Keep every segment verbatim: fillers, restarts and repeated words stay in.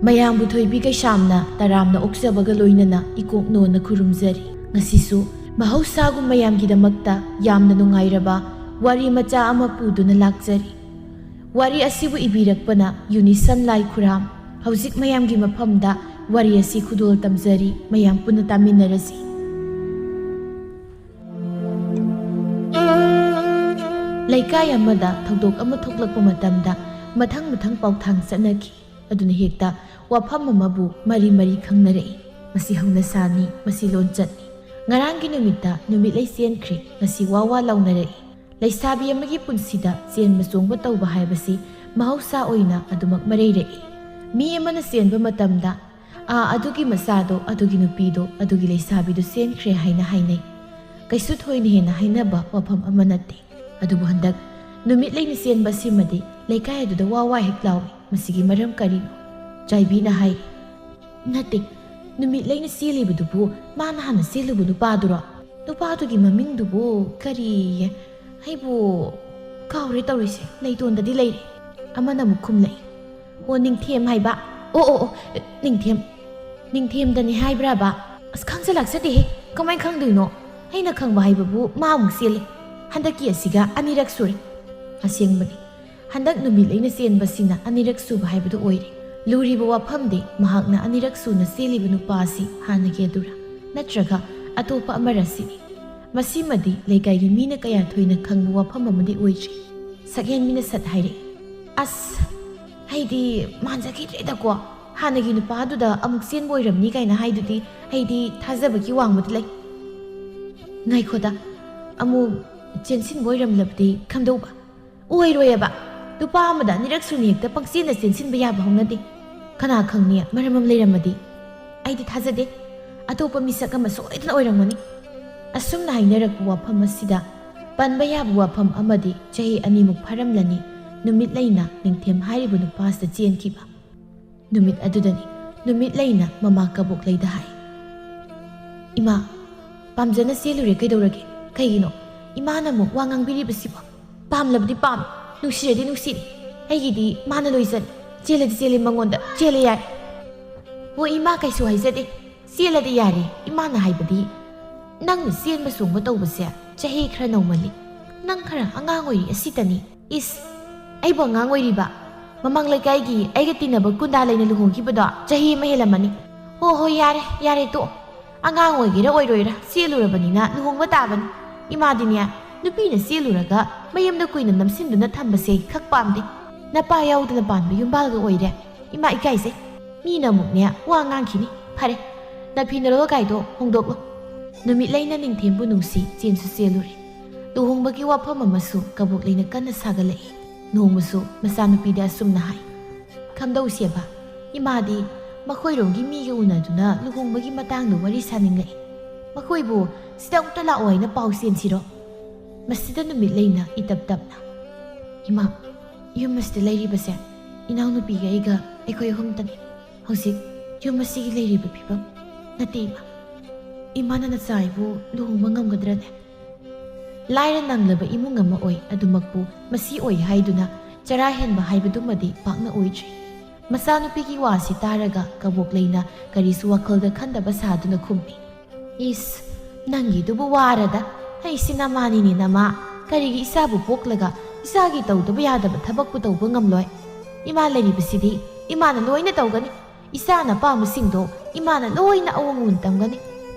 ꯃꯌꯥꯝꯕꯨ ꯊꯣꯏꯕꯤ ꯀꯩꯁꯥꯝꯅ ꯇꯔꯥꯝꯅ ꯑꯣꯛꯆꯕꯒ ꯂꯣꯏꯅꯅ ꯏꯀꯣꯛ ꯅꯣꯟꯅ ꯈꯨꯔꯨꯝꯖꯔꯤ꯫ ꯉꯁꯤꯁꯨ ꯃꯍꯧꯁꯥꯒꯨꯝ ꯃꯌꯥꯝꯒꯤꯗꯃꯛꯇ ꯌꯥꯝꯅ ꯅꯨꯡꯉꯥꯏꯔꯕ ꯋꯥꯔꯤ ꯃꯆꯥ ꯑꯃ ꯄꯨꯗꯨꯅ ꯂꯥꯛꯆꯔꯤ꯫ ꯋꯥꯔꯤ ꯑꯁꯤꯕꯨ ꯏꯕꯤꯔꯛꯄꯅ ꯌꯨꯅꯤꯁꯟ ꯂꯥꯏꯈꯨꯔꯥꯝ꯫ ꯍꯧꯖꯤꯛ ꯃꯌꯥꯝꯒꯤ ꯃꯐꯝꯗ ꯋꯥꯔꯤ ꯑꯁꯤ ꯈꯨꯗꯣꯜ ꯇꯝꯖꯔꯤ, ꯃꯌꯥꯝ ꯄꯨꯟꯅ ꯇꯥꯃꯤꯟꯅꯔꯁꯤ꯫ ꯂꯩꯀꯥꯏ ꯑꯃꯗ ꯊꯧꯗꯣꯛ ꯑꯃ ꯊꯣꯛꯂꯛꯄ ꯃꯇꯝꯗ ꯃꯊꯪ ꯃꯊꯪ ꯄꯥꯎꯊꯥꯡ ꯆꯠꯅꯈꯤ꯫ ꯑꯗꯨꯅ ꯍꯦꯛꯇ ꯋꯥꯐꯝ ꯑꯃꯕꯨ ꯃꯔꯤ ꯃꯔꯤ ꯈꯪꯅꯔꯛꯏ꯫ ꯃꯁꯤ ꯍꯧꯅꯁꯥꯅꯤ, ꯃꯁꯤ ꯂꯣꯟꯆꯠꯅꯤ꯫ ꯉꯔꯥꯡꯒꯤ ꯅꯨꯃꯤꯠꯇ ꯅꯨꯃꯤꯠꯂꯩ ꯆꯦꯟꯈ꯭ꯔꯦ, ꯉꯁꯤ ꯋꯥ ꯋꯥ ꯂꯥꯎꯅꯔꯛꯏ꯫ ꯂꯩꯁꯥꯕꯤ ꯑꯃꯒꯤ ꯄꯨꯟꯁꯤꯗ ꯆꯦꯟꯕ ꯆꯣꯡꯕ ꯇꯧꯕ ꯍꯥꯏꯕꯁꯤ ꯃꯍꯧꯁꯥ ꯑꯣꯏꯅ ꯑꯗꯨꯃꯛ ꯃꯔꯩꯔꯛꯏ꯫ ꯃꯤ ꯑꯃꯅ ꯆꯦꯟꯕ ꯃꯇꯝꯗ, "ꯑꯥ, ꯑꯗꯨꯒꯤ ꯃꯆꯥꯗꯣ, ꯑꯗꯨꯒꯤ ꯅꯨꯄꯤꯗꯣ, ꯑꯗꯨꯒꯤ ꯂꯩꯁꯥꯕꯤꯗꯣ ꯆꯦꯟꯈ꯭ꯔꯦ" ꯍꯥꯏꯅ ꯍꯥꯏꯅꯩ꯫ ꯀꯩꯁꯨ ꯊꯣꯏꯅ ꯍꯦꯟꯅ ꯍꯥꯏꯅꯕ ꯋꯥꯐꯝ ꯑꯃ ꯅꯠꯇꯦ꯫ ꯑꯗꯨꯕꯨ ꯍꯟꯗꯛ ꯅꯨꯃꯤꯠ ꯂꯩꯅ ꯆꯦꯟꯕꯁꯤꯃꯗꯤ ꯂꯩꯀꯥꯏ ꯑꯗꯨꯗ ꯋꯥ ꯋꯥ ꯍꯦꯛ ꯂꯥꯎꯏ꯫ ꯃꯁꯤꯒꯤ ꯃꯔꯝ ꯀꯔꯤꯅꯣ? ꯆꯥꯏꯕꯤꯅ ꯍꯥꯏ, "ꯅꯠꯇꯦ, ꯅꯨꯃꯤꯠ ꯂꯩꯅ ꯆꯦꯜꯂꯤꯕꯗꯨꯕꯨ ꯃꯥꯅ ꯍꯥꯟꯅ ꯆꯦꯜꯂꯨꯕ ꯅꯨꯄꯥꯗꯨꯔꯣ? ꯅꯨꯄꯥꯗꯨꯒꯤ ꯃꯃꯤꯡꯗꯨꯕꯨ ꯀꯔꯤ? ꯑꯩꯕꯨ ꯀꯥꯎꯔꯦ ꯇꯧꯔꯤꯁꯦ, ꯂꯩꯇꯣꯟꯗꯗꯤ ꯂꯩꯔꯦ꯫" ꯑꯃꯅ ꯑꯃꯨꯛ ꯈꯨꯝꯂꯛꯏ, "ꯑꯣ, ꯅꯤꯡꯊꯦꯝ ꯍꯥꯏꯕ꯫ ꯑꯣ, ꯑꯣ, ꯑꯣ, ꯅꯤꯡꯊꯦꯝ꯫ ꯅꯤꯡꯊꯦꯝꯗꯅꯤ ꯍꯥꯏꯕ꯭ꯔꯥꯕ? ꯑꯁ, ꯈꯪꯖ ꯂꯥꯛꯆꯗꯦꯍꯦ꯫ ꯀꯃꯥꯏꯅ ꯈꯪꯗꯣꯏꯅꯣ? ꯑꯩꯅ ꯈꯪꯕ ꯍꯥꯏꯕꯕꯨ ꯃꯥ ꯑꯃꯨꯛ ꯆꯦꯜꯂꯦ꯫ ꯍꯟꯗꯛꯀꯤ ꯑꯁꯤꯒ ꯑꯅꯤꯔꯛ ꯁꯨꯔꯦ꯫" ꯑꯁꯦꯡꯕꯅꯤ, ꯍꯟꯗꯛ ꯅꯨꯃꯤꯠ ꯂꯩꯅ ꯆꯦꯟꯕꯁꯤꯅ ꯑꯅꯤꯔꯛ ꯁꯨꯕ ꯍꯥꯏꯕꯗꯨ ꯑꯣꯏꯔꯦ꯫ ꯂꯨꯔꯤꯕ ꯋꯥꯐꯝꯗꯤ ꯃꯍꯥꯛꯅ ꯑꯅꯤꯔꯛ ꯁꯨꯅ ꯆꯦꯜꯂꯤꯕ ꯅꯨꯄꯥ ꯑꯁꯤ ꯍꯥꯟꯅꯒꯤ ꯑꯗꯨꯔꯥ, ꯅꯠꯇ꯭ꯔꯒ ꯑꯇꯣꯞꯄ ꯑꯃꯔꯥ ꯁꯤꯅꯤ꯫ ꯃꯁꯤꯃꯗꯤ ꯂꯩꯀꯥꯏꯒꯤ ꯃꯤꯅ ꯀꯌꯥ ꯊꯣꯏꯅ ꯈꯪꯕ ꯋꯥꯐꯝ ꯑꯃꯗꯤ ꯑꯣꯏꯗ꯭ꯔꯤ꯫ ꯁꯛꯍꯦꯟꯕꯤꯅ ꯁꯠ ꯍꯥꯏꯔꯛꯏ, "ꯑꯁ, ꯑꯩꯗꯤ ꯃꯥꯟꯖꯈꯤꯗ꯭ꯔꯦꯗꯀꯣ꯫ ꯍꯥꯟꯅꯒꯤ ꯅꯨꯄꯥꯗꯨꯗ ꯑꯃꯨꯛ ꯆꯦꯟꯕ ꯑꯣꯏꯔꯝꯅꯤ ꯀꯥꯏꯅ ꯍꯥꯏꯗꯨꯗꯤ ꯑꯩꯗꯤ ꯊꯥꯖꯕꯒꯤ ꯋꯥꯡꯃꯗ ꯂꯩ꯫" "ꯉꯥꯏꯈꯣꯗ, ꯑꯃꯨꯛ ꯆꯦꯟꯁꯤꯟꯕ ꯑꯣꯏꯔꯝꯂꯕꯗꯤ ꯀꯝꯗꯧꯕ?" "ꯑꯣꯏꯔꯣꯏꯑꯕ꯫ ꯅꯨꯄꯥ ꯑꯃꯗ ꯑꯅꯤꯔꯛ ꯁꯨꯅ ꯍꯦꯛꯇ ꯄꯪꯆꯦꯟꯗ ꯆꯦꯟꯁꯤꯟꯕ ꯌꯥꯕ ꯍꯧꯅꯗꯦ꯫ ꯀꯅꯥ ꯈꯪꯅꯤ, ꯃꯔꯝ ꯑꯃ ꯂꯩꯔꯝꯃꯗꯤ꯫ ꯑꯩꯗꯤ ꯊꯥꯖꯗꯦ꯫ ꯑꯇꯣꯞꯄ ꯃꯤꯁꯛ ꯑꯃ ꯁꯣꯏꯗꯅ ꯑꯣꯏꯔꯝꯒꯅꯤ꯫" ꯑꯁꯨꯝꯅ ꯍꯥꯏꯅꯔꯛꯄ ꯋꯥꯐꯝ ꯑꯁꯤꯗ ꯄꯟꯕ ꯌꯥꯕ ꯋꯥꯐꯝ ꯑꯃꯗꯤ ꯆꯍꯤ ꯑꯅꯤꯃꯨꯛ ꯐꯥꯔꯝꯂꯅꯤ ꯅꯨꯃꯤꯠ ꯂꯩꯅ ꯅꯤꯡꯊꯦꯝ ꯍꯥꯏꯔꯤꯕ ꯅꯨꯄꯥꯁꯤꯗ ꯆꯦꯟꯈꯤꯕ꯫ ꯅꯨꯃꯤꯠ ꯑꯗꯨꯗꯅꯤ ꯅꯨꯃꯤꯠ ꯂꯩꯅ ꯃꯃꯥ ꯀꯕꯣꯛ ꯂꯩꯗ ꯍꯥꯏ, "ꯏꯃꯥ, ꯄꯥꯝꯖꯅ ꯆꯦꯜꯂꯨꯔꯦ ꯀꯩꯗꯧꯔꯒꯦ? ꯀꯩꯒꯤꯅꯣ ꯏꯃꯥꯅ ꯑꯃꯨꯛ ꯋꯥ ꯉꯥꯡꯕꯤꯔꯤꯕꯁꯤꯕꯣ? ꯄꯥꯝꯂꯕꯗꯤ ꯄꯥꯝꯃꯤ, ꯅꯨꯡꯁꯤꯔꯗꯤ ꯅꯨꯡꯁꯤꯔꯤ꯫ ꯑꯩꯒꯤꯗꯤ ꯃꯥꯅ ꯂꯣꯏꯖꯅꯤ꯫ ꯆꯦꯜꯂꯗꯤ ꯆꯦꯜꯂꯦ ꯃꯉꯣꯟꯗ, ꯆꯦꯜꯂꯦ ꯌꯥꯏ꯫ ꯍꯣ ꯏꯃꯥ, ꯀꯩꯁꯨ ꯍꯥꯏꯖꯗꯦ꯫ ꯆꯦꯜꯂꯗꯤ ꯌꯥꯔꯦ꯫ ꯏꯃꯥꯅ ꯍꯥꯏꯕꯗꯤ ꯅꯪꯅ ꯆꯦꯟꯕ ꯆꯣꯡꯕ ꯇꯧꯕꯁꯦ ꯆꯍꯤ ꯈꯔ ꯅꯧꯃꯜꯂꯤ꯫ ꯅꯪ ꯈꯔ ꯑꯉꯥꯡ ꯑꯣꯏꯔꯤ ꯑꯁꯤꯇꯅꯤ꯫ ꯏꯁ, ꯑꯩꯕꯨ ꯑꯉꯥꯡ ꯑꯣꯏꯔꯤꯕ? ꯃꯃꯥꯡ ꯂꯩꯀꯥꯏꯒꯤ ꯑꯩꯒ ꯇꯤꯟꯅꯕ ꯀꯨꯟꯗꯥ ꯂꯩꯅ ꯂꯨꯍꯣꯡꯈꯤꯕꯗꯣ ꯆꯍꯤ ꯑꯃ ꯍꯦꯜꯂꯝꯃꯅꯤ꯫ ꯍꯣ ꯍꯣ, ꯌꯥꯔꯦ ꯌꯥꯔꯦ, ꯇꯣꯛꯑꯣ꯫ ꯑꯉꯥꯡ ꯑꯣꯏꯒꯦꯔꯥ ꯑꯣꯏꯔꯣꯏꯔꯥ ꯆꯦꯜꯂꯨꯔꯕꯅꯤꯅ ꯂꯨꯍꯣꯡꯕ ꯇꯥꯕꯅꯤ꯫ ꯏꯃꯥꯗꯤꯅꯦ, ꯅꯨꯄꯤꯅ ꯆꯦꯜꯂꯨꯔꯒ ꯃꯌꯨꯝꯗ ꯀꯨꯏꯅ ꯅꯝꯁꯤꯟꯗꯨꯅ ꯊꯝꯕꯁꯦ ꯈꯛ ꯄꯥꯝꯗꯦ꯫ ꯅꯄꯥ ꯌꯥꯎꯗꯅ ꯄꯥꯟꯕ ꯌꯨꯝꯕꯥꯜꯒ ꯑꯣꯏꯔꯦ꯫ ꯏꯃꯥ ꯏꯀꯥꯏꯖꯩ꯫ ꯃꯤꯅ ꯑꯃꯨꯛꯅꯦ ꯋꯥ ꯉꯥꯡꯈꯤꯅꯤ꯫ ꯐꯔꯦ, ꯅꯐꯤ ꯅꯔꯣꯜ ꯀꯥꯏꯗꯣ ꯍꯣꯡꯗꯣꯛꯂꯣ꯫ ꯅꯨꯃꯤꯠꯂꯩꯅ ꯅꯤꯡꯊꯦꯝꯕꯨ ꯅꯨꯡꯁꯤ ꯆꯦꯟꯁꯨ ꯆꯦꯜꯂꯨꯔꯦ꯫ ꯂꯨꯍꯣꯡꯕꯒꯤ ꯋꯥꯐꯝ ꯑꯃꯁꯨ ꯀꯕꯣꯛꯂꯩꯅ ꯀꯟꯅ ꯁꯥꯒꯠꯂꯛꯏ꯫ ꯅꯣꯡꯃꯁꯨ ꯃꯆꯥꯅꯨꯄꯤꯗ ꯑꯁꯨꯝꯅ ꯍꯥꯏ, ꯈꯝꯗꯧꯁꯦꯕ, ꯏꯃꯥꯗꯤ ꯃꯈꯣꯏꯔꯣꯝꯒꯤ ꯃꯤꯒ ꯎꯅꯗꯨꯅ ꯂꯨꯍꯣꯡꯕꯒꯤ ꯃꯇꯥꯡꯗ ꯋꯥꯔꯤ ꯁꯥꯅꯤꯡꯂꯛꯏ꯫ ꯃꯈꯣꯏꯕꯨ ꯁꯤꯗ ꯑꯃꯨꯛꯇ ꯂꯥꯛꯑꯣ ꯍꯥꯏꯅ ꯄꯥꯎ ꯆꯦꯟꯁꯤꯔꯣ? ꯃꯁꯤꯗ ꯅꯨꯃꯤꯠꯂꯩꯅ ꯏꯇꯞ ꯇꯞꯅ, ꯏꯃꯥ, ꯌꯨꯝ ꯑꯁꯤꯗ ꯂꯩꯔꯤꯕꯁꯦ ꯏꯅꯥꯎꯅꯨꯄꯤꯒ ꯑꯩꯒ ꯑꯩꯈꯣꯏ ꯑꯍꯨꯝꯇꯅꯤ꯫ ꯍꯧꯖꯤꯛ ꯌꯨꯝ ꯑꯁꯤꯒꯤ ꯂꯩꯔꯤꯕ ꯐꯤꯕꯝ ꯅꯠꯇꯦ ꯏꯃꯥ꯫ ꯏꯃꯥꯅ ꯅꯆꯥ ꯑꯩꯕꯨ ꯂꯨꯍꯣꯡꯕ ꯉꯝꯒꯗ꯭ꯔꯅꯦ? ꯂꯥꯏꯔ ꯅꯪꯂꯕ ꯏꯃꯨꯡ ꯑꯃ ꯑꯣꯏ, ꯑꯗꯨꯃꯛꯄꯨ ꯃꯁꯤ ꯑꯣꯏ ꯍꯥꯏꯗꯨꯅ ꯆꯔꯥ ꯍꯦꯟꯕ ꯍꯥꯏꯕꯗꯨꯃꯗꯤ ꯄꯥꯛꯅ ꯑꯣꯏꯗ꯭ꯔꯤ꯫ ꯃꯆꯥꯅꯨꯄꯤꯒꯤ ꯋꯥꯁꯤ ꯇꯥꯔꯒ ꯀꯕꯣꯛꯂꯩꯅ ꯀꯔꯤꯁꯨ ꯋꯥꯈꯜꯗ ꯈꯟꯗꯕ ꯁꯥꯗꯨꯅ ꯈꯨꯝꯃꯤ, ꯏꯁ, ꯅꯪꯒꯤꯗꯨꯕꯨ ꯋꯥꯔꯗ꯫ ꯑꯩꯁꯤ ꯅꯃꯥꯅꯤꯅꯦ ꯅꯃꯥ꯫ ꯀꯔꯤꯒꯤ ꯏꯆꯥꯕꯨ ꯄꯣꯛꯂꯒ ꯏꯆꯥꯒꯤ ꯇꯧꯗꯕ ꯌꯥꯗꯕ ꯊꯕꯛꯄꯨ ꯇꯧꯕ ꯉꯝꯂꯣꯏ? ꯏꯃꯥ ꯂꯩꯔꯤꯕꯁꯤꯗꯤ ꯏꯃꯥꯅ ꯂꯣꯏꯅ ꯇꯧꯒꯅꯤ꯫ ꯏꯆꯥꯅ ꯑꯄꯥꯝꯕꯁꯤꯡꯗꯣ ꯏꯃꯥꯅ ꯂꯣꯏꯅ ꯑꯑꯣꯟ ꯑꯑꯣꯟ ꯇꯝꯒꯅꯤ꯫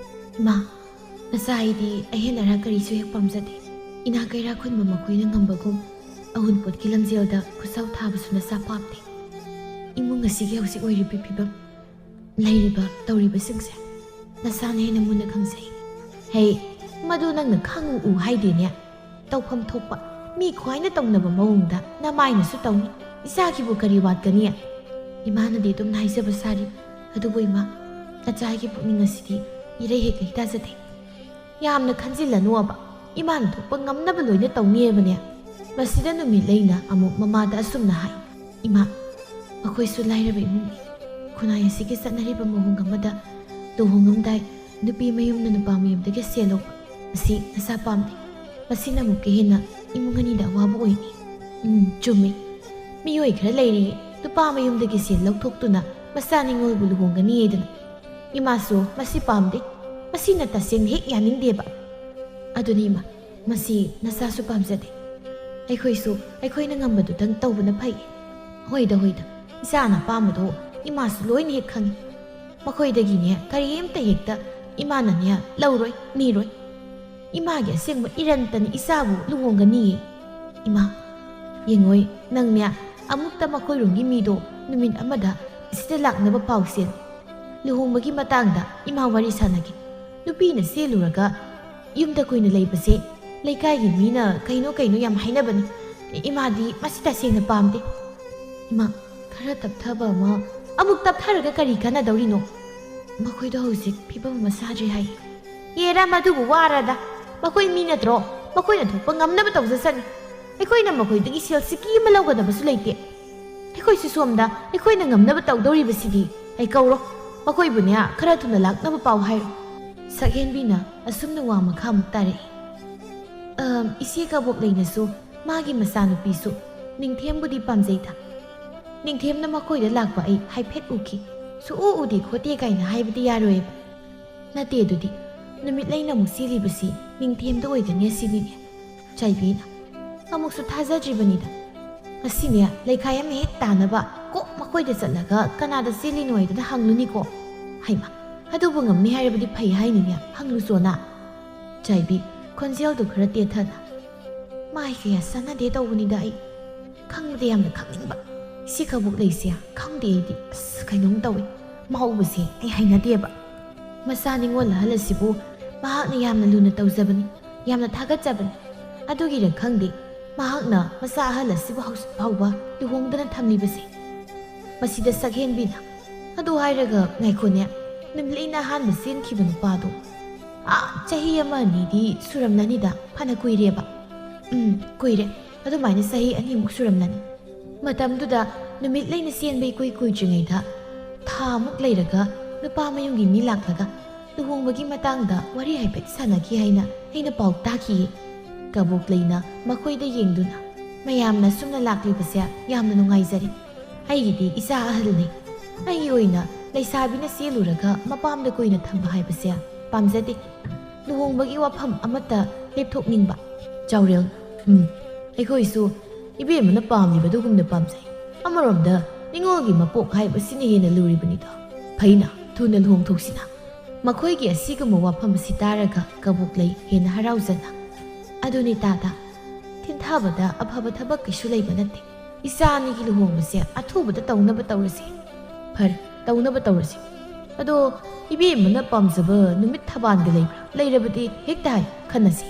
ꯏꯃꯥ, ꯅꯆꯥ ꯑꯩꯗꯤ ꯑꯍꯦꯟ ꯑꯔꯥꯛ ꯀꯔꯤꯁꯨ ꯍꯦꯛ ꯄꯥꯝꯖꯗꯦ꯫ ꯏꯅꯥꯛ ꯀꯩꯔꯥꯛ ꯈꯨꯟꯕ ꯃꯈꯣꯏꯅ ꯉꯝꯕꯒꯨꯝ ꯑꯑꯣꯟꯄꯣꯠꯀꯤ ꯂꯝꯖꯦꯜꯗ ꯈꯨꯠꯆꯥꯎ ꯊꯥꯕꯁꯨ ꯅꯆꯥ ꯄꯥꯝꯗꯦ꯫ ꯏꯃꯨꯡ ꯑꯁꯤꯒꯤ ꯍꯧꯖꯤꯛ ꯑꯣꯏꯔꯤꯕ ꯐꯤꯕꯝ, ꯂꯩꯔꯤꯕ ꯇꯧꯔꯤꯕꯁꯤꯡꯁꯦ ꯅꯆꯥꯅ ꯍꯦꯟꯅ ꯃꯨꯟꯅ ꯈꯪꯖꯩ꯫ ꯍꯦ, ꯃꯗꯨ ꯅꯪꯅ ꯈꯪꯎ ꯎ ꯍꯥꯏꯗꯦꯅꯦ꯫ ꯇꯧꯐꯝ ꯊꯣꯛꯄ ꯃꯤ ꯈ꯭ꯋꯥꯏꯅ ꯇꯧꯅꯕ ꯃꯑꯣꯡꯗ ꯅꯃꯥꯏꯅꯁꯨ ꯇꯧꯅꯤ꯫ ꯏꯆꯥꯒꯤꯕꯨ ꯀꯔꯤ ꯋꯥꯠꯀꯅꯤ? ꯏꯃꯥꯅꯗꯤ ꯑꯗꯨꯝ ꯍꯥꯏꯖꯕ ꯁꯥꯔꯤ꯫ ꯑꯗꯨꯕꯨ ꯏꯃꯥ, ꯅꯆꯥꯒꯤ ꯄꯨꯛꯅꯤꯡ ꯑꯁꯤꯗꯤ ꯏꯔꯩ ꯍꯦꯛ ꯂꯩꯇꯥꯖꯗꯦ꯫ ꯌꯥꯝꯅ ꯈꯟꯖꯤꯜꯂꯅꯨꯕ, ꯏꯃꯥꯅ ꯊꯣꯛꯄ ꯉꯝꯅꯕ ꯂꯣꯏꯅ ꯇꯧꯅꯤꯕꯅꯦ꯫ ꯃꯁꯤꯗ ꯅꯨꯃꯤꯠꯂꯩꯅ ꯑꯃꯨꯛ ꯃꯃꯥꯗ ꯑꯁꯨꯝꯅ ꯍꯥꯏ, ꯏꯃꯥ, ꯑꯩꯈꯣꯏꯁꯨ ꯂꯥꯏꯔꯕ ꯏꯃꯨꯡꯅꯤ꯫ ꯈꯨꯟꯅꯥꯏ ꯑꯁꯤꯒꯤ ꯆꯠꯅꯔꯤꯕ ꯃꯑꯣꯡ ꯑꯃꯗ ꯂꯨꯍꯣꯡꯉꯝꯗꯥꯏ ꯅꯨꯄꯤ ꯃꯌꯨꯝꯅ ꯅꯨꯄꯥ ꯃꯌꯨꯝꯗꯒꯤ ꯁꯦꯜ ꯂꯧꯕ ꯑꯁꯤ ꯅꯁꯥ ꯄꯥꯝꯗꯦ꯫ ꯃꯁꯤꯅ ꯑꯃꯨꯛꯀ ꯍꯦꯟꯅ ꯏꯃꯨꯡ ꯑꯅꯤꯗ ꯑꯋꯥꯕ ꯑꯣꯏꯅꯤ꯫ ꯎꯝ, ꯆꯨꯝꯃꯤ꯫ ꯃꯤꯑꯣꯏ ꯈꯔ ꯂꯩꯔꯤ, ꯅꯨꯄꯥ ꯃꯌꯨꯝꯗꯒꯤ ꯁꯦꯜ ꯂꯧꯊꯣꯛꯇꯨꯅ ꯃꯆꯥ ꯅꯤꯉꯣꯜꯕꯨ ꯂꯨꯍꯣꯡꯒꯅꯤ ꯍꯥꯏꯗꯅ꯫ ꯏꯃꯥꯁꯨ ꯃꯁꯤ ꯄꯥꯝꯗꯦ꯫ ꯃꯁꯤꯅ ꯇꯁꯦꯡꯅ ꯍꯦꯛ ꯌꯥꯅꯤꯡꯗꯦꯕ꯫ ꯑꯗꯨꯅꯤ ꯏꯃꯥ, ꯃꯁꯤ ꯅꯁꯥꯁꯨ ꯄꯥꯝꯖꯗꯦ꯫ ꯑꯩꯈꯣꯏꯁꯨ ꯑꯩꯈꯣꯏꯅ ꯉꯝꯕꯗꯨꯗꯪ ꯇꯧꯕꯅ ꯐꯩ꯫ ꯍꯣꯏꯗ, ꯍꯣꯏꯗ, ꯏꯆꯥꯅ ꯑꯄꯥꯝꯕꯗꯣ ꯏꯃꯥꯁꯨ ꯂꯣꯏꯅ ꯍꯦꯛ ꯈꯪꯏ꯫ ꯃꯈꯣꯏꯗꯒꯤꯅꯦ ꯀꯔꯤꯝꯇ ꯍꯦꯛꯇ ꯏꯃꯥꯅꯅꯦ ꯂꯧꯔꯣꯏ, ꯅꯤꯔꯣꯏ꯫ ꯏꯃꯥꯒꯤ ꯑꯁꯦꯡꯕ ꯏꯔꯟꯇꯅꯤ ꯏꯆꯥꯕꯨ ꯂꯨꯍꯣꯡꯒꯅꯤꯌꯦ꯫ ꯏꯃꯥ, ꯌꯦꯡꯉꯣꯏ, ꯅꯪꯅꯦ ꯑꯃꯨꯛꯇ ꯃꯈꯣꯏꯔꯣꯝꯒꯤ ꯃꯤꯗꯣ ꯅꯨꯃꯤꯠ ꯑꯃꯗ ꯁꯤꯗ ꯂꯥꯛꯅꯕ ꯄꯥꯎ ꯆꯦꯜꯂꯨ꯫ ꯂꯨꯍꯣꯡꯕꯒꯤ ꯃꯇꯥꯡꯗ ꯏꯃꯥ ꯋꯥꯔꯤ ꯁꯥꯟꯅꯒꯦ꯫ ꯅꯨꯄꯤꯅ ꯆꯦꯜꯂꯨꯔꯒ ꯌꯨꯝꯗ ꯀꯨꯏꯅ ꯂꯩꯕꯁꯦ ꯂꯩꯀꯥꯏꯒꯤ ꯃꯤꯅ ꯀꯩꯅꯣ ꯀꯩꯅꯣ ꯌꯥꯝ ꯍꯥꯏꯅꯕꯅꯤ꯫ ꯏꯃꯥꯗꯤ ꯃꯁꯤ ꯇꯁꯦꯡꯅ ꯄꯥꯝꯗꯦ꯫ ꯏꯃꯥ, ꯈꯔ ꯇꯞꯊꯕ ꯑꯃ꯫ ꯑꯃꯨꯛ ꯇꯞꯊꯔꯒ ꯀꯔꯤ ꯀꯥꯟꯅꯗꯧꯔꯤꯅꯣ? ꯃꯈꯣꯏꯗꯣ ꯍꯧꯖꯤꯛ ꯐꯤꯕꯝ ꯑꯃ ꯆꯥꯗ꯭ꯔꯤ ꯍꯥꯏ꯫ ꯑꯦꯔꯥ, ꯃꯗꯨꯕꯨ ꯋꯥꯔꯗ꯫ ꯃꯈꯣꯏ ꯃꯤ ꯅꯠꯇ꯭ꯔꯣ? ꯃꯈꯣꯏꯅ ꯊꯣꯛꯄ ꯉꯝꯅꯕ ꯇꯧꯖꯁꯅꯤ꯫ ꯑꯩꯈꯣꯏꯅ ꯃꯈꯣꯏꯗꯒꯤ ꯁꯦꯜ ꯁꯤꯀꯤ ꯑꯃ ꯂꯧꯒꯗꯕꯁꯨ ꯂꯩꯇꯦ꯫ ꯑꯩꯈꯣꯏꯁꯨ ꯁꯣꯝꯗ ꯑꯩꯈꯣꯏꯅ ꯉꯝꯅꯕ ꯇꯧꯗꯧꯔꯤꯕꯁꯤꯗꯤ꯫ ꯑꯩ ꯀꯧꯔꯣ꯫ ꯃꯈꯣꯏꯕꯨꯅꯦ ꯈꯔ ꯊꯨꯅ ꯂꯥꯛꯅꯕ ꯄꯥꯎ ꯍꯥꯏꯔꯣ꯫ ꯁꯛꯍꯦꯟꯕꯤꯅ ꯑꯁꯨꯝꯅ ꯋꯥ ꯃꯈꯥ ꯑꯃꯨꯛ ꯇꯥꯔꯛꯏ꯫ "ꯑꯝ, ꯏꯆꯦ ꯀꯕꯣꯛ ꯂꯩꯅꯁꯨ ꯃꯥꯒꯤ ꯃꯆꯥꯅꯨꯄꯤꯁꯨ ꯅꯤꯡꯊꯦꯝꯕꯨꯗꯤ ꯄꯥꯝꯖꯩꯗ꯫ ꯅꯤꯡꯊꯦꯝꯅ ꯃꯈꯣꯏꯗ ꯂꯥꯛꯄ ꯑꯩ ꯍꯥꯏꯐꯦꯠ ꯎꯈꯤ꯫ ꯁꯨꯛꯎ ꯎꯗꯦ ꯈꯣꯠꯇꯦ ꯀꯥꯏꯅ ꯍꯥꯏꯕꯗꯤ ꯌꯥꯔꯣꯏꯕ꯫ ꯅꯠꯇꯦ ꯑꯗꯨꯗꯤ, ꯅꯨꯃꯤꯠ ꯂꯩꯅ ꯑꯃꯨꯛ ꯆꯦꯜꯂꯤꯕꯁꯤ ꯅꯤꯡꯊꯦꯝꯗ ꯑꯣꯏꯒꯅꯤ ꯑꯁꯤꯅꯤꯅꯦ?" ꯆꯥꯏꯕꯤꯅ ꯑꯃꯨꯛꯁꯨ ꯊꯥꯖꯗ꯭ꯔꯤꯕꯅꯤꯗ꯫ "ꯉꯁꯤꯅꯦ ꯂꯩꯈꯥꯏ ꯑꯃ ꯍꯦꯛ ꯇꯥꯅꯕ ꯀꯣꯛ ꯃꯈꯣꯏꯗ ꯆꯠꯂꯒ ꯀꯅꯥꯗ ꯆꯦꯜꯂꯤꯅꯣ ꯍꯥꯏꯗꯅ ꯍꯪꯂꯨꯅꯤꯀꯣ꯫ ꯍꯩꯃ, ꯑꯗꯨꯕꯨ ꯉꯝꯅꯤ ꯍꯥꯏꯔꯕꯗꯤ ꯐꯩ ꯍꯥꯏꯅꯤꯅꯦ, ꯍꯪꯂꯨꯆꯣꯅ?" ꯆꯥꯏꯕꯤ ꯈꯣꯟꯖꯦꯜꯗꯨ ꯈꯔ ꯇꯦꯊꯅ꯫ "ꯃꯥꯏ ꯀꯌꯥ ꯆꯥꯟꯅꯗꯦ ꯇꯧꯕꯅꯤꯗ ꯑꯩ꯫ ꯈꯪꯕꯗꯤ ꯌꯥꯝꯅ ꯈꯪꯅꯤꯡꯕ꯫ ꯁꯤ ꯀꯕꯣꯛ ꯂꯩꯁꯦ ꯈꯪꯗꯦ ꯑꯩꯗꯤ꯫ ꯑꯁ, ꯀꯩꯅꯣꯝ ꯇꯧꯏ꯫ ꯃꯥ ꯎꯕꯁꯦ ꯑꯩ ꯍꯩꯅꯗꯦꯕ꯫ ꯃꯆꯥ ꯅꯤꯉꯣꯜ ꯑꯍꯜ ꯑꯁꯤꯕꯨ ꯃꯍꯥꯛꯅ ꯌꯥꯝꯅ ꯂꯨꯅ ꯇꯧꯖꯕꯅꯤ, ꯌꯥꯝꯅ ꯊꯥꯒꯠꯆꯕꯅꯤ꯫ ꯑꯗꯨꯒꯤꯔ ꯈꯪꯗꯦ, ꯃꯍꯥꯛꯅ ꯃꯆꯥ ꯑꯍꯜ ꯑꯁꯤꯕꯨ ꯍꯧꯖꯤꯛ ꯐꯥꯎꯕ ꯂꯨꯍꯣꯡꯗꯅ ꯊꯝꯂꯤꯕꯁꯦ꯫ ꯃꯁꯤꯗ ꯁꯛꯍꯦꯟꯕꯤꯅ, ꯑꯗꯨ ꯍꯥꯏꯔꯒ ꯉꯥꯏꯈꯣꯅꯦ, ꯅꯨꯃꯤꯠꯂꯩꯅ ꯑꯍꯥꯟꯕ ꯆꯦꯟꯈꯤꯕ ꯅꯨꯄꯥꯗꯣ, ꯑꯥ, ꯆꯍꯤ ꯑꯃ ꯑꯅꯤꯗꯤ ꯁꯨꯔꯝꯂꯅꯤꯗ, ꯐꯅ ꯀꯨꯏꯔꯦꯕ꯫ ꯎꯝ, ꯀꯨꯏꯔꯦ꯫ ꯑꯗꯨꯃꯥꯏꯅ ꯆꯍꯤ ꯑꯅꯤꯃꯨꯛ ꯁꯨꯔꯝꯂꯅꯤ꯫ ꯃꯇꯝꯗꯨꯗ ꯅꯨꯃꯤꯠꯂꯩꯅ ꯆꯦꯟꯕ ꯏꯀꯨꯏ ꯀꯨꯏꯗ꯭ꯔꯤꯉꯩꯗ ꯊꯥꯃꯨꯛ ꯂꯩꯔꯒ ꯅꯨꯄꯥ ꯃꯌꯨꯝꯒꯤ ꯃꯤ ꯂꯥꯛꯂꯒ ꯂꯨꯍꯣꯡꯕꯒꯤ ꯃꯇꯥꯡꯗ ꯋꯥꯔꯤ ꯍꯥꯏꯐꯦꯠ ꯁꯥꯟꯅꯈꯤ ꯍꯥꯏꯅ ꯑꯩꯅ ꯄꯥꯎ ꯇꯥꯈꯤꯌꯦ꯫ ꯀꯕꯣꯛꯂꯩꯅ ꯃꯈꯣꯏꯗ ꯌꯦꯡꯗꯨꯅ, "ꯃꯌꯥꯝꯅ ꯁꯨꯝꯅ ꯂꯥꯛꯂꯤꯕꯁꯦ ꯌꯥꯝꯅ ꯅꯨꯡꯉꯥꯏꯖꯔꯦ꯫ ꯑꯩꯒꯤꯗꯤ ꯏꯆꯥ ꯑꯍꯜꯅꯤ꯫ ꯑꯩꯒꯤ ꯑꯣꯏꯅ ꯂꯩꯁꯥꯕꯤꯅ ꯆꯦꯜꯂꯨꯔꯒ ꯃꯄꯥꯝꯗ ꯀꯨꯏꯅ ꯊꯝꯕ ꯍꯥꯏꯕꯁꯦ ꯄꯥꯝꯖꯗꯦ꯫ ꯂꯨꯍꯣꯡꯕꯒꯤ ꯋꯥꯐꯝ ꯑꯃꯠꯇ ꯂꯦꯞꯊꯣꯛꯅꯤꯡꯕ꯫" ꯆꯥꯎꯔꯦꯜ, "ꯎꯝ, ꯑꯩꯈꯣꯏꯁꯨ ꯏꯕꯦꯝꯃꯅ ꯄꯥꯝꯂꯤꯕꯗꯨꯒꯨꯝꯅ ꯄꯥꯝꯖꯩ꯫ ꯑꯃꯔꯣꯝꯗ ꯅꯤꯉꯣꯜꯒꯤ ꯃꯄꯣꯛ ꯍꯥꯏꯕꯁꯤꯅ ꯍꯦꯟꯅ ꯂꯨꯔꯤꯕꯅꯤꯗꯣ꯫ ꯐꯩꯅ, ꯊꯨꯅ ꯂꯨꯍꯣꯡꯊꯣꯛꯁꯤꯅ꯫" ꯃꯈꯣꯏꯒꯤ ꯑꯁꯤꯒꯨꯝꯕ ꯋꯥꯐꯝ ꯑꯁꯤ ꯇꯥꯔꯒ ꯀꯕꯣꯛꯂꯩ ꯍꯦꯟꯅ ꯍꯔꯥꯎꯖꯅ, "ꯑꯗꯨꯅꯤ ꯇꯥꯗ, ꯊꯤꯟꯊꯥꯕꯗ ꯑꯐꯕ ꯊꯕꯛ ꯀꯩꯁꯨ ꯂꯩꯕ ꯅꯠꯇꯦ꯫ ꯏꯆꯥ ꯑꯅꯤꯒꯤ ꯂꯨꯍꯣꯡꯕꯁꯦ ꯑꯊꯨꯕꯗ ꯇꯧꯅꯕ ꯇꯧꯔꯁꯤ꯫" "ꯐꯔꯦ, ꯇꯧꯅꯕ ꯇꯧꯔꯁꯤ꯫ ꯑꯗꯣ ꯏꯕꯦꯝꯃꯅ ꯄꯥꯝꯖꯕ ꯅꯨꯃꯤꯠ ꯊꯕꯥꯟꯒ ꯂꯩꯕ꯭ꯔꯥ? ꯂꯩꯔꯕꯗꯤ ꯍꯦꯛꯇ ꯍꯥꯏ, ꯈꯟꯅꯁꯤ꯫"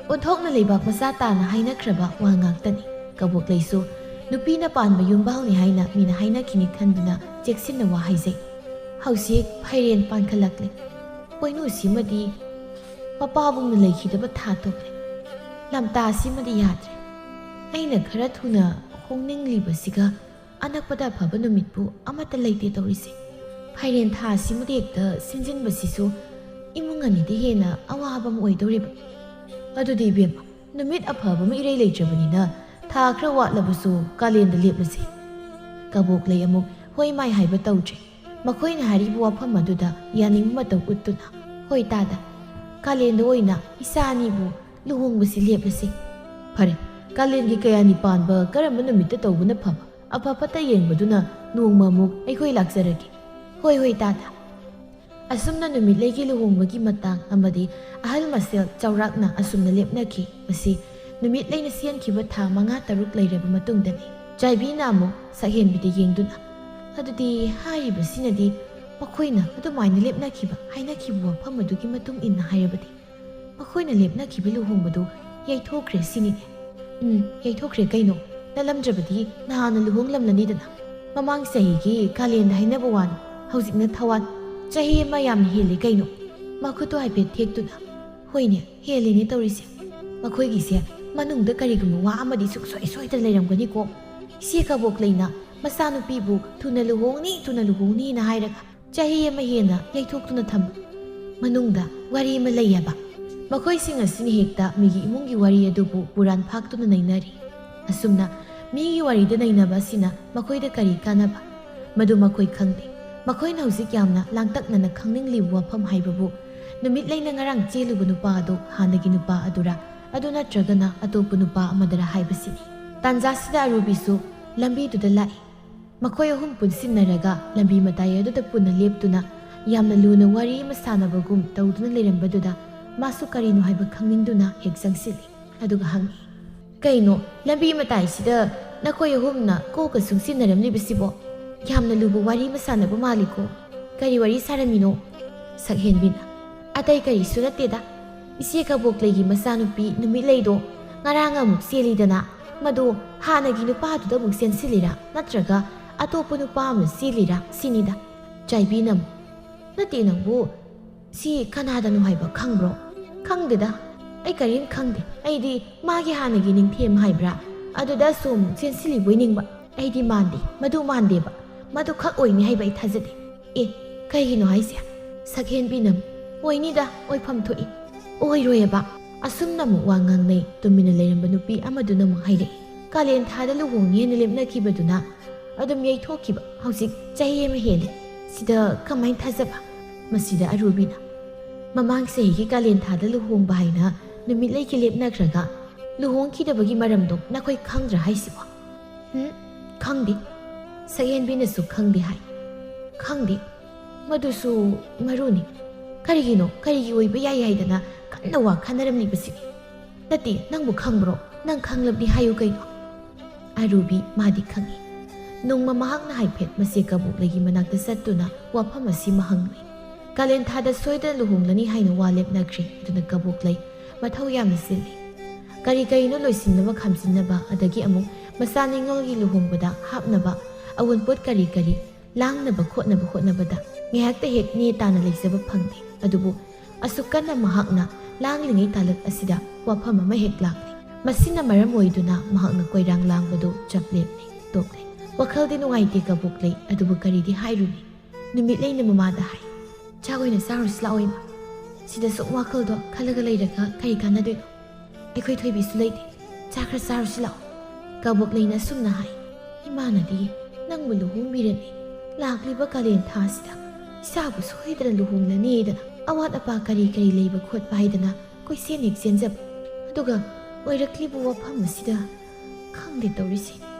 ꯑꯣꯟꯊꯣꯛꯅ ꯂꯩꯕꯥꯛ ꯃꯆꯥ ꯇꯥꯅ ꯍꯥꯏꯅꯈ꯭ꯔꯕ ꯋꯥ ꯉꯥꯛꯇꯅꯤ꯫ ꯀꯕꯣꯛꯂꯩꯁꯨ ꯅꯨꯄꯤꯅ ꯄꯥꯟꯕ ꯌꯨꯝꯕꯥꯜꯅꯤ ꯍꯥꯏꯅ ꯃꯤꯅ ꯍꯥꯏꯅꯈꯤꯅꯤ ꯈꯟꯗꯨꯅ ꯆꯦꯛꯁꯤꯟꯅ ꯋꯥ ꯍꯥꯏꯖꯩ꯫ "ꯍꯧꯖꯤꯛ ꯐꯩꯔꯦꯟ ꯄꯥꯟꯈꯠꯂꯛꯂꯦ꯫ ꯄꯣꯏꯅꯨꯁꯤꯃꯗꯤ ꯃꯄꯥꯕꯨꯡꯅ ꯂꯩꯈꯤꯗꯕ ꯊꯥ ꯇꯣꯛꯂꯦ꯫ ꯂꯝꯇꯥꯁꯤꯃꯗꯤ ꯌꯥꯗ꯭ꯔꯦ꯫ ꯑꯩꯅ ꯈꯔ ꯊꯨꯅ ꯍꯣꯡꯅꯤꯡꯂꯤꯕꯁꯤꯒ ꯑꯅꯛꯄꯗ ꯑꯐꯕ ꯅꯨꯃꯤꯠꯄꯨ ꯑꯃꯠꯇ ꯂꯩꯇꯦ ꯇꯧꯔꯤꯁꯦ꯫ ꯐꯩꯔꯦꯟ ꯊꯥ ꯑꯁꯤꯃꯗꯤ ꯍꯦꯛꯇ ꯁꯤꯟꯖꯤꯟꯕꯁꯤꯁꯨ ꯏꯃꯨꯡ ꯑꯅꯤꯗ ꯍꯦꯟꯅ ꯑꯋꯥꯕ ꯑꯃ ꯑꯣꯏꯗꯧꯔꯤꯕ꯫ ꯑꯗꯨꯗꯤ ꯏꯕꯦꯝꯃ, ꯅꯨꯃꯤꯠ ꯑꯐꯕ ꯑꯃ ꯏꯔꯩ ꯂꯩꯇ꯭ꯔꯕꯅꯤꯅ ꯊꯥ ꯈꯔ ꯋꯥꯠꯂꯕꯁꯨ ꯀꯥꯂꯦꯟꯗ ꯂꯦꯞꯂꯁꯤ꯫" ꯀꯕꯣꯛꯂꯩ ꯑꯃꯨꯛ ꯍꯣꯏ ꯃꯥꯏ ꯍꯥꯏꯕ ꯇꯧꯗ꯭ꯔꯦ꯫ ꯃꯈꯣꯏꯅ ꯍꯥꯏꯔꯤꯕ ꯋꯥꯐꯝ ꯑꯗꯨꯗ ꯌꯥꯅꯤꯡꯕ ꯃꯇꯧ ꯎꯠꯇꯨꯅ, "ꯍꯣꯏ ꯇꯥꯗ, ꯀꯥꯂꯦꯟꯗ ꯑꯣꯏꯅ ꯏꯆꯥ ꯑꯅꯤꯕꯨ ꯂꯨꯍꯣꯡꯕꯁꯤ ꯂꯦꯞꯂꯁꯤ꯫" "ꯐꯔꯦ, ꯀꯥꯂꯦꯟꯒꯤ ꯀꯌꯥꯅꯤ ꯄꯥꯟꯕ ꯀꯔꯝꯕ ꯅꯨꯃꯤꯠꯇ ꯇꯧꯕꯅ ꯐꯕ? ꯑꯐ ꯐꯠꯇ ꯌꯦꯡꯕꯗꯨꯅ ꯅꯣꯡꯃ ꯑꯃꯨꯛ ꯑꯩꯈꯣꯏ ꯂꯥꯛꯆꯔꯒꯦ꯫" "ꯍꯣꯏ, ꯍꯣꯏ ꯇꯥꯗ꯫" ꯑꯁꯨꯝꯅ ꯅꯨꯃꯤꯠꯂꯩꯒꯤ ꯂꯨꯍꯣꯡꯕꯒꯤ ꯃꯇꯥꯡ ꯑꯃꯗꯤ ꯑꯍꯜ ꯃꯁꯦꯜ ꯆꯥꯎꯔꯥꯛꯅ ꯑꯁꯨꯝꯅ ꯂꯦꯞꯅꯈꯤ꯫ ꯃꯁꯤ ꯅꯨꯃꯤꯠꯂꯩꯅ ꯆꯦꯟꯈꯤꯕ ꯊꯥ ꯃꯉꯥ ꯇꯔꯨꯛ ꯂꯩꯔꯕ ꯃꯇꯨꯡꯗꯅꯤ꯫ ꯆꯥꯏꯕꯤꯅ ꯑꯃꯨꯛ ꯁꯛꯍꯦꯟꯕꯤꯗ ꯌꯦꯡꯗꯨꯅ, "ꯑꯗꯨꯗꯤ ꯍꯥꯏꯔꯤꯕꯁꯤꯅꯗꯤ ꯃꯈꯣꯏꯅ ꯑꯗꯨꯃꯥꯏꯅ ꯂꯦꯞꯅꯈꯤꯕ, ꯍꯥꯏꯅꯈꯤꯕ ꯋꯥꯐꯝ ꯑꯗꯨꯒꯤ ꯃꯇꯨꯡ ꯏꯟꯅ ꯍꯥꯏꯔꯕꯗꯤ ꯃꯈꯣꯏꯅ ꯂꯦꯞꯅꯈꯤꯕ ꯂꯨꯍꯣꯡꯕꯗꯨ ꯌꯩꯊꯣꯛꯈ꯭ꯔꯦ ꯁꯤꯅꯤꯅꯦ?" "ꯎꯝ, ꯌꯩꯊꯣꯛꯈ꯭ꯔꯦ ꯀꯩꯅꯣ꯫ ꯅꯠꯂꯝꯗ꯭ꯔꯕꯗꯤ ꯅꯍꯥꯟꯅ ꯂꯨꯍꯣꯡꯂꯝꯂꯅꯤꯗꯅ꯫ ꯃꯃꯥꯡ ꯆꯍꯤꯒꯤ ꯀꯥꯂꯦꯟꯗ ꯍꯥꯏꯅꯕ ꯋꯥꯅꯤ, ꯍꯧꯖꯤꯛꯅ ꯊꯋꯥꯟ꯫ ꯆꯍꯤ ꯑꯃ ꯌꯥꯝꯅ ꯍꯦꯜꯂꯦ ꯀꯩꯅꯣ꯫" ꯃꯈꯨꯠꯇꯣ ꯍꯥꯏꯐꯦꯠ ꯊꯦꯛꯇꯨꯅ, "ꯍꯣꯏꯅꯦ, ꯍꯦꯜꯂꯤꯅꯦ ꯇꯧꯔꯤꯁꯦ꯫ ꯃꯈꯣꯏꯒꯤꯁꯦ ꯃꯅꯨꯡꯗ ꯀꯔꯤꯒꯨꯝꯕ ꯋꯥ ꯑꯃꯗꯤ ꯁꯨꯡꯁꯣꯏ ꯁꯣꯏꯗꯅ ꯂꯩꯔꯝꯒꯅꯤꯀꯣ꯫ ꯏꯆꯦ ꯀꯕꯣꯛꯂꯩꯅ ꯃꯆꯥꯅꯨꯄꯤꯕꯨ ꯊꯨꯅ ꯂꯨꯍꯣꯡꯅꯤ, ꯊꯨꯅ ꯂꯨꯍꯣꯡꯅꯤꯅ ꯍꯥꯏꯔꯒ ꯆꯍꯤ ꯑꯃ ꯍꯦꯟꯅ ꯌꯩꯊꯣꯛꯇꯨꯅ ꯊꯝꯕ꯫ ꯃꯅꯨꯡꯗ ꯋꯥꯔꯤ ꯑꯃ ꯂꯩꯌꯦꯕ꯫ ꯃꯈꯣꯏꯁꯤꯡ ꯑꯁꯤꯅ ꯍꯦꯛꯇ ꯃꯤꯒꯤ ꯏꯃꯨꯡꯒꯤ ꯋꯥꯔꯤ ꯑꯗꯨꯕꯨ ꯄꯨꯔꯥꯟ ꯐꯥꯛꯇꯨꯅ ꯅꯩꯅꯔꯤ꯫ ꯑꯁꯨꯝꯅ ꯃꯤꯒꯤ ꯋꯥꯔꯤꯗ ꯅꯩꯅꯕ ꯑꯁꯤꯅ ꯃꯈꯣꯏꯗ ꯀꯔꯤ ꯀꯥꯟꯅꯕ? ꯃꯗꯨ ꯃꯈꯣꯏ ꯈꯪꯗꯦ꯫ ꯃꯈꯣꯏꯅ ꯍꯧꯖꯤꯛ ꯌꯥꯝꯅ ꯂꯥꯡꯇꯛꯅꯅ ꯈꯪꯅꯤꯡꯂꯤꯕ ꯋꯥꯐꯝ ꯍꯥꯏꯕꯕꯨ, ꯅꯨꯃꯤꯠꯂꯩꯅ ꯉꯔꯥꯡ ꯆꯦꯜꯂꯨꯕ ꯅꯨꯄꯥ ꯑꯗꯨ ꯍꯥꯟꯅꯒꯤ ꯅꯨꯄꯥ ꯑꯗꯨꯔꯥ, ꯑꯗꯨ ꯅꯠꯇ꯭ꯔꯒꯅ ꯑꯇꯣꯞꯄ ꯅꯨꯄꯥ ꯑꯃꯗꯔꯥ ꯍꯥꯏꯕꯁꯤꯅꯤ꯫ ꯇꯥꯟꯖꯥꯁꯤꯗ ꯑꯔꯨꯕꯤꯁꯨ ꯂꯝꯕꯤꯗꯨꯗ ꯂꯥꯛꯏ꯫ ꯃꯈꯣꯏ ꯑꯍꯨꯝ ꯄꯨꯟꯁꯤꯟꯅꯔꯒ ꯂꯝꯕꯤ ꯃꯇꯥꯏ ꯑꯗꯨꯗ ꯄꯨꯟꯅ ꯂꯦꯞꯇꯨꯅ ꯌꯥꯝꯅ ꯂꯨꯅ ꯋꯥꯔꯤ ꯑꯃ ꯁꯥꯟꯅꯕꯒꯨꯝ ꯇꯧꯗꯨꯅ ꯂꯩꯔꯝꯕꯗꯨꯗ ꯃꯥꯁꯨ ꯀꯔꯤꯅꯣ ꯍꯥꯏꯕ ꯈꯪꯅꯤꯡꯗꯨꯅ ꯍꯦꯛ ꯆꯪꯁꯤꯜꯂꯤ꯫ ꯑꯗꯨꯒ ꯍꯪꯉꯤ, "ꯀꯩꯅꯣ, ꯂꯝꯕꯤ ꯃꯇꯥꯏꯁꯤꯗ ꯅꯈꯣꯏ ꯑꯍꯨꯝꯅ ꯀꯣꯛꯀ ꯁꯨꯡꯁꯤꯟꯅꯔꯝꯂꯤꯕꯁꯤꯕꯣ? ꯌꯥꯝꯅ ꯂꯨꯕ ꯋꯥꯔꯤ ꯑꯃ ꯁꯥꯟꯅꯕ ꯃꯥꯜꯂꯤꯀꯣ꯫ ꯀꯔꯤ ꯋꯥꯔꯤ ꯁꯥꯔꯝꯃꯤꯅꯣ?" ꯁꯛꯍꯦꯟꯕꯤꯅ, "ꯑꯇꯩ ꯀꯔꯤꯁꯨ ꯅꯠꯇꯦꯗ꯫ ꯏꯆꯦ ꯀꯕꯣꯛꯂꯩꯒꯤ ꯃꯆꯥꯅꯨꯄꯤ ꯅꯨꯃꯤꯠꯂꯩꯗꯣ ꯉꯔꯥꯡ ꯑꯃꯨꯛ ꯆꯦꯜꯂꯤꯗꯅ, ꯃꯗꯣ ꯍꯥꯟꯅꯒꯤ ꯅꯨꯄꯥꯗꯨꯗ ꯑꯃꯨꯛ ꯆꯦꯟꯁꯤꯜꯂꯤꯔꯥ, ꯅꯠꯇ꯭ꯔꯒ ꯑꯇꯣꯞꯄ ꯅꯨꯄꯥ ꯑꯃ ꯆꯦꯜꯂꯤꯔꯥ ꯁꯤꯅꯤꯗ꯫" ꯆꯥꯏꯕꯤꯅ ꯑꯃꯨꯛ, "ꯅꯠꯇꯦ ꯅꯪꯕꯨ, ꯁꯤ ꯀꯅꯥꯗꯅꯣ ꯍꯥꯏꯕ ꯈꯪꯕ꯭ꯔꯣ?" "ꯈꯪꯗꯦꯗ, ꯑꯩ ꯀꯔꯤꯝ ꯈꯪꯗꯦ꯫ ꯑꯩꯗꯤ ꯃꯥꯒꯤ ꯍꯥꯟꯅꯒꯤ ꯅꯤꯡꯊꯦꯝ ꯍꯥꯏꯕ꯭ꯔꯥ, ꯑꯗꯨꯗ ꯁꯨꯝ ꯆꯦꯟꯁꯤꯜꯂꯤꯕꯣꯏ ꯅꯤꯡꯕ꯫ ꯑꯩꯗꯤ ꯃꯥꯟꯗꯦ, ꯃꯗꯨ ꯃꯥꯟꯗꯦꯕ꯫ ꯃꯗꯨ ꯈꯛ ꯑꯣꯏꯅꯤ ꯍꯥꯏꯕ ꯑꯩ ꯊꯥꯖꯗꯦ꯫" "ꯑꯦ, ꯀꯩꯒꯤꯅꯣ ꯍꯥꯏꯁꯦ?" ꯁꯛꯍꯦꯟꯕꯤꯅ, "ꯑꯣꯏꯅꯤꯗ, ꯑꯣꯏꯐꯝ ꯊꯣꯛꯏ꯫" "ꯑꯣꯏꯔꯣꯏꯑꯕ꯫" ꯑꯁꯨꯝꯅ ꯑꯃꯨꯛ ꯋꯥ ꯉꯥꯡꯅꯩ꯫ ꯇꯨꯃꯤꯟꯅ ꯂꯩꯔꯝꯕ ꯅꯨꯄꯤ ꯑꯃꯗꯨꯅ ꯑꯃꯨꯛ ꯍꯥꯏꯔꯛꯏ, "ꯀꯥꯂꯦꯟ ꯊꯥꯗ ꯂꯨꯍꯣꯡꯉꯦꯅ ꯂꯦꯞꯅꯈꯤꯕꯗꯨꯅ ꯑꯗꯨꯝ ꯌꯩꯊꯣꯛꯈꯤꯕ ꯍꯧꯖꯤꯛ ꯆꯍꯤ ꯑꯃ ꯍꯦꯜꯂꯦ꯫ ꯁꯤꯗ ꯀꯃꯥꯏꯅ ꯊꯥꯖꯕ?" ꯃꯁꯤꯗ ꯑꯔꯨꯕꯤꯅ, "ꯃꯃꯥꯡ ꯆꯍꯤꯒꯤ ꯀꯥꯂꯦꯟ ꯊꯥꯗ ꯂꯨꯍꯣꯡꯕ ꯍꯥꯏꯅ ꯅꯨꯃꯤꯠꯂꯩꯒꯤ ꯂꯦꯞꯅꯈ꯭ꯔꯒ ꯂꯨꯍꯣꯡꯈꯤꯗꯕꯒꯤ ꯃꯔꯝꯗꯣ ꯅꯈꯣꯏ ꯈꯪꯗ꯭ꯔꯥ ꯍꯥꯏꯁꯤꯕꯣ?" "ꯎꯝ, ꯈꯪꯗꯦ꯫" ꯁꯛꯍꯦꯟꯕꯤꯅꯁꯨ ꯈꯪꯗꯦ ꯍꯥꯏ꯫ "ꯈꯪꯗꯦ꯫ ꯃꯗꯨꯁꯨ ꯃꯔꯨꯅꯤ꯫ ꯀꯔꯤꯒꯤꯅꯣ? ꯀꯔꯤꯒꯤ ꯑꯣꯏꯕ ꯌꯥꯏ ꯍꯥꯏꯗꯅ ꯀꯟꯅ ꯋꯥ ꯈꯟꯅꯔꯝꯂꯤꯕꯁꯤꯗꯤ?" "ꯅꯠꯇꯦ, ꯅꯪꯕꯨ ꯈꯪꯕ꯭ꯔꯣ? ꯅꯪ ꯈꯪꯂꯕꯗꯤ ꯍꯥꯏꯌꯨ ꯀꯩꯅꯣ?" ꯑꯔꯨꯕꯤ ꯃꯥꯗꯤ ꯈꯪꯏ꯫ ꯅꯣꯡꯃ ꯃꯍꯥꯛꯅ ꯍꯥꯏꯐꯦꯠ ꯃꯆꯦ ꯀꯕꯣꯛꯂꯩꯒꯤ ꯃꯅꯥꯛꯇ ꯆꯠꯇꯨꯅ ꯋꯥꯐꯝ ꯑꯁꯤꯃ ꯍꯪꯂꯨꯏ꯫ ꯀꯥꯂꯦꯟ ꯊꯥꯗ ꯁꯣꯏꯗꯅ ꯂꯨꯍꯣꯡꯂꯅꯤ ꯍꯥꯏꯅ ꯋꯥ ꯂꯦꯞꯅꯈ꯭ꯔꯦ꯫ ꯑꯗꯨꯅ ꯀꯕꯣꯛꯂꯩ ꯃꯊꯧ ꯌꯥꯝꯅ ꯆꯤꯜꯂꯤ꯫ ꯀꯔꯤ ꯀꯔꯤꯅꯣ ꯂꯣꯏꯁꯤꯟꯅꯕ ꯈꯥꯝꯖꯤꯟꯅꯕ, ꯑꯗꯒꯤ ꯑꯃꯨꯛ ꯃꯆꯥ ꯅꯤꯉꯣꯜꯒꯤ ꯂꯨꯍꯣꯡꯕꯗ ꯍꯥꯞꯅꯕ ꯑꯋꯨꯟꯄꯣꯠ ꯀꯔꯤ ꯀꯔꯤ ꯂꯥꯡꯅꯕ ꯈꯣꯠꯅꯕ ꯍꯣꯠꯅꯕꯗ ꯉꯥꯏꯍꯥꯛꯇ ꯍꯦꯛ ꯅꯦ ꯇꯥꯅ ꯂꯩꯖꯕ ꯐꯪꯗꯦ꯫ ꯑꯗꯨꯕꯨ ꯑꯁꯨꯛ ꯀꯟꯅ ꯃꯍꯥꯛꯅ ꯂꯥꯡꯂꯤꯉꯩ ꯇꯥꯂꯛ ꯑꯁꯤꯗ ꯋꯥꯐꯝ ꯑꯃ ꯍꯦꯛ ꯂꯥꯛꯂꯤ꯫ ꯃꯁꯤꯅ ꯃꯔꯝ ꯑꯣꯏꯗꯨꯅ ꯃꯍꯥꯛꯅ ꯀꯣꯏꯔꯥꯡ ꯂꯥꯡꯕꯗꯨ ꯆꯞ ꯂꯦꯞꯂꯦ, ꯇꯣꯛꯂꯦ꯫ ꯋꯥꯈꯜꯗꯤ ꯅꯨꯡꯉꯥꯏꯇꯦ ꯀꯕꯣꯛꯂꯩ, ꯑꯗꯨꯕꯨ ꯀꯔꯤꯗꯤ ꯍꯥꯏꯔꯨꯅꯤ? ꯅꯨꯃꯤꯠꯂꯩꯅ ꯃꯃꯥꯗ ꯍꯥꯏ, "ꯆꯥꯛ ꯑꯣꯏꯅ ꯆꯥꯔꯨꯁꯤ ꯂꯥꯛꯑꯣ ꯏꯃꯥ꯫ ꯁꯤꯗ ꯁꯨꯝ ꯋꯥꯈꯜꯗꯣ ꯈꯜꯂꯒ ꯂꯩꯔꯒ ꯀꯔꯤ ꯀꯥꯟꯅꯗꯣꯏꯅꯣ? ꯑꯩꯈꯣꯏ ꯊꯣꯏꯕꯤꯁꯨ ꯂꯩꯇꯦ꯫ ꯆꯥ ꯈꯔ ꯆꯥꯔꯨꯁꯤ ꯂꯥꯛꯑꯣ꯫ ꯀꯕꯣꯛ ꯂꯩꯅ ꯑꯁꯨꯝꯅ ꯍꯥꯏ꯫ ꯏꯃꯥꯅꯗꯤ ꯅꯪꯕꯨ ꯂꯨꯍꯣꯡꯕꯤꯔꯅꯤ꯫ ꯂꯥꯛꯂꯤꯕ ꯀꯥꯂꯦꯟ ꯊꯥꯁꯤꯗ ꯏꯆꯥꯕꯨ ꯁꯣꯏꯗꯅ ꯂꯨꯍꯣꯡꯂꯅꯤꯗꯅ ꯑꯋꯥꯠ ꯑꯄꯥ ꯀꯔꯤ ꯀꯔꯤ ꯂꯩꯕ ꯈꯣꯠꯄ ꯍꯥꯏꯗꯅ ꯀꯣꯏꯆꯦꯟ ꯍꯦꯛ ꯆꯦꯟꯖꯕ꯫ ꯑꯗꯨꯒ ꯑꯣꯏꯔꯛꯂꯤꯕ ꯋꯥꯐꯝ ꯑꯁꯤꯗ ꯈꯪꯗꯦ ꯇꯧꯔꯤꯁꯦ꯫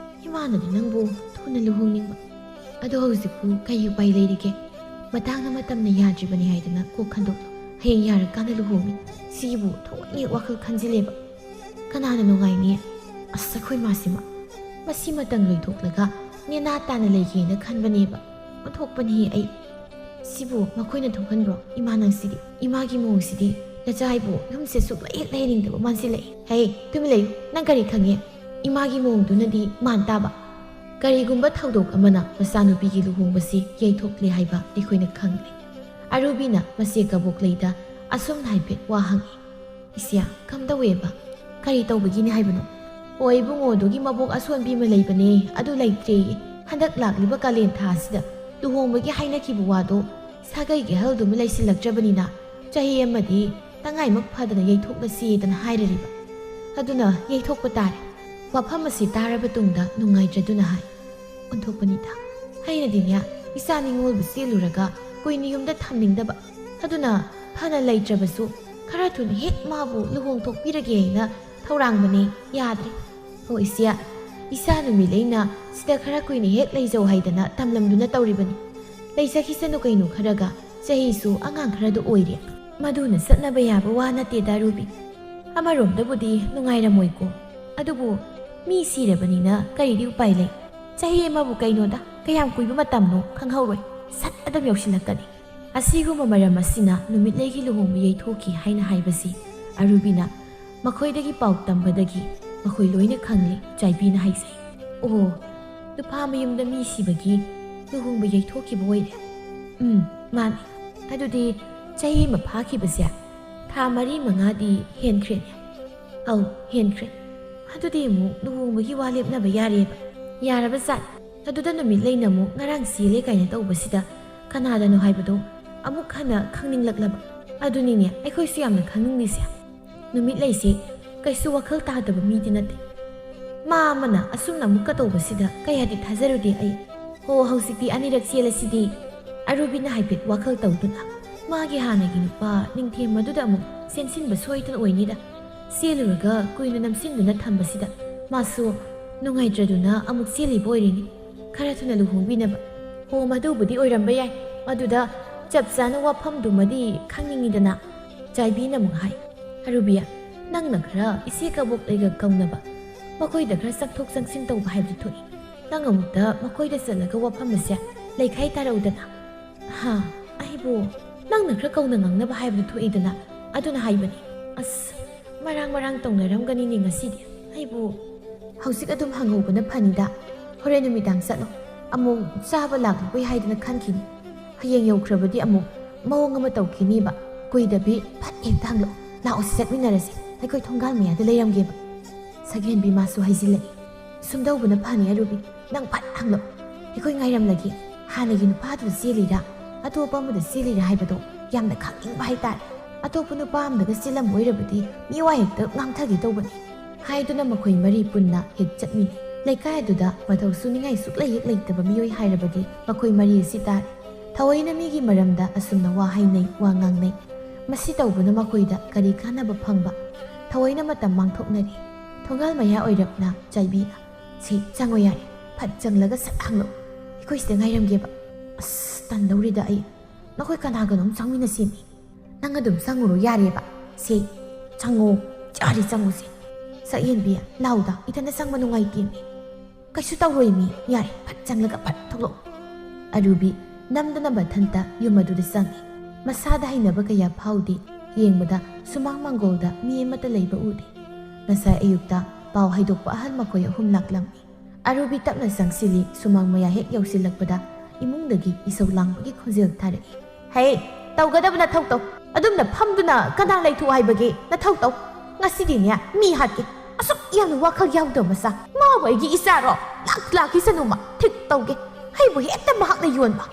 ꯏꯃꯥꯅꯗꯤ ꯅꯪꯕꯨ ꯊꯨꯅ ꯂꯨꯍꯣꯡꯅꯤꯡꯕ꯫ ꯑꯗꯣ ꯍꯧꯖꯤꯛꯄꯨ ꯀꯩ ꯎꯄꯥꯏ ꯂꯩꯔꯤꯒꯦ? ꯃꯇꯥꯡꯅ ꯃꯇꯝꯅ ꯌꯥꯗ꯭ꯔꯤꯕꯅꯤ ꯍꯥꯏꯗꯅ ꯀꯣꯛ ꯈꯟꯗꯣꯛꯂꯣ꯫ ꯍꯌꯦꯡ ꯌꯥꯔꯀꯥꯟꯗ ꯂꯨꯍꯣꯡꯉꯤ꯫ ꯁꯤꯒꯤꯕꯨ ꯊꯑꯣꯏꯅ ꯋꯥꯈꯜ ꯈꯟꯖꯤꯜꯂꯦꯕ꯫ ꯀꯅꯥꯅ ꯅꯨꯡꯉꯥꯏꯅꯤ? ꯑꯁ, ꯑꯩꯈꯣꯏ ꯃꯥꯁꯤꯃ꯫ ꯃꯁꯤ ꯃꯇꯝ ꯂꯣꯏꯊꯣꯛꯂꯒ ꯅꯦꯅꯥ ꯇꯥꯅ ꯂꯩꯒꯦꯅ ꯈꯟꯕꯅꯦꯕ꯫ ꯑꯣꯟꯊꯣꯛꯄꯅꯤ ꯑꯩ꯫ ꯁꯤꯕꯨ ꯃꯈꯣꯏꯅ ꯊꯣꯛꯍꯟꯕ꯭ꯔꯣ? ꯏꯃꯥ ꯅꯪꯁꯤꯗꯤ꯫ ꯏꯃꯥꯒꯤ ꯃꯑꯣꯡꯁꯤꯗꯤ ꯅꯆꯥ ꯑꯩꯕꯨ ꯌꯨꯝꯁꯦ ꯁꯨꯛꯂꯩ ꯍꯦꯛ ꯂꯩꯍꯟꯅꯤꯡꯗꯕ ꯃꯥꯟꯁꯤꯜꯂꯛꯑꯦ꯫ ꯍꯦ, ꯇꯨꯃꯤꯟ ꯂꯩꯌꯨ꯫ ꯅꯪ ꯀꯔꯤ ꯈꯪꯉꯦ? ꯏꯃꯥꯒꯤ ꯃꯑꯣꯡꯗꯨꯅꯗꯤ ꯃꯥꯟ ꯇꯥꯕ꯫ ꯀꯔꯤꯒꯨꯝꯕ ꯊꯧꯗꯣꯛ ꯑꯃꯅ ꯃꯆꯥꯅꯨꯄꯤꯒꯤ ꯂꯨꯍꯣꯡꯕꯁꯤ ꯌꯩꯊꯣꯛꯂꯦ ꯍꯥꯏꯕ ꯑꯩꯈꯣꯏꯅ ꯈꯪꯂꯦ꯫ ꯑꯔꯨꯕꯤꯅ ꯃꯆꯦ ꯀꯕꯣꯛꯂꯩꯗ ꯑꯁꯨꯝꯅ ꯍꯥꯏꯐꯦꯠ ꯋꯥ ꯍꯪꯉꯤ꯫ "ꯏꯆꯦ, ꯀꯝꯗꯧꯋꯦꯕ? ꯀꯔꯤ ꯇꯧꯕꯒꯤꯅꯤ ꯍꯥꯏꯕꯅꯣ?" "ꯑꯣ, ꯏꯕꯨꯡꯉꯣꯗꯨꯒꯤ ꯃꯕꯣꯛ ꯑꯁꯣꯟꯕꯤ ꯑꯃ ꯂꯩꯕꯅꯦ, ꯑꯗꯨ ꯂꯩꯇ꯭ꯔꯦꯌꯦ꯫ ꯍꯟꯗꯛ ꯂꯥꯛꯂꯤꯕ ꯀꯥꯂꯦꯟ ꯊꯥ ꯑꯁꯤꯗ ꯂꯨꯍꯣꯡꯕꯒꯤ ꯍꯥꯏꯅꯈꯤꯕ ꯋꯥꯗꯣ ꯁꯥꯒꯩꯒꯤ ꯑꯍꯜꯗꯨꯃ ꯂꯩꯁꯤꯜꯂꯛꯇ꯭ꯔꯕꯅꯤꯅ ꯆꯍꯤ ꯑꯃꯗꯤ ꯇꯉꯥꯏꯃꯛ ꯐꯗꯅ ꯌꯩꯊꯣꯛꯂꯁꯤꯗꯅ ꯍꯥꯏꯔꯤꯕ꯫ ꯑꯗꯨꯅ ꯌꯩꯊꯣꯛꯄ ꯇꯥꯔꯦ꯫" ꯋꯥꯐꯝ ꯑꯁꯤ ꯇꯥꯔꯕ ꯇꯨꯡꯗ ꯅꯨꯡꯉꯥꯏꯇ꯭ꯔꯗꯨꯅ ꯍꯥꯏ꯫ "ꯑꯣꯟꯊꯣꯛꯄꯅꯤꯗ꯫ ꯑꯩꯅꯗꯤꯅꯦ, ꯏꯆꯥ ꯅꯤꯉꯣꯜꯕꯨ ꯆꯦꯜꯂꯨꯔꯒ ꯀꯨꯏꯅ ꯌꯨꯝꯗ ꯊꯝꯅꯤꯡꯗꯕ꯫ ꯑꯗꯨꯅ ꯐꯅ ꯂꯩꯇ꯭ꯔꯕꯁꯨ ꯈꯔ ꯊꯨꯅ ꯍꯦꯛ ꯃꯥꯕꯨ ꯂꯨꯍꯣꯡꯊꯣꯛꯄꯤꯔꯒꯦ ꯍꯥꯏꯅ ꯊꯧꯔꯥꯡꯕꯅꯤ꯫ ꯌꯥꯗ꯭ꯔꯦ꯫ ꯍꯣ ꯏꯆꯦ, ꯏꯆꯥ ꯅꯨꯃꯤꯠ ꯑꯩꯅ ꯁꯤꯗ ꯈꯔ ꯀꯨꯏꯅ ꯍꯦꯛ ꯂꯩꯖꯧ ꯍꯥꯏꯗꯅ ꯇꯝꯂꯝꯗꯨꯅ ꯇꯧꯔꯤꯕꯅꯤ꯫ ꯂꯩꯖꯈꯤꯁꯅꯨ ꯀꯩꯅꯣ ꯈꯔꯒ, ꯆꯍꯤꯁꯨ ꯑꯉꯥꯡ ꯈꯔꯗ ꯑꯣꯏꯔꯤ꯫ ꯃꯗꯨꯅ ꯆꯠꯅꯕ ꯌꯥꯕ ꯋꯥ ꯅꯠꯇꯦꯗ ꯔꯨꯕꯤ꯫ ꯑꯃꯔꯣꯝꯗꯕꯨꯗꯤ ꯅꯨꯡꯉꯥꯏꯔꯝꯃꯣꯏꯀꯣ꯫ ꯑꯗꯨꯕꯨ ꯃꯤ ꯁꯤꯔꯕꯅꯤꯅ ꯀꯔꯤꯗꯤ ꯎꯄꯥꯏ ꯂꯩ? ꯆꯍꯤ ꯑꯃꯕꯨ ꯀꯩꯅꯣꯗ, ꯀꯌꯥꯝ ꯀꯨꯏꯕ ꯃꯇꯝꯅꯣ ꯈꯪꯍꯧꯔꯣꯏ꯫ ꯁꯠ ꯑꯗꯨꯝ ꯌꯧꯁꯤꯜꯂꯛꯀꯅꯤ꯫" ꯑꯁꯤꯒꯨꯝꯕ ꯃꯔꯝ ꯑꯁꯤꯅ ꯅꯨꯃꯤꯠꯂꯩꯒꯤ ꯂꯨꯍꯣꯡꯕ ꯌꯩꯊꯣꯛꯈꯤ ꯍꯥꯏꯅ ꯍꯥꯏꯕꯁꯤ ꯑꯔꯨꯕꯤꯅ ꯃꯈꯣꯏꯗꯒꯤ ꯄꯥꯎ ꯇꯝꯕꯗꯒꯤ ꯃꯈꯣꯏ ꯂꯣꯏꯅ ꯈꯪꯂꯦ꯫ ꯆꯥꯏꯕꯤꯅ ꯍꯥꯏꯖꯩ꯫ "ꯑꯣꯍꯣ, ꯅꯨꯄꯥ ꯃꯌꯨꯝꯗ ꯃꯤ ꯁꯤꯕꯒꯤ ꯂꯨꯍꯣꯡꯕ ꯌꯩꯊꯣꯛꯈꯤꯕ ꯑꯣꯏꯔꯦ?" "ꯎꯝ, ꯃꯥꯅꯤ꯫ ꯑꯗꯨꯗꯤ ꯆꯍꯤ ꯑꯃ ꯐꯥꯈꯤꯕꯁꯦ ꯊꯥ ꯃꯔꯤ ꯃꯉꯥꯗꯤ ꯍꯦꯟꯈ꯭ꯔꯦꯅꯦ?" "ꯑꯧ, ꯍꯦꯟꯈ꯭ꯔꯦ꯫" "ꯑꯗꯨꯗꯤ ꯑꯃꯨꯛ ꯂꯨꯍꯣꯡꯕꯒꯤ ꯋꯥ ꯂꯦꯞꯅꯕ ꯌꯥꯔꯦꯕ꯫" "ꯌꯥꯔꯕ ꯖꯥꯠ꯫ ꯑꯗꯨꯗ ꯅꯨꯃꯤꯠꯂꯩꯅ ꯑꯃꯨꯛ ꯉꯔꯥꯡ ꯆꯦꯜꯂꯦ ꯀꯥꯏꯅ ꯇꯧꯕꯁꯤꯗ ꯀꯅꯥꯗꯅꯣ ꯍꯥꯏꯕꯗꯣ ꯑꯃꯨꯛ ꯍꯟꯅ ꯈꯪꯅꯤꯡꯂꯛꯂꯕ꯫ ꯑꯗꯨꯅꯤꯅꯦ ꯑꯩꯈꯣꯏꯁꯨ ꯌꯥꯝꯅ ꯈꯪꯅꯤꯡꯂꯤꯁꯦ꯫ ꯅꯨꯃꯤꯠ ꯂꯩꯁꯤ ꯀꯩꯁꯨ ꯋꯥꯈꯜ ꯇꯥꯗꯕ ꯃꯤꯗꯤ ꯅꯠꯇꯦ꯫ ꯃꯥ ꯑꯃꯅ ꯑꯁꯨꯝꯅ ꯑꯃꯨꯛꯀ ꯇꯧꯕꯁꯤꯗ ꯀꯌꯥꯗꯤ ꯊꯥꯖꯔꯨꯗꯦ ꯑꯩ꯫ ꯍꯣ, ꯍꯧꯖꯤꯛꯇꯤ ꯑꯅꯤꯔꯛ ꯆꯦꯜꯂꯁꯤꯗꯤ꯫ ꯑꯔꯨꯕꯤꯅ ꯍꯥꯏꯐꯦꯠ ꯋꯥꯈꯜ ꯇꯧꯗꯨꯅ, ꯃꯥꯒꯤ ꯍꯥꯟꯅꯒꯤ ꯅꯨꯄꯥ ꯅꯤꯡꯊꯦꯝ ꯑꯗꯨꯗ ꯑꯃꯨꯛ ꯆꯦꯟꯁꯤꯟꯕ ꯁꯣꯏꯗꯅ ꯑꯣꯏꯅꯤꯗ꯫ ꯆꯦꯜꯂꯨꯔꯒ ꯀꯨꯏꯅ ꯅꯝꯁꯤꯟꯗꯨꯅ ꯊꯝꯕꯁꯤꯗ ꯃꯥꯁꯨ ꯅꯨꯡꯉꯥꯏꯇ꯭ꯔꯗꯨꯅ ꯑꯃꯨꯛ ꯆꯦꯜꯂꯤꯕ ꯑꯣꯏꯔꯤꯅꯤ꯫ ꯈꯔ ꯊꯨꯅ ꯂꯨꯍꯣꯡꯕꯤꯅꯕ꯫ ꯍꯣ, ꯃꯗꯨꯕꯨꯗꯤ ꯑꯣꯏꯔꯝꯕ ꯌꯥꯏ꯫ ꯃꯗꯨꯗ ꯆꯞ ꯆꯥꯅ ꯋꯥꯐꯝꯗꯨꯃꯗꯤ ꯈꯪꯅꯤꯡꯉꯤꯗꯅ꯫ ꯆꯥꯏꯕꯤꯅ ꯑꯃꯨꯛ ꯍꯥꯏ, "ꯑꯔꯨꯕꯤꯌꯥ, ꯅꯪꯅ ꯈꯔ ꯏꯆꯦ ꯀꯕꯣꯛꯂꯩꯒ ꯀꯧꯅꯕ, ꯃꯈꯣꯏꯗ ꯈꯔ ꯆꯪꯊꯣꯛ ꯆꯪꯁꯤꯟ ꯇꯧꯕ ꯍꯥꯏꯕꯗꯨ ꯊꯣꯛꯏ꯫ ꯅꯪ ꯑꯃꯨꯛꯇ ꯃꯈꯣꯏꯗ ꯆꯠꯂꯒ ꯋꯥꯐꯝ ꯑꯁꯦ ꯂꯩꯈꯥꯏ ꯇꯥꯔꯛꯎꯗꯅ꯫" "ꯍꯥ, ꯑꯩꯕꯨ ꯅꯪꯅ ꯈꯔ ꯀꯧꯅ ꯉꯥꯡꯅꯕ ꯍꯥꯏꯕꯗꯨ ꯊꯣꯛꯏꯗꯅ, ꯑꯗꯨꯅ ꯍꯥꯏꯕꯅꯤ꯫ ꯑꯁ, ꯃꯔꯥꯡ ꯃꯔꯥꯡ ꯇꯧꯅꯔꯝꯒꯅꯤꯅꯦ ꯉꯁꯤꯗꯤ꯫ ꯑꯩꯕꯨ ꯍꯧꯖꯤꯛ ꯑꯗꯨꯝ ꯍꯪꯍꯧꯕꯅ ꯐꯅꯤꯗ꯫ ꯍꯣꯔꯦꯟ ꯅꯨꯃꯤꯗꯥꯡ ꯆꯠꯂꯣ꯫ ꯑꯃꯨꯛ ꯆꯥꯕ ꯂꯥꯛꯂꯨꯕꯩ ꯍꯥꯏꯗꯅ ꯈꯟꯈꯤꯅꯤ꯫ ꯍꯌꯦꯡ ꯌꯧꯈ꯭ꯔꯕꯗꯤ ꯑꯃꯨꯛ ꯃꯑꯣꯡ ꯑꯃ ꯇꯧꯈꯤꯅꯤꯕ꯫ ꯀꯨꯏꯗꯕꯤ ꯐꯠ ꯍꯦꯛꯇ ꯍꯪꯂꯛꯑꯣ꯫ ꯂꯥꯛꯑꯣ, ꯁꯤ ꯆꯠꯃꯤꯟꯅꯔꯁꯤ꯫ ꯑꯩꯈꯣꯏ ꯊꯣꯡꯒꯥꯜ ꯃꯌꯥꯗ ꯂꯩꯔꯝꯒꯦꯕ꯫" ꯁꯛꯍꯦꯟꯕꯤ ꯃꯥꯁꯨ ꯍꯩꯖꯤꯜꯂꯛꯏ꯫ "ꯁꯨꯝꯗꯧꯕꯅ ꯐꯅꯤ ꯑꯔꯨꯕꯤ, ꯅꯪ ꯐꯠ ꯍꯪꯂꯛꯑꯣ꯫ ꯑꯩꯈꯣꯏ ꯉꯥꯏꯔꯝꯂꯒꯦ꯫ ꯍꯥꯟꯅꯒꯤ ꯅꯨꯄꯥꯗꯨ ꯆꯦꯜꯂꯤꯔꯥ, ꯑꯇꯣꯞꯄ ꯑꯃꯗ ꯆꯦꯜꯂꯤꯔꯥ ꯍꯥꯏꯕꯗꯣ ꯌꯥꯝꯅ ꯈꯪꯅꯤꯡꯕ ꯍꯥꯏꯇꯥꯔꯦ꯫ ꯑꯇꯣꯞꯄ ꯅꯨꯄꯥ ꯑꯃꯗꯒ ꯆꯦꯜꯂꯝꯕ ꯑꯣꯏꯔꯕꯗꯤ ꯃꯤꯋꯥ ꯍꯦꯛꯇ ꯉꯥꯡꯊꯒꯦ ꯇꯧꯕꯅꯤ꯫" ꯍꯥꯏꯗꯨꯅ ꯃꯈꯣꯏ ꯃꯔꯤ ꯄꯨꯟꯅ ꯍꯦꯛ ꯆꯠꯃꯤꯟꯅꯩ꯫ ꯂꯩꯀꯥꯏ ꯑꯗꯨꯗ ꯃꯊꯧ ꯁꯨꯅꯤꯡꯉꯥꯏ ꯁꯨꯛꯂꯩ ꯍꯦꯛ ꯂꯩꯇꯕ ꯃꯤꯑꯣꯏ ꯍꯥꯏꯔꯕꯗꯤ ꯃꯈꯣꯏ ꯃꯔꯤ ꯑꯁꯤ ꯇꯥꯔꯦ꯫ ꯊꯑꯣꯏꯅ ꯃꯤꯒꯤ ꯃꯔꯝꯗ ꯑꯁꯨꯝꯅ ꯋꯥ ꯍꯥꯏꯅꯩ, ꯋꯥ ꯉꯥꯡꯅꯩ꯫ ꯃꯁꯤ ꯇꯧꯕꯅ ꯃꯈꯣꯏꯗ ꯀꯔꯤ ꯀꯥꯟꯅꯕ ꯐꯪꯕ? ꯊꯑꯣꯏꯅ ꯃꯇꯝ ꯃꯥꯡꯊꯣꯛꯅꯔꯤ꯫ ꯊꯣꯡꯒꯥꯜ ꯃꯌꯥ ꯑꯣꯏꯔꯞꯅ ꯆꯥꯏꯕꯤꯅ, "ꯁꯤ ꯆꯪꯉꯣ ꯌꯥꯔꯦ, ꯐꯠ ꯆꯪꯂꯒ ꯁꯠ ꯍꯥꯡꯂꯛꯎ꯫ ꯑꯩꯈꯣꯏ ꯁꯤꯗ ꯉꯥꯏꯔꯝꯒꯦꯕ꯫" "ꯑꯁ, ꯇꯟꯗꯧꯔꯤꯗ ꯑꯩ꯫ ꯅꯈꯣꯏ ꯀꯅꯥꯒꯅꯣꯝ ꯆꯪꯃꯤꯟꯅꯁꯦꯃꯤ꯫" "ꯅꯪ ꯑꯗꯨꯝ ꯆꯪꯉꯨꯔꯣ ꯌꯥꯔꯦꯕ꯫ ꯁꯦ, ꯆꯪꯉꯣ, ꯌꯥꯔꯦ, ꯆꯪꯉꯨꯁꯦ꯫" "ꯁꯛꯍꯦꯟꯕꯤ, ꯂꯥꯎꯗ, ꯏꯊꯟꯗ ꯆꯪꯕ ꯅꯨꯡꯉꯥꯏꯇꯦꯃꯤ꯫" "ꯀꯩꯁꯨ ꯇꯧꯔꯣꯏꯃꯤ, ꯌꯥꯔꯦ, ꯐꯠ ꯆꯪꯂꯒ ꯐꯠ ꯊꯣꯛꯂꯛꯑꯣ꯫" ꯑꯔꯨꯕꯤ ꯅꯝꯗꯅ ꯃꯊꯟꯇ ꯌꯨꯝ ꯑꯗꯨꯗ ꯆꯪꯉꯤ꯫ ꯃꯁꯥꯗ ꯍꯩꯅꯕ ꯀꯌꯥ ꯐꯥꯎꯗꯦ꯫ ꯌꯦꯡꯕꯗ ꯁꯨꯃꯥꯡ ꯃꯥꯡꯒꯣꯜꯗ ꯃꯤ ꯑꯃꯠꯇ ꯂꯩꯕ ꯎꯗꯦ꯫ ꯉꯁꯥꯏ ꯑꯌꯨꯛꯇ ꯄꯥꯎ ꯍꯥꯏꯗꯣꯛꯄ ꯑꯍꯜ ꯃꯈꯣꯏ ꯑꯍꯨꯝ ꯂꯥꯛꯂꯝꯃꯤ꯫ ꯑꯔꯨꯕꯤ ꯇꯞꯅ ꯆꯪꯁꯤꯜꯂꯤ꯫ ꯁꯨꯃꯥꯡ ꯃꯌꯥ ꯍꯦꯛ ꯌꯧꯁꯤꯜꯂꯛꯄꯗ ꯏꯃꯨꯡꯗꯒꯤ ꯏꯁꯧ ꯂꯥꯡꯕꯒꯤ ꯈꯣꯟꯖꯦꯜ ꯊꯥꯔꯛꯏ꯫ "ꯍꯦ, ꯇꯧꯒꯗꯕ ꯅꯊꯧ ꯇꯧ꯫ ꯑꯗꯨꯝꯅ ꯐꯝꯗꯨꯅ ꯀꯅꯥ ꯂꯩꯊꯣꯛ ꯍꯥꯏꯕꯒꯦ? ꯅꯊꯧ ꯇꯧ꯫ ꯉꯁꯤꯗꯤꯅꯦ ꯃꯤ ꯍꯥꯠꯀꯦ꯫ ꯑꯁꯨꯛ ꯌꯥꯝꯅ ꯋꯥꯈꯜ ꯌꯥꯎꯗꯕ ꯃꯆꯥ꯫ ꯃꯥꯕꯨ ꯑꯩꯒꯤ ꯏꯆꯥꯔꯣ? ꯂꯥꯛ ꯂꯥꯛꯈꯤꯁꯅꯨꯃ꯫ ꯊꯤꯛ ꯇꯧꯒꯦ꯫ ꯑꯩꯕꯨ ꯍꯦꯛꯇ ꯃꯍꯥꯛꯅ ꯌꯣꯟꯕ꯫"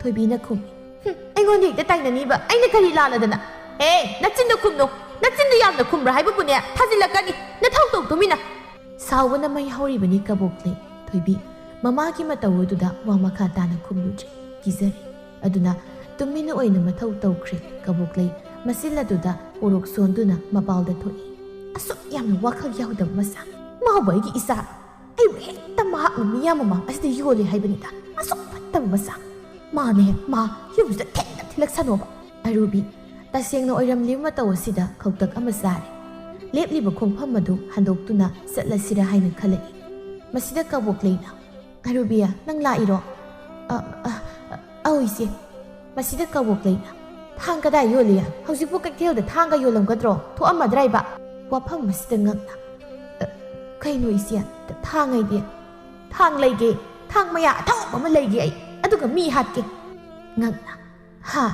ꯊꯣꯏꯕꯤꯅ ꯈꯨꯝꯃꯤ꯫ "ꯍꯨꯝ, ꯑꯩꯉꯣꯟꯗ ꯍꯦꯛꯇ ꯇꯥꯏꯅꯅꯤꯕ꯫ ꯑꯩꯅ ꯀꯔꯤ ꯂꯥꯜꯂꯗꯅ?" ꯍꯦ, ꯅꯆꯤꯟꯗꯣ ꯈꯨꯝꯅꯨ꯫ ꯅꯆꯤꯟꯗꯣ ꯌꯥꯝꯅ ꯈꯨꯝꯕ꯭ꯔꯥ ꯍꯥꯏꯕꯕꯨꯅꯦ, ꯊꯥꯖꯤꯜꯂꯛꯀꯅꯤ꯫ ꯅꯊꯧ ꯇꯧ ꯇꯨꯃꯤꯟꯅ꯫ ꯁꯥꯎꯕꯅ ꯃꯩ ꯍꯧꯔꯤꯕꯅꯤ ꯀꯕꯣꯛꯂꯩ꯫ ꯊꯣꯏꯕꯤ, ꯃꯃꯥꯒꯤ ꯃꯇꯧ ꯑꯗꯨꯗ ꯋꯥ ꯃꯈꯥ ꯇꯥꯅ ꯈꯨꯝꯂꯨꯗ꯭ꯔꯦ꯫ ꯀꯤꯖꯔꯦ꯫ ꯑꯗꯨꯅ ꯇꯨꯃꯤꯟꯅ ꯑꯣꯏꯅ ꯃꯊꯧ ꯇꯧꯈ꯭ꯔꯦ꯫ ꯀꯕꯣꯛꯂꯩ ꯃꯆꯤꯜ ꯑꯗꯨꯗ ꯄꯣꯔꯣꯛ ꯁꯣꯟꯗꯨꯅ ꯃꯄꯥꯜꯗ ꯊꯣꯛꯏ꯫ ꯑꯁꯨꯛ ꯌꯥꯝꯅ ꯋꯥꯈꯜ ꯌꯥꯎꯗꯕ ꯃꯆꯥ꯫ ꯃꯥꯕꯨ ꯑꯩꯒꯤ ꯏꯆꯥ꯫ ꯑꯩꯕꯨ ꯍꯦꯛꯇ ꯃꯍꯥꯛꯅ ꯃꯤꯌꯥꯝ ꯃꯃꯥꯡ ꯑꯁꯤꯗ ꯌꯣꯜꯂꯦ ꯍꯥꯏꯕꯅꯤꯗ꯫ ꯑꯁꯨꯛ ꯐꯠꯇꯕ ꯃꯆꯥ꯫ ꯃꯥꯅꯦ, ꯃꯥ ꯌꯨꯝꯁꯤꯗ ꯊꯤꯟꯅ ꯊꯤꯜꯂꯛꯁꯅꯣꯕ꯫ ꯑꯔꯨꯕꯤ, ꯇꯁꯦꯡꯅ ꯑꯣꯏꯔꯝꯂꯤꯕ ꯃꯇꯧ ꯑꯁꯤꯗ ꯈꯧꯇꯛ ꯑꯃ ꯆꯥꯔꯦ꯫ ꯂꯦꯞꯂꯤꯕ ꯈꯣꯡꯐꯝ ꯑꯗꯨ ꯍꯟꯗꯣꯛꯇꯨꯅ ꯆꯠꯂꯁꯤꯔꯥ ꯍꯥꯏꯅ ꯈꯜꯂꯛꯏ꯫ ꯃꯁꯤꯗ ꯀꯕꯣꯛꯂꯩꯅ, "ꯑꯔꯨꯕꯤ, ꯅꯪ ꯂꯥꯛꯏꯔꯣ?" "ꯑ, ꯑ, ꯑ, ꯑꯧ, ꯏꯆꯦ꯫" ꯃꯁꯤꯗ ꯀꯕꯣꯛꯂꯩꯅ, "ꯊꯥꯡ ꯀꯗꯥꯏ ꯌꯣꯜꯂꯤ? ꯍꯧꯖꯤꯛꯄꯨ ꯀꯩꯊꯦꯜꯗ ꯊꯥꯡꯒ ꯌꯣꯜꯂꯝꯒꯗ꯭ꯔꯣ? ꯊꯣꯛꯑꯝꯃꯗ꯭ꯔꯥꯏꯕ?" ꯋꯥꯐꯝ ꯑꯁꯤꯗ ꯉꯛꯅ, "ꯑ, ꯀꯩꯅꯣ ꯏꯆꯦ? ꯊꯥꯡ ꯍꯥꯏꯗꯤ?" "ꯊꯥꯡ ꯂꯩꯒꯦ꯫ ꯊꯥꯡ ꯃꯌꯥ ꯑꯊꯧꯕ ꯑꯃ ꯂꯩꯒꯦ ꯑꯩ꯫ ꯑꯗꯨꯒ ꯃꯤ ꯍꯥꯠꯀꯦ꯫" ꯉꯛꯅ, "ꯍꯥ?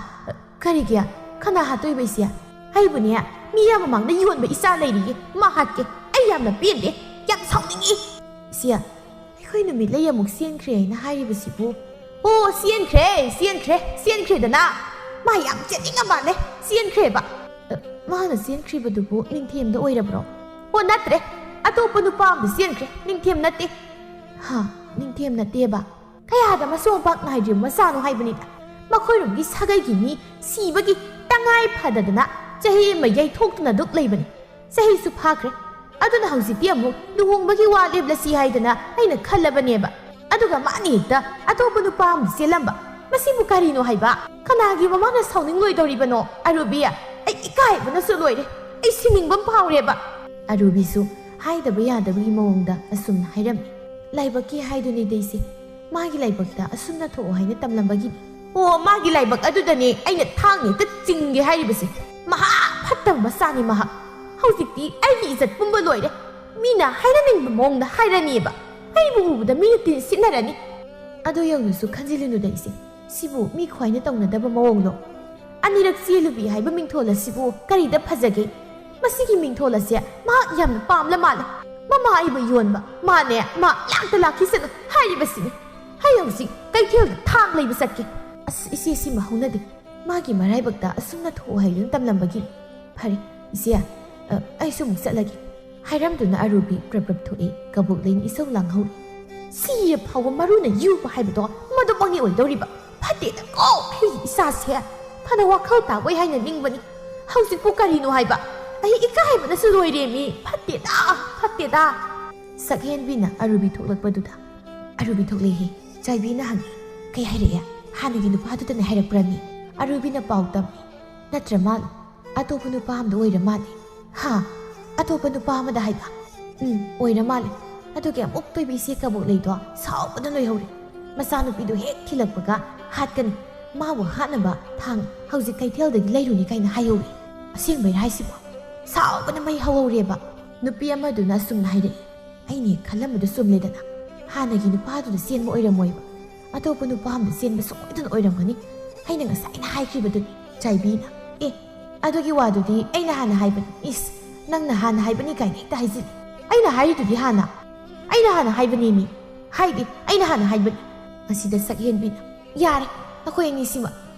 ꯀꯔꯤꯒꯤ? ꯀꯅꯥ ꯍꯥꯠꯇꯣꯏꯕ ꯏꯆꯦ?" "ꯑꯩꯕꯨꯅꯦ, ꯃꯤꯌꯥꯝ ꯃꯃꯥꯡꯗ ꯌꯣꯟꯕ ꯏꯆꯥ ꯂꯩꯔꯤꯌꯦ꯫ ꯃꯥ ꯍꯥꯠꯀꯦ꯫ ꯑꯩ ꯌꯥꯝꯅ ꯄꯦꯟꯗꯦ꯫ ꯌꯥꯝ ꯁꯥꯎꯅꯤꯡꯉꯤ꯫" "ꯏꯆꯦ, ꯑꯩꯈꯣꯏ ꯅꯨꯃꯤꯠꯂꯩ ꯑꯃꯨꯛ ꯆꯦꯟꯈ꯭ꯔꯦ ꯍꯥꯏꯅ ꯍꯥꯏꯔꯤꯕꯁꯤꯕꯨ?" "ꯑꯣ, ꯆꯦꯟꯈ꯭ꯔꯦ, ꯆꯦꯟꯈ꯭ꯔꯦ, ꯆꯦꯟꯈ꯭ꯔꯦꯗꯅ꯫ ꯃꯥ ꯌꯥꯝ ꯆꯦꯟꯅꯤꯡꯉ ꯃꯥꯜꯂꯦ꯫ ꯆꯦꯟꯈ꯭ꯔꯦꯕ꯫" "ꯑ, ꯃꯥꯅ ꯆꯦꯟꯈ꯭ꯔꯤꯕꯗꯨꯕꯨ ꯅꯤꯡꯊꯦꯝꯗ ꯑꯣꯏꯔꯕ꯭ꯔꯣ?" "ꯑꯣ, ꯅꯠꯇ꯭ꯔꯦ꯫ ꯑꯇꯣꯞꯄ ꯅꯨꯄꯥ ꯑꯃꯗ ꯆꯦꯟꯈ꯭ꯔꯦ꯫ ꯅꯤꯡꯊꯦꯝ ꯅꯠꯇꯦ꯫" "ꯍꯥ? ꯅꯤꯡꯊꯦꯝ ꯅꯠꯇꯦꯕ?" ꯀꯌꯥꯗ ꯃꯆꯣꯡ ꯄꯥꯛ ꯅꯥꯏꯗ꯭ꯔꯤꯕ ꯃꯆꯥꯅꯣ ꯍꯥꯏꯕꯅꯤꯗ꯫ ꯃꯈꯣꯏꯔꯣꯝꯒꯤ ꯁꯥꯒꯩꯒꯤ ꯃꯤ ꯁꯤꯕꯒꯤ ꯇꯉꯥꯏ ꯐꯗꯗꯅ ꯆꯍꯤ ꯑꯃ ꯌꯩꯊꯣꯛꯇꯨꯅ ꯑꯗꯨꯛ ꯂꯩꯕꯅꯤ꯫ ꯆꯍꯤꯁꯨ ꯐꯥꯈ꯭ꯔꯦ꯫ ꯑꯗꯨꯅ ꯍꯧꯖꯤꯛꯇꯤ ꯑꯃꯨꯛ ꯂꯨꯍꯣꯡꯕꯒꯤ ꯋꯥ ꯂꯦꯞꯂꯁꯤ ꯍꯥꯏꯗꯅ ꯑꯩꯅ ꯈꯜꯂꯕꯅꯦꯕ꯫ ꯑꯗꯨꯒ ꯃꯥꯅ ꯍꯦꯛꯇ ꯑꯇꯣꯞꯄ ꯅꯨꯄꯥ ꯑꯃꯗ ꯆꯦꯜꯂꯝꯕ꯫ ꯃꯁꯤꯕꯨ ꯀꯔꯤꯅꯣ ꯍꯥꯏꯕ? ꯀꯅꯥꯒꯤ ꯃꯃꯥꯅ ꯁꯥꯎꯅꯤꯡꯂꯣꯏꯗꯧꯔꯤꯕꯅꯣ? ꯑꯔꯨꯕꯤ, ꯑꯩ ꯏꯀꯥꯏꯕꯅꯁꯨ ꯂꯣꯏꯔꯦ꯫ ꯑꯩ ꯁꯤꯅꯤꯡꯕ ꯑꯃ ꯐꯥꯎꯔꯦꯕ꯫ ꯑꯔꯨꯕꯤꯁꯨ ꯍꯥꯏꯗꯕ ꯌꯥꯗꯕꯒꯤ ꯃꯑꯣꯡꯗ ꯑꯁꯨꯝꯅ ꯍꯥꯏꯔꯝꯃꯤ꯫ ꯂꯥꯏꯕꯛꯀꯤ ꯍꯥꯏꯗꯨꯅꯤꯗ ꯏꯆꯦ꯫ ꯃꯥꯒꯤ ꯂꯥꯏꯕꯛꯇ ꯑꯁꯨꯝꯅ ꯊꯣꯛꯑꯣ ꯍꯥꯏꯅ ꯇꯝꯂꯝꯕꯒꯤꯅꯤ꯫ ꯑꯣ, ꯃꯥꯒꯤ ꯂꯥꯏꯕꯛ ꯑꯗꯨꯗꯅꯦ ꯑꯩꯅ ꯊꯥꯡꯅ ꯍꯦꯛꯇ ꯆꯤꯡꯒꯦ ꯍꯥꯏꯔꯤꯕꯁꯦ꯫ ꯃꯍꯥ ꯐꯠꯇꯕ ꯃꯆꯥꯅꯤ ꯃꯍꯥꯛ꯫ ꯍꯧꯖꯤꯛꯇꯤ ꯑꯩꯒꯤ ꯏꯖꯠ ꯄꯨꯝꯕ ꯂꯣꯏꯔꯦ꯫ ꯃꯤꯅ ꯍꯥꯏꯔꯅꯤꯡꯕ ꯃꯑꯣꯡꯗ ꯍꯥꯏꯔꯅꯤꯕ꯫ ꯑꯩꯕꯨ ꯎꯕꯗ ꯃꯤꯅ ꯇꯤꯟ ꯁꯤꯠꯅꯔꯅꯤ꯫ ꯑꯗꯨ ꯌꯧꯅꯁꯨ ꯈꯟꯖꯤꯜꯂꯨꯅꯨꯗ ꯏꯆꯦ꯫ ꯁꯤꯕꯨ ꯃꯤ ꯈ꯭ꯋꯥꯏꯅ ꯇꯧꯅꯗꯕ ꯃꯑꯣꯡꯂꯣ? ꯑꯅꯤꯔꯛ ꯆꯦꯜꯂꯨꯕꯤ ꯍꯥꯏꯕ ꯃꯤꯡꯊꯣꯜ ꯑꯁꯤꯕꯨ ꯀꯔꯤꯗ ꯐꯖꯒꯦ? ꯃꯁꯤꯒꯤ ꯃꯤꯡꯊꯣꯜ ꯑꯁꯦ ꯃꯍꯥꯛ ꯌꯥꯝꯅ ꯄꯥꯝꯂ ꯃꯥꯜꯂꯦ꯫ ꯃꯃꯥ ꯑꯩꯕꯨ ꯌꯣꯟꯕ, ꯃꯥꯅꯦ, ꯃꯥ ꯂꯥꯛꯇ ꯂꯥꯛꯈꯤꯁꯅꯨ ꯍꯥꯏꯔꯤꯕꯁꯤꯅꯤ꯫ ꯑꯩ ꯍꯧꯖꯤꯛ ꯀꯩꯊꯦꯜꯗ ꯊꯥꯡ ꯂꯩꯕ ꯆꯠꯀꯦ꯫ ꯑꯁ, ꯏꯆꯦ, ꯁꯤꯃ ꯍꯧꯅꯗꯦ꯫ ꯃꯥꯒꯤ ꯃꯔꯥꯏꯕꯛꯇ ꯑꯁꯨꯝꯅ ꯊꯣꯛꯎ ꯍꯥꯏꯗꯨꯅ ꯇꯝꯂꯝꯕꯒꯤ꯫ "ꯐꯔꯦ, ꯏꯆꯦ, ꯑ, ꯑꯩꯁꯨ ꯑꯃꯨꯛ ꯆꯠꯂꯒꯦ," ꯍꯥꯏꯔꯝꯗꯨꯅ ꯑꯔꯨꯕꯤ ꯄ꯭ꯔꯞ ꯄ꯭ꯔꯞ ꯊꯣꯛꯏ꯫ ꯀꯕꯣꯛꯂꯩꯅ ꯏꯁꯧ ꯂꯥꯡꯍꯧꯔꯤ꯫ "ꯁꯤꯔ ꯐꯥꯎꯕ ꯃꯔꯨꯅ ꯌꯨꯕ ꯍꯥꯏꯕꯗꯣ ꯃꯗꯨꯃꯛꯅꯤ ꯑꯣꯏꯗꯧꯔꯤꯕ꯫ ꯐꯠꯇꯦꯗꯀꯣ, ꯑꯩ ꯏꯆꯥꯁꯦ ꯐꯅ ꯋꯥꯈꯜ ꯇꯥꯕꯣꯏ ꯍꯥꯏꯅ ꯅꯤꯡꯕꯅꯤ꯫ ꯍꯧꯖꯤꯛꯄꯨ ꯀꯔꯤꯅꯣ ꯍꯥꯏꯕ? ꯑꯩ ꯏꯀꯥꯏꯕꯅꯁꯨ ꯂꯣꯏꯔꯦ ꯃꯤ꯫ ꯐꯠꯇꯦꯗ, ꯐꯠꯇꯦꯗ!" ꯁꯛꯍꯦꯟꯕꯤꯅ ꯑꯔꯨꯕꯤ ꯊꯣꯛꯂꯛꯄꯗꯨꯗ꯫ "ꯑꯔꯨꯕꯤ ꯊꯣꯛꯂꯛꯏ" ꯆꯥꯏꯕꯤꯅ ꯍꯪꯉꯤ꯫ "ꯀꯩ ꯍꯥꯏꯔꯛꯑꯦ? ꯍꯥꯟꯅꯒꯤ ꯅꯨꯄꯥꯗꯨꯗꯅꯦ ꯍꯥꯏꯔꯛꯄ꯭ꯔꯅꯤ?" ꯑꯔꯨꯕꯤꯅ ꯄꯥꯎ ꯇꯝꯃꯤ꯫ "ꯅꯠꯇ꯭ꯔ ꯃꯥꯜꯂꯦ꯫ ꯑꯇꯣꯞꯄ ꯅꯨꯄꯥ ꯑꯃꯗ ꯑꯣꯏꯔ ꯃꯥꯜꯂꯦ꯫" "ꯍꯥ? ꯑꯇꯣꯞꯄ ꯅꯨꯄꯥ ꯑꯃꯗ ꯍꯥꯏꯕ?" "ꯎꯝ, ꯑꯣꯏꯔ ꯃꯥꯜꯂꯦ꯫ ꯑꯗꯨꯒꯤ ꯑꯃꯨꯛ ꯇꯣꯏꯕꯤ ꯏꯆꯦ ꯀꯕꯣꯛꯂꯩꯗꯣ ꯁꯥꯎꯕꯅ ꯂꯣꯏꯍꯧꯔꯦ꯫ ꯃꯆꯥꯅꯨꯄꯤꯗꯨ ꯍꯦꯛ ꯊꯤꯜꯂꯛꯄꯒ ꯍꯥꯠꯀꯅꯤ꯫ ꯃꯥꯕꯨ ꯍꯥꯠꯅꯕ ꯊꯥꯡ ꯍꯧꯖꯤꯛ ꯀꯩꯊꯦꯜꯗꯒꯤ ꯂꯩꯔꯨꯅꯤ ꯀꯥꯏꯅ ꯍꯥꯏꯍꯧꯔꯦ꯫ ꯑꯁꯦꯡꯕꯩꯔ ꯍꯥꯏꯁꯤꯕꯣ?" ꯁꯥꯎꯕꯅ ꯃꯩ ꯍꯧꯍꯧꯔꯦꯕ꯫ ꯅꯨꯄꯤ ꯑꯃꯗꯨꯅ ꯑꯁꯨꯝꯅ ꯍꯥꯏꯔꯛꯏ꯫ "ꯑꯩꯅ ꯍꯦꯛ ꯈꯜꯂꯝꯕꯗꯨ ꯆꯨꯝꯂꯦꯗꯅ꯫ ꯍꯥꯟꯅꯒꯤ ꯅꯨꯄꯥꯗꯨꯗ ꯆꯦꯟꯕ ꯑꯣꯏꯔꯝꯃꯣꯏꯕ꯫ ꯑꯇꯣꯞꯄ ꯅꯨꯄꯥ ꯑꯃꯗ ꯆꯦꯟꯕ ꯁꯣꯏꯗꯅ ꯑꯣꯏꯔꯝꯒꯅꯤ꯫ ꯑꯩꯅ ꯉꯁꯥꯏꯅ ꯍꯥꯏꯈꯤꯕꯗꯨꯅꯤ꯫" ꯆꯥꯏꯕꯤꯅ꯫ "ꯑꯦ, ꯑꯗꯨꯒꯤ ꯋꯥꯗꯨꯗꯤ ꯑꯩꯅ ꯍꯥꯟꯅ ꯍꯥꯏꯕꯅꯤ꯫" "ꯏꯁ, ꯅꯪꯅ ꯍꯥꯟꯅ ꯍꯥꯏꯕꯅꯤ ꯀꯥꯏꯅ ꯍꯦꯛꯇ ꯍꯥꯏꯖꯤꯜꯂꯤ꯫ ꯑꯩꯅ ꯍꯥꯏꯔꯤꯗꯨꯗꯤ ꯍꯥꯟꯅ꯫ ꯑꯩꯅ ꯍꯥꯟꯅ ꯍꯥꯏꯕꯅꯦꯃꯤ꯫ ꯍꯥꯏꯗꯤ, ꯑꯩꯅ ꯍꯥꯟꯅ ꯍꯥꯏꯕꯅꯤ꯫" ꯃꯁꯤꯗ ꯁꯛꯍꯦꯟꯕꯤꯅ꯫ "ꯌꯥꯔꯦ, ꯅꯈꯣꯏ ꯑꯅꯤꯁꯤꯃ꯫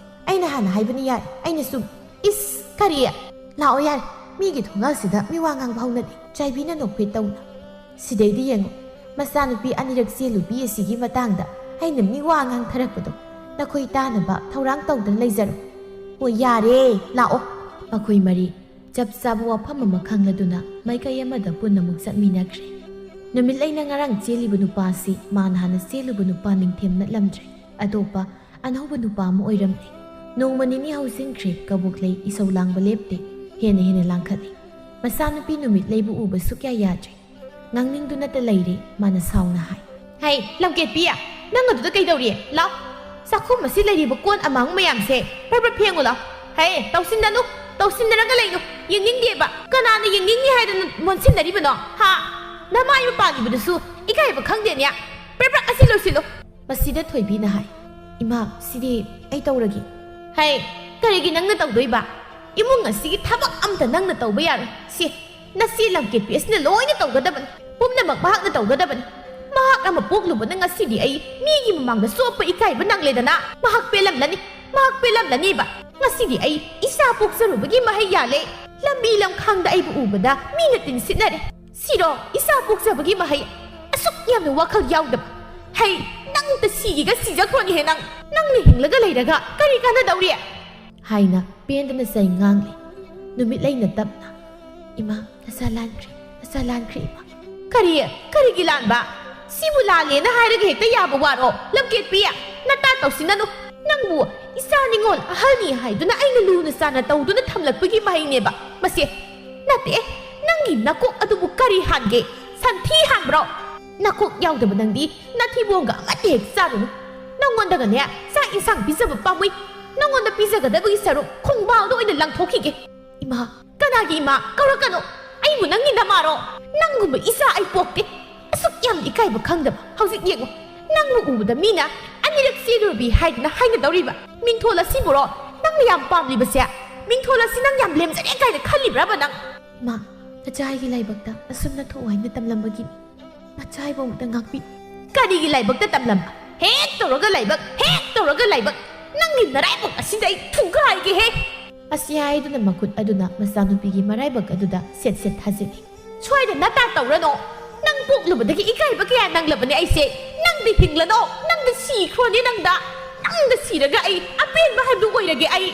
ꯑꯩꯅ ꯍꯥꯟꯅ ꯍꯥꯏꯕꯅꯤ, ꯌꯥꯔꯦ꯫ ꯑꯩꯅ ꯆꯨꯝ-" "ꯏꯁ, ꯀꯔꯤ? ꯂꯥꯛꯑꯣ ꯌꯥꯔꯦ꯫ ꯃꯤꯒꯤ ꯊꯣꯡꯒꯥꯜꯁꯤꯗ ꯃꯤ ꯋꯥ ꯉꯥꯡꯕ ꯍꯧꯅꯗꯦ꯫" ꯆꯥꯏꯕꯤꯅ ꯅꯣꯛꯐꯦꯠ ꯇꯧꯅ꯫ "ꯁꯤꯗꯩꯗꯤ ꯌꯦꯡꯉꯨ, ꯃꯆꯥꯅꯨꯄꯤ ꯑꯅꯤꯔꯛ ꯆꯦꯜꯂꯨꯕꯤ ꯑꯁꯤꯒꯤ ꯃꯇꯥꯡꯗ ꯑꯩꯅ ꯃꯤ ꯋꯥ ꯉꯥꯡꯊꯔꯛꯄꯗꯣ꯫ ꯅꯈꯣꯏ ꯇꯥꯅꯕ ꯊꯧꯔꯥꯡ ꯇꯧꯗꯨꯅ ꯂꯩꯖꯔꯣ꯫" "ꯑꯣ, ꯌꯥꯔꯦ, ꯂꯥꯛꯑꯣ꯫" ꯃꯈꯣꯏ ꯃꯔꯤ ꯆꯞ ꯆꯥꯕ ꯋꯥꯐꯝ ꯑꯃ ꯈꯪꯂꯗꯨꯅ ꯃꯥꯏꯀꯩ ꯑꯃꯗ ꯄꯨꯟꯅ ꯑꯃꯨꯛ ꯆꯠꯃꯤꯟꯅꯈ꯭ꯔꯦ꯫ ꯅꯨꯃꯤꯠꯂꯩꯅ ꯉꯔꯥꯡ ꯆꯦꯜꯂꯤꯕ ꯅꯨꯄꯥꯁꯤ ꯃꯥꯅ ꯍꯥꯟꯅ ꯆꯦꯜꯂꯨꯕ ꯅꯨꯄꯥ ꯅꯤꯡꯊꯦꯝ ꯅꯠꯂꯝꯗ꯭ꯔꯦ꯫ ꯑꯇꯣꯞꯄ ꯑꯅꯧꯕ ꯅꯨꯄꯥ ꯑꯃ ꯑꯣꯏꯔꯝꯂꯦ꯫ ꯅꯣꯡꯃ ꯅꯤꯅꯤ ꯍꯧꯖꯤꯟꯈ꯭ꯔꯦ, ꯀꯕꯣꯛꯂꯩ ꯏꯁꯧ ꯂꯥꯡꯕ ꯂꯦꯞꯇꯦ, ꯍꯦꯟꯅ ꯍꯦꯟꯅ ꯂꯥꯡꯈꯠꯂꯤ꯫ ꯃꯆꯥꯅꯨꯄꯤ ꯅꯨꯃꯤꯠꯂꯩꯕꯨ ꯎꯕ ꯁꯨꯛꯌꯥ ꯌꯥꯗ꯭ꯔꯦ꯫ ꯉꯥꯡꯅꯤꯡꯗꯨꯅꯇ ꯂꯩꯔꯦ꯫ ꯃꯥꯅ ꯁꯥꯎꯅ ꯍꯥꯏ꯫ "ꯍꯩ, ꯂꯝꯀꯦꯠꯄꯤ! ꯅꯪ ꯑꯗꯨꯗ ꯀꯩꯗꯧꯔꯤ? ꯂꯥꯎ! ꯆꯥꯛꯈꯨꯝ ꯑꯁꯤ ꯂꯩꯔꯤꯕ ꯀꯣꯟ ꯑꯃꯥꯡ ꯃꯌꯥꯝꯁꯦ ꯄ꯭ꯔꯞ ꯄ꯭ꯔꯞ ꯐꯦꯡꯉꯨ ꯂꯥꯎ!" "ꯍꯩ, ꯇꯧꯁꯤꯟꯅꯅꯨ! ꯇꯧꯁꯤꯟꯅꯔꯒ ꯂꯩꯅꯨ! ꯌꯦꯡꯅꯤꯡꯗꯦꯕ! ꯀꯅꯥꯅ ꯌꯦꯡꯅꯤꯡꯅꯤ ꯍꯥꯏꯗꯅ ꯃꯣꯟꯁꯤꯟꯅꯔꯤꯕꯅꯣ? ꯍꯥ? ꯅꯃꯥꯏ ꯃꯄꯥꯟꯒꯤꯕꯗꯨꯁꯨ ꯏꯀꯥꯏꯕ ꯈꯪꯗꯦꯅꯦ! ꯄ꯭ꯔꯞ ꯄ꯭ꯔꯞ ꯑꯁꯤ ꯂꯣꯏꯁꯤꯜꯂꯨ!" ꯃꯁꯤꯗ ꯊꯣꯏꯕꯤꯅ ꯍꯥꯏ꯫ "ꯏꯃꯥ, ꯁꯤꯗꯤ ꯑꯩ ꯇꯧꯔꯒꯦ꯫" "ꯍꯩ, ꯀꯔꯤꯒꯤ ꯅꯪꯅ ꯇꯧꯗꯣꯏꯕ? ꯏꯃꯨꯡ ꯑꯁꯤꯒꯤ ꯊꯕꯛ ꯑꯝꯇ ꯅꯪꯅ ꯇꯧꯕ ꯌꯥꯔꯣꯏ꯫ ꯁꯤ, ꯅꯆꯦ ꯂꯝꯀꯦꯠꯄꯤ ꯑꯁꯤꯅ ꯂꯣꯏꯅ ꯇꯧꯒꯗꯕꯅꯤ꯫ ꯄꯨꯝꯅꯃꯛ ꯃꯍꯥꯛꯅ ꯇꯧꯒꯗꯕꯅꯤ꯫ ꯃꯍꯥꯛ ꯑꯃ ꯄꯣꯛꯂꯨꯕꯅ ꯉꯁꯤꯗꯤ ꯑꯩ ꯃꯤꯒꯤ ꯃꯃꯥꯡꯗ ꯆꯣꯞꯄ ꯏꯀꯥꯏꯕ ꯅꯪꯂꯦꯗꯅ꯫ ꯃꯍꯥꯛ ꯄꯦꯜꯂꯝꯂꯅꯤ꯫ ꯃꯍꯥꯛ ꯄꯦꯜꯂꯝꯂꯅꯤꯕ꯫ ꯉꯁꯤꯗꯤ ꯑꯩ ꯏꯆꯥ ꯄꯣꯛꯆꯔꯨꯕꯒꯤ ꯃꯍꯩ ꯌꯥꯜꯂꯦ꯫ ꯂꯝꯕꯤ ꯂꯝꯈꯥꯡꯗ ꯑꯩꯕꯨ ꯎꯕꯗ ꯃꯤꯅ ꯇꯤꯟꯁꯤꯠꯅꯔꯦ꯫ ꯁꯤꯔꯣ ꯏꯆꯥ ꯄꯣꯛꯆꯕꯒꯤ ꯃꯍꯩ? ꯑꯁꯨꯛ ꯌꯥꯝꯅ ꯋꯥꯈꯜ ꯌꯥꯎꯗꯕ꯫ ꯍꯩ, ꯅꯪꯇ ꯁꯤꯒꯦꯒ ꯁꯤꯖꯈ꯭ꯔꯣꯅꯦꯍꯦ ꯅꯪ꯫ ꯅꯪꯅ ꯍꯤꯡꯂꯒ ꯂꯩꯔꯒ ꯀꯔꯤ ꯀꯥꯟꯅꯗꯧꯔꯤ? ꯍꯥꯏꯅ ꯄꯦꯟꯗꯅ ꯆꯩ ꯉꯥꯡꯂꯦ꯫ ꯅꯨꯃꯤꯠꯂꯩꯅ ꯇꯞꯅ, "ꯏꯃꯥ, ꯅꯆꯥ ꯂꯥꯟꯈ꯭ꯔꯦ, ꯅꯆꯥ ꯂꯥꯟꯈ꯭ꯔꯦ ꯏꯃꯥ"꯫ "ꯀꯔꯤ? ꯀꯔꯤꯒꯤ ꯂꯥꯟꯕ? ꯁꯤꯕꯨ ꯂꯥꯜꯂꯦꯅ ꯍꯥꯏꯔꯒ ꯍꯦꯛꯇ ꯌꯥꯕ ꯋꯥꯔꯣ? ꯂꯝꯀꯦꯠꯄꯤ, ꯅꯇꯥ ꯇꯧꯁꯤꯟꯅꯅꯨ꯫ ꯅꯪꯕꯨ ꯏꯆꯥ ꯅꯤꯉꯣꯜ ꯑꯍꯜꯅꯤ ꯍꯥꯏꯗꯨꯅ ꯑꯩꯅ ꯂꯨꯅ ꯆꯥꯟꯅ ꯇꯧꯗꯨꯅ ꯊꯝꯂꯛꯄꯒꯤ ꯃꯍꯩꯅꯦꯕ ꯃꯁꯦ꯫ ꯅꯠꯇꯦ, ꯅꯪꯒꯤ ꯅꯀꯣꯛ ꯑꯗꯨꯕꯨ ꯀꯔꯤ ꯍꯥꯟꯒꯦ? ꯁꯟꯊꯤ ꯍꯥꯟꯕ꯭ꯔꯣ? ꯅꯀꯣꯛ ꯌꯥꯎꯗꯕ ꯅꯪꯗꯤ ꯅꯊꯤꯕꯣꯡꯒ ꯑꯃꯠꯇ ꯍꯦꯛ ꯆꯥꯔꯨꯅꯨ꯫ ꯅꯪꯉꯣꯟꯗꯒꯅꯦ ꯆꯥꯛ ꯏꯟꯁꯥꯡ ꯄꯤꯖꯕ ꯄꯥꯝꯃꯨꯏ꯫ ꯅꯪꯉꯣꯟꯗ ꯄꯤꯖꯒꯗꯕꯒꯤ ꯁꯔꯨꯛ ꯈꯣꯡꯕꯥꯜꯗ ꯑꯣꯏꯅ ꯂꯪꯊꯣꯛꯈꯤꯒꯦ꯫ ꯏꯃꯥ, ꯀꯅꯥꯒꯤ ꯏꯃꯥ? ꯀꯧꯔꯛꯀꯅꯨ꯫ ꯑꯩꯕꯨ ꯅꯪꯒꯤ ꯅꯃꯥꯔꯣ? ꯅꯪꯒꯨꯝꯕ ꯏꯆꯥ ꯑꯩ ꯄꯣꯛꯇꯦ꯫ ꯑꯁꯨꯛ ꯌꯥꯝꯅ ꯏꯀꯥꯏꯕ ꯈꯪꯗꯕ꯫ ꯍꯧꯖꯤꯛ ꯌꯦꯡꯉꯨ, ꯅꯪꯕꯨ ꯎꯕꯗ ꯃꯤꯅ "ꯑꯅꯤꯔꯛ ꯆꯦꯜꯂꯨꯔꯕꯤ" ꯍꯥꯏꯗꯨꯅ ꯍꯥꯏꯅꯗꯧꯔꯤꯕ꯫ ꯃꯤꯡꯊꯣꯜ ꯑꯁꯤꯕꯨꯔꯣ ꯅꯪꯅ ꯌꯥꯝ ꯄꯥꯝꯂꯤꯕꯁꯦ? ꯃꯤꯡꯊꯣꯜ ꯑꯁꯤ ꯅꯪ ꯌꯥꯝ ꯂꯦꯝꯖꯔꯦ ꯀꯥꯏꯅ ꯈꯜꯂꯤꯕ꯭ꯔꯕ ꯅꯪ? ꯏꯃꯥ, ꯅꯆꯥ ꯑꯩꯒꯤ ꯂꯥꯏꯕꯛꯇ ꯑꯁꯨꯝꯅ ꯊꯣꯛꯎ ꯍꯥꯏꯅ ꯇꯝꯂꯝꯕꯒꯤꯅꯤ꯫ ꯅꯆꯥ ꯑꯩꯕꯨ ꯑꯃꯨꯛꯇ ꯉꯥꯛꯄꯤ꯫ ꯀꯔꯤꯒꯤ ꯂꯥꯏꯕꯛꯇ ꯇꯝꯂꯝꯕ? ꯍꯦꯛ ꯇꯧꯔꯒ ꯂꯥꯏꯕꯛ, ꯍꯦꯛ ꯇꯧꯔꯒ ꯂꯥꯏꯕꯛ꯫ ꯅꯪꯒꯤ ꯅꯔꯥꯏꯕꯛ ꯑꯁꯤꯗ ꯑꯩ ꯊꯨꯒꯥꯏꯒꯦꯍꯦ꯫ ꯑꯁꯤ ꯍꯥꯏꯗꯨꯅ ꯃꯈꯨꯠ ꯑꯗꯨꯅ ꯃꯆꯥꯅꯨꯄꯤꯒꯤ ꯃꯔꯥꯏꯕꯛ ꯑꯗꯨꯗ ꯁꯦꯠ ꯁꯦꯠ ꯊꯥꯖꯤꯜꯂꯤ꯫ ꯁ꯭ꯋꯥꯏꯗ ꯅꯇꯥ ꯇꯧꯔꯅꯣ꯫ ꯅꯪ ꯄꯣꯛꯂꯨꯕꯗꯒꯤ ꯏꯀꯥꯏꯕ ꯀꯌꯥ ꯅꯪꯂꯕꯅꯦ ꯑꯩꯁꯦ꯫ ꯅꯪꯗꯤ ꯍꯤꯡꯂꯅꯣ꯫ ꯅꯪꯗꯤ ꯁꯤꯈ꯭ꯔꯣꯅꯦ ꯅꯪꯗ꯫ ꯅꯪꯗ ꯁꯤꯔꯒ ꯑꯩ ꯑꯄꯦꯟꯕ ꯍꯥꯏꯕꯗꯨ ꯑꯣꯏꯔꯒꯦ ꯑꯩ꯫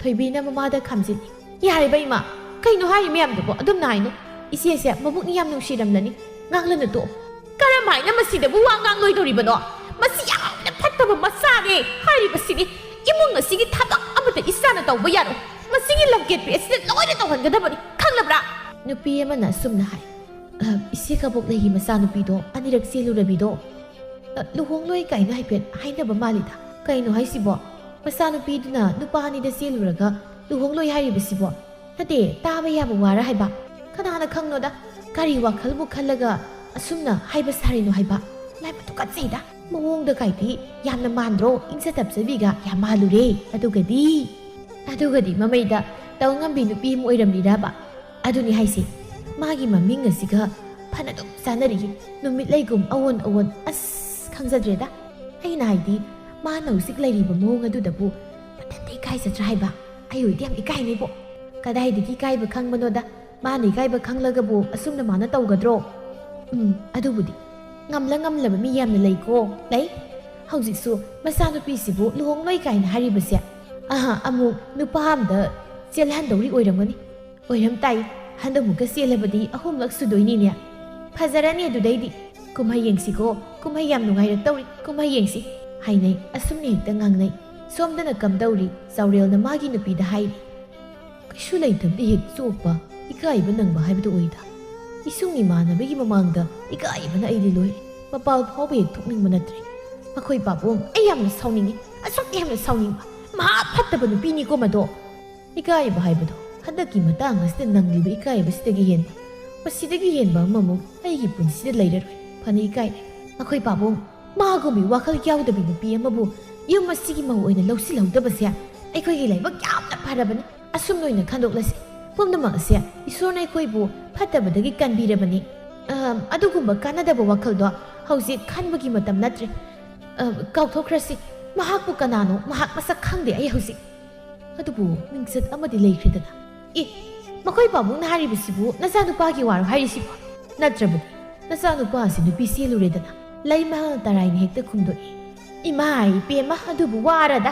ꯊꯣꯏꯕꯤꯅ ꯃꯃꯥꯗ ꯈꯥꯝꯖꯤꯜꯂꯤ꯫ ꯌꯥꯔꯦꯕ ꯏꯃꯥ, ꯀꯩꯅꯣ ꯍꯥꯏꯔꯤ ꯃꯌꯥꯝꯗꯨꯕꯣ? ꯑꯗꯨꯝꯅ ꯍꯥꯏꯅꯨ꯫ ꯏꯆꯦꯁꯦ ꯃꯕꯨꯛꯅꯤ ꯌꯥꯝ ꯅꯨꯡꯁꯤꯔꯝꯂꯅꯤ꯫ ꯉꯥꯡꯂꯅꯨ ꯇꯣꯛꯑꯣ꯫ ꯀꯔꯝ ꯍꯥꯏꯅ ꯃꯁꯤꯗꯕꯨ ꯋꯥ ꯉꯥꯡꯂꯣꯏꯗꯧꯔꯤꯕꯅꯣ? ꯃꯁꯤ ꯌꯥꯝꯅ ꯐꯠꯇꯕ ꯃꯆꯥꯅꯦ ꯍꯥꯏꯔꯤꯕꯁꯤꯅꯤ꯫ ꯏꯃꯨꯡ ꯑꯁꯤꯒꯤ ꯊꯕꯛ ꯑꯃꯠꯇ ꯏꯆꯥꯅ ꯇꯧꯕ ꯌꯥꯔꯣꯏ꯫ ꯃꯁꯤꯒꯤ ꯂꯝꯀꯦꯠꯄꯤ ꯑꯁꯤꯅ ꯂꯣꯏꯅ ꯇꯧꯍꯟꯒꯗꯕꯅꯤ꯫ ꯈꯪꯂꯕ꯭ꯔꯥ? ꯅꯨꯄꯤ ꯑꯃꯅ ꯑꯁꯨꯝꯅ ꯍꯥꯏ, "ꯑ, ꯏꯆꯦ ꯀꯕꯣꯛꯂꯩꯒꯤ ꯃꯆꯥꯅꯨꯄꯤꯗꯣ ꯑꯅꯤꯔꯛ ꯆꯦꯜꯂꯨꯔꯕꯤꯗꯣ, ꯑ, ꯂꯨꯍꯣꯡꯂꯣꯏ ꯀꯥꯏꯅ ꯍꯥꯏꯐꯦꯠ ꯍꯥꯏꯅꯕ ꯃꯥꯜꯂꯤꯗ꯫ ꯀꯩꯅꯣ ꯍꯥꯏꯁꯤꯕꯣ? ꯃꯆꯥꯅꯨꯄꯤꯗꯨꯅ ꯅꯨꯄꯥ ꯑꯅꯤꯗ ꯆꯦꯜꯂꯨꯔꯒ ꯂꯨꯍꯣꯡꯂꯣꯏ ꯍꯥꯏꯔꯤꯕꯁꯤꯕꯣ? ꯅꯠꯇꯦ, ꯇꯥꯕ ꯌꯥꯕ ꯋꯥꯔ ꯍꯥꯏꯕ? ꯀꯅꯥꯅ ꯈꯪꯅꯣꯗ? ꯀꯔꯤ ꯋꯥꯈꯜꯕꯨ ꯈꯜꯂꯒ ꯑꯁꯨꯝꯅ ꯍꯥꯏꯕ ꯁꯥꯔꯤꯅꯣ ꯍꯥꯏꯕ? ꯂꯥꯏꯕꯛ ꯇꯨꯀꯠꯆꯩꯗ꯫ ꯃꯑꯣꯡꯗ ꯀꯥꯏꯗꯤ ꯌꯥꯝꯅ ꯃꯥꯟꯗ꯭ꯔꯣ? ꯏꯪꯖ ꯇꯞꯆꯕꯤꯒ ꯌꯥꯝ ꯃꯥꯜꯂꯨꯔꯦ꯫ ꯑꯗꯨꯒꯗꯤ, ꯑꯗꯨꯒꯗꯤ ꯃꯃꯩꯗ ꯇꯧ ꯉꯝꯕꯤ ꯅꯨꯄꯤ ꯑꯃ ꯑꯣꯏꯔꯝꯂꯤꯔꯕ?" ꯑꯗꯨꯅꯤ ꯍꯥꯏꯁꯦ꯫ ꯃꯥꯒꯤ ꯃꯃꯤꯡ ꯑꯁꯤꯒ ꯐꯅꯗꯨꯝ ꯆꯥꯅꯔꯤꯌꯦ꯫ ꯅꯨꯃꯤꯠꯂꯩꯒꯨꯝ ꯑꯑꯣꯟ ꯑꯑꯣꯟ꯫ ꯑꯁ, ꯈꯪꯖꯗ꯭ꯔꯦꯗ꯫ ꯑꯩꯅ ꯍꯥꯏꯗꯤ, ꯃꯥꯅ ꯍꯧꯖꯤꯛ ꯂꯩꯔꯤꯕ ꯃꯑꯣꯡ ꯑꯗꯨꯗꯕꯨ ꯃꯊꯟꯇ ꯏꯀꯥꯏꯖꯗ꯭ꯔꯥ ꯍꯥꯏꯕ? ꯑꯩ ꯑꯣꯏꯗꯤ ꯌꯥꯝ ꯏꯀꯥꯏꯅꯤꯕꯣ꯫ ꯀꯗꯥꯏꯗꯒꯤ ꯏꯀꯥꯏꯕ ꯈꯪꯕꯅꯣꯗ? ꯃꯥꯅ ꯏꯀꯥꯏꯕ ꯈꯪꯂꯒꯕꯨ ꯑꯁꯨꯝꯅ ꯃꯥꯅ ꯇꯧꯒꯗ꯭ꯔꯣ? ꯎꯝ, ꯑꯗꯨꯕꯨꯗꯤ ꯉꯝꯂ ꯉꯝꯂꯕ ꯃꯤ ꯌꯥꯝꯅ ꯂꯩꯀꯣ, ꯂꯩ꯫ ꯍꯧꯖꯤꯛꯁꯨ ꯃꯆꯥꯅꯨꯄꯤꯁꯤꯕꯨ ꯂꯨꯍꯣꯡꯂꯣꯏ ꯀꯥꯏꯅ ꯍꯥꯏꯔꯤꯕꯁꯦ, ꯑꯍ, ꯑꯃꯨꯛ ꯅꯨꯄꯥ ꯑꯃꯗ ꯆꯦꯜꯍꯟꯗꯧꯔꯤ ꯑꯣꯏꯔꯝꯒꯅꯤ꯫ ꯑꯣꯏꯔꯝ ꯇꯥꯏ, ꯍꯟꯗꯛꯃꯨꯛꯀ ꯆꯦꯜꯂꯕꯗꯤ ꯑꯍꯨꯝꯂꯛ ꯁꯨꯗꯣꯏꯅꯤꯅꯦ꯫ ꯐꯖꯔꯅꯤ ꯑꯗꯨꯗꯩꯗꯤ꯫ ꯀꯨꯝꯍꯩ ꯌꯦꯡꯁꯤꯀꯣ, ꯀꯨꯝꯍꯩ ꯌꯥꯝ ꯅꯨꯡꯉꯥꯏꯔꯛꯇꯧꯔꯤ, ꯀꯨꯝꯍꯩ ꯌꯦꯡꯁꯤ꯫ ꯍꯥꯏꯅꯩ, ꯑꯁꯨꯝꯅ ꯍꯦꯛꯇ ꯉꯥꯡꯅꯩ꯫ ꯁꯣꯝꯗꯅ ꯀꯝꯗꯧꯔꯤ? ꯆꯥꯎꯔꯦꯜꯅ ꯃꯥꯒꯤ ꯅꯨꯄꯤꯗ ꯍꯥꯏꯔꯤ꯫ ꯀꯩꯁꯨ ꯂꯩꯇꯕꯗꯤ ꯍꯦꯛ ꯆꯣꯞꯄ, ꯏꯀꯥꯏꯕ ꯅꯪꯕ ꯍꯥꯏꯕꯗꯨ ꯑꯣꯏꯗ꯫ ꯏꯁꯨꯡ ꯏꯃꯥꯟꯅꯕꯒꯤ ꯃꯃꯥꯡꯗ ꯏꯀꯥꯏꯕꯅ ꯑꯩꯗꯤ ꯂꯣꯏꯔꯦ꯫ ꯃꯄꯥꯜ ꯐꯥꯎꯕ ꯍꯦꯛ ꯊꯣꯛꯅꯤꯡꯕ ꯅꯠꯇ꯭ꯔꯦ꯫ ꯃꯈꯣꯏ ꯄꯥꯕꯨꯡ, ꯑꯩ ꯌꯥꯝꯅ ꯁꯥꯎꯅꯤꯡꯉꯤ, ꯑꯁꯨꯛ ꯌꯥꯝꯅ ꯁꯥꯎꯅꯤꯡꯕ꯫ ꯃꯍꯥ ꯐꯠꯇꯕ ꯅꯨꯄꯤꯅꯤꯀꯣ ꯃꯗꯣ꯫ ꯏꯀꯥꯏꯕ ꯍꯥꯏꯕꯗꯣ ꯍꯟꯗꯛꯀꯤ ꯃꯇꯥꯡ ꯑꯁꯤꯗ ꯅꯪꯂꯤꯕ ꯏꯀꯥꯏꯕꯁꯤꯗꯒꯤ ꯍꯦꯟꯕ, ꯃꯁꯤꯗꯒꯤ ꯍꯦꯟꯕ ꯑꯃꯃꯨꯛ ꯑꯩꯒꯤ ꯄꯨꯟꯁꯤꯗ ꯂꯩꯔꯔꯣꯏ꯫ ꯐꯅ ꯏꯀꯥꯏꯔꯦ꯫ ꯃꯈꯣꯏ ꯄꯥꯕꯨꯡ, ꯃꯥꯒꯨꯝꯕꯤ ꯋꯥꯈꯜ ꯌꯥꯎꯗꯕꯤ ꯅꯨꯄꯤ ꯑꯃꯕꯨ ꯌꯨꯝ ꯑꯁꯤꯒꯤ ꯃꯧ ꯑꯣꯏꯅ ꯂꯧꯁꯤꯜꯍꯧꯗꯕꯁꯦ ꯑꯩꯈꯣꯏꯒꯤ ꯂꯥꯏꯕꯛ ꯌꯥꯝꯅ ꯐꯔꯕꯅꯤ꯫ ꯑꯁꯨꯝꯅ ꯑꯣꯏꯅ ꯈꯟꯗꯣꯛꯂꯁꯤ꯫ ꯄꯨꯝꯅꯃꯛ ꯑꯁꯦ ꯏꯁꯣꯔꯅ ꯑꯩꯈꯣꯏꯕꯨ ꯐꯠꯇꯕꯗꯒꯤ ꯀꯟꯕꯤꯔꯕꯅꯤ꯫ ꯑ, ꯑꯗꯨꯒꯨꯝꯕ ꯀꯥꯟꯅꯗꯕ ꯋꯥꯈꯜꯗꯣ ꯍꯧꯖꯤꯛ ꯈꯟꯕꯒꯤ ꯃꯇꯝ ꯅꯠꯇ꯭ꯔꯦ꯫ ꯑ, ꯀꯥꯎꯊꯣꯛꯈ꯭ꯔꯁꯤ꯫ ꯃꯍꯥꯛꯄꯨ ꯀꯅꯥꯅꯣ? ꯃꯍꯥꯛ ꯃꯁꯛ ꯈꯪꯗꯦ ꯑꯩ ꯍꯧꯖꯤꯛ꯫ ꯑꯗꯨꯕꯨ ꯃꯤꯡꯆꯠ ꯑꯃꯗꯤ ꯂꯩꯈ꯭ꯔꯦꯗꯅ꯫ ꯑꯦ, ꯃꯈꯣꯏ ꯄꯥꯕꯨꯡꯅ ꯍꯥꯏꯔꯤꯕꯁꯤꯕꯨ ꯅꯆꯥꯅꯨꯄꯥꯒꯤ ꯋꯥꯔꯣ ꯍꯥꯏꯔꯤꯁꯤꯕꯣ? ꯅꯠꯇ꯭ꯔꯕꯗꯤ ꯅꯆꯥꯅꯨꯄꯥ ꯑꯁꯤ ꯅꯨꯄꯤ ꯆꯦꯜꯂꯨꯔꯦꯗꯅ? ꯂꯩꯃꯍꯜ ꯇꯔꯥꯏꯅ ꯍꯦꯛꯇ ꯈꯨꯝꯗꯣꯛꯏ꯫ ꯏꯃꯥ ꯏꯄꯦꯝꯃ, ꯑꯗꯨꯕꯨ ꯋꯥꯔꯗ꯫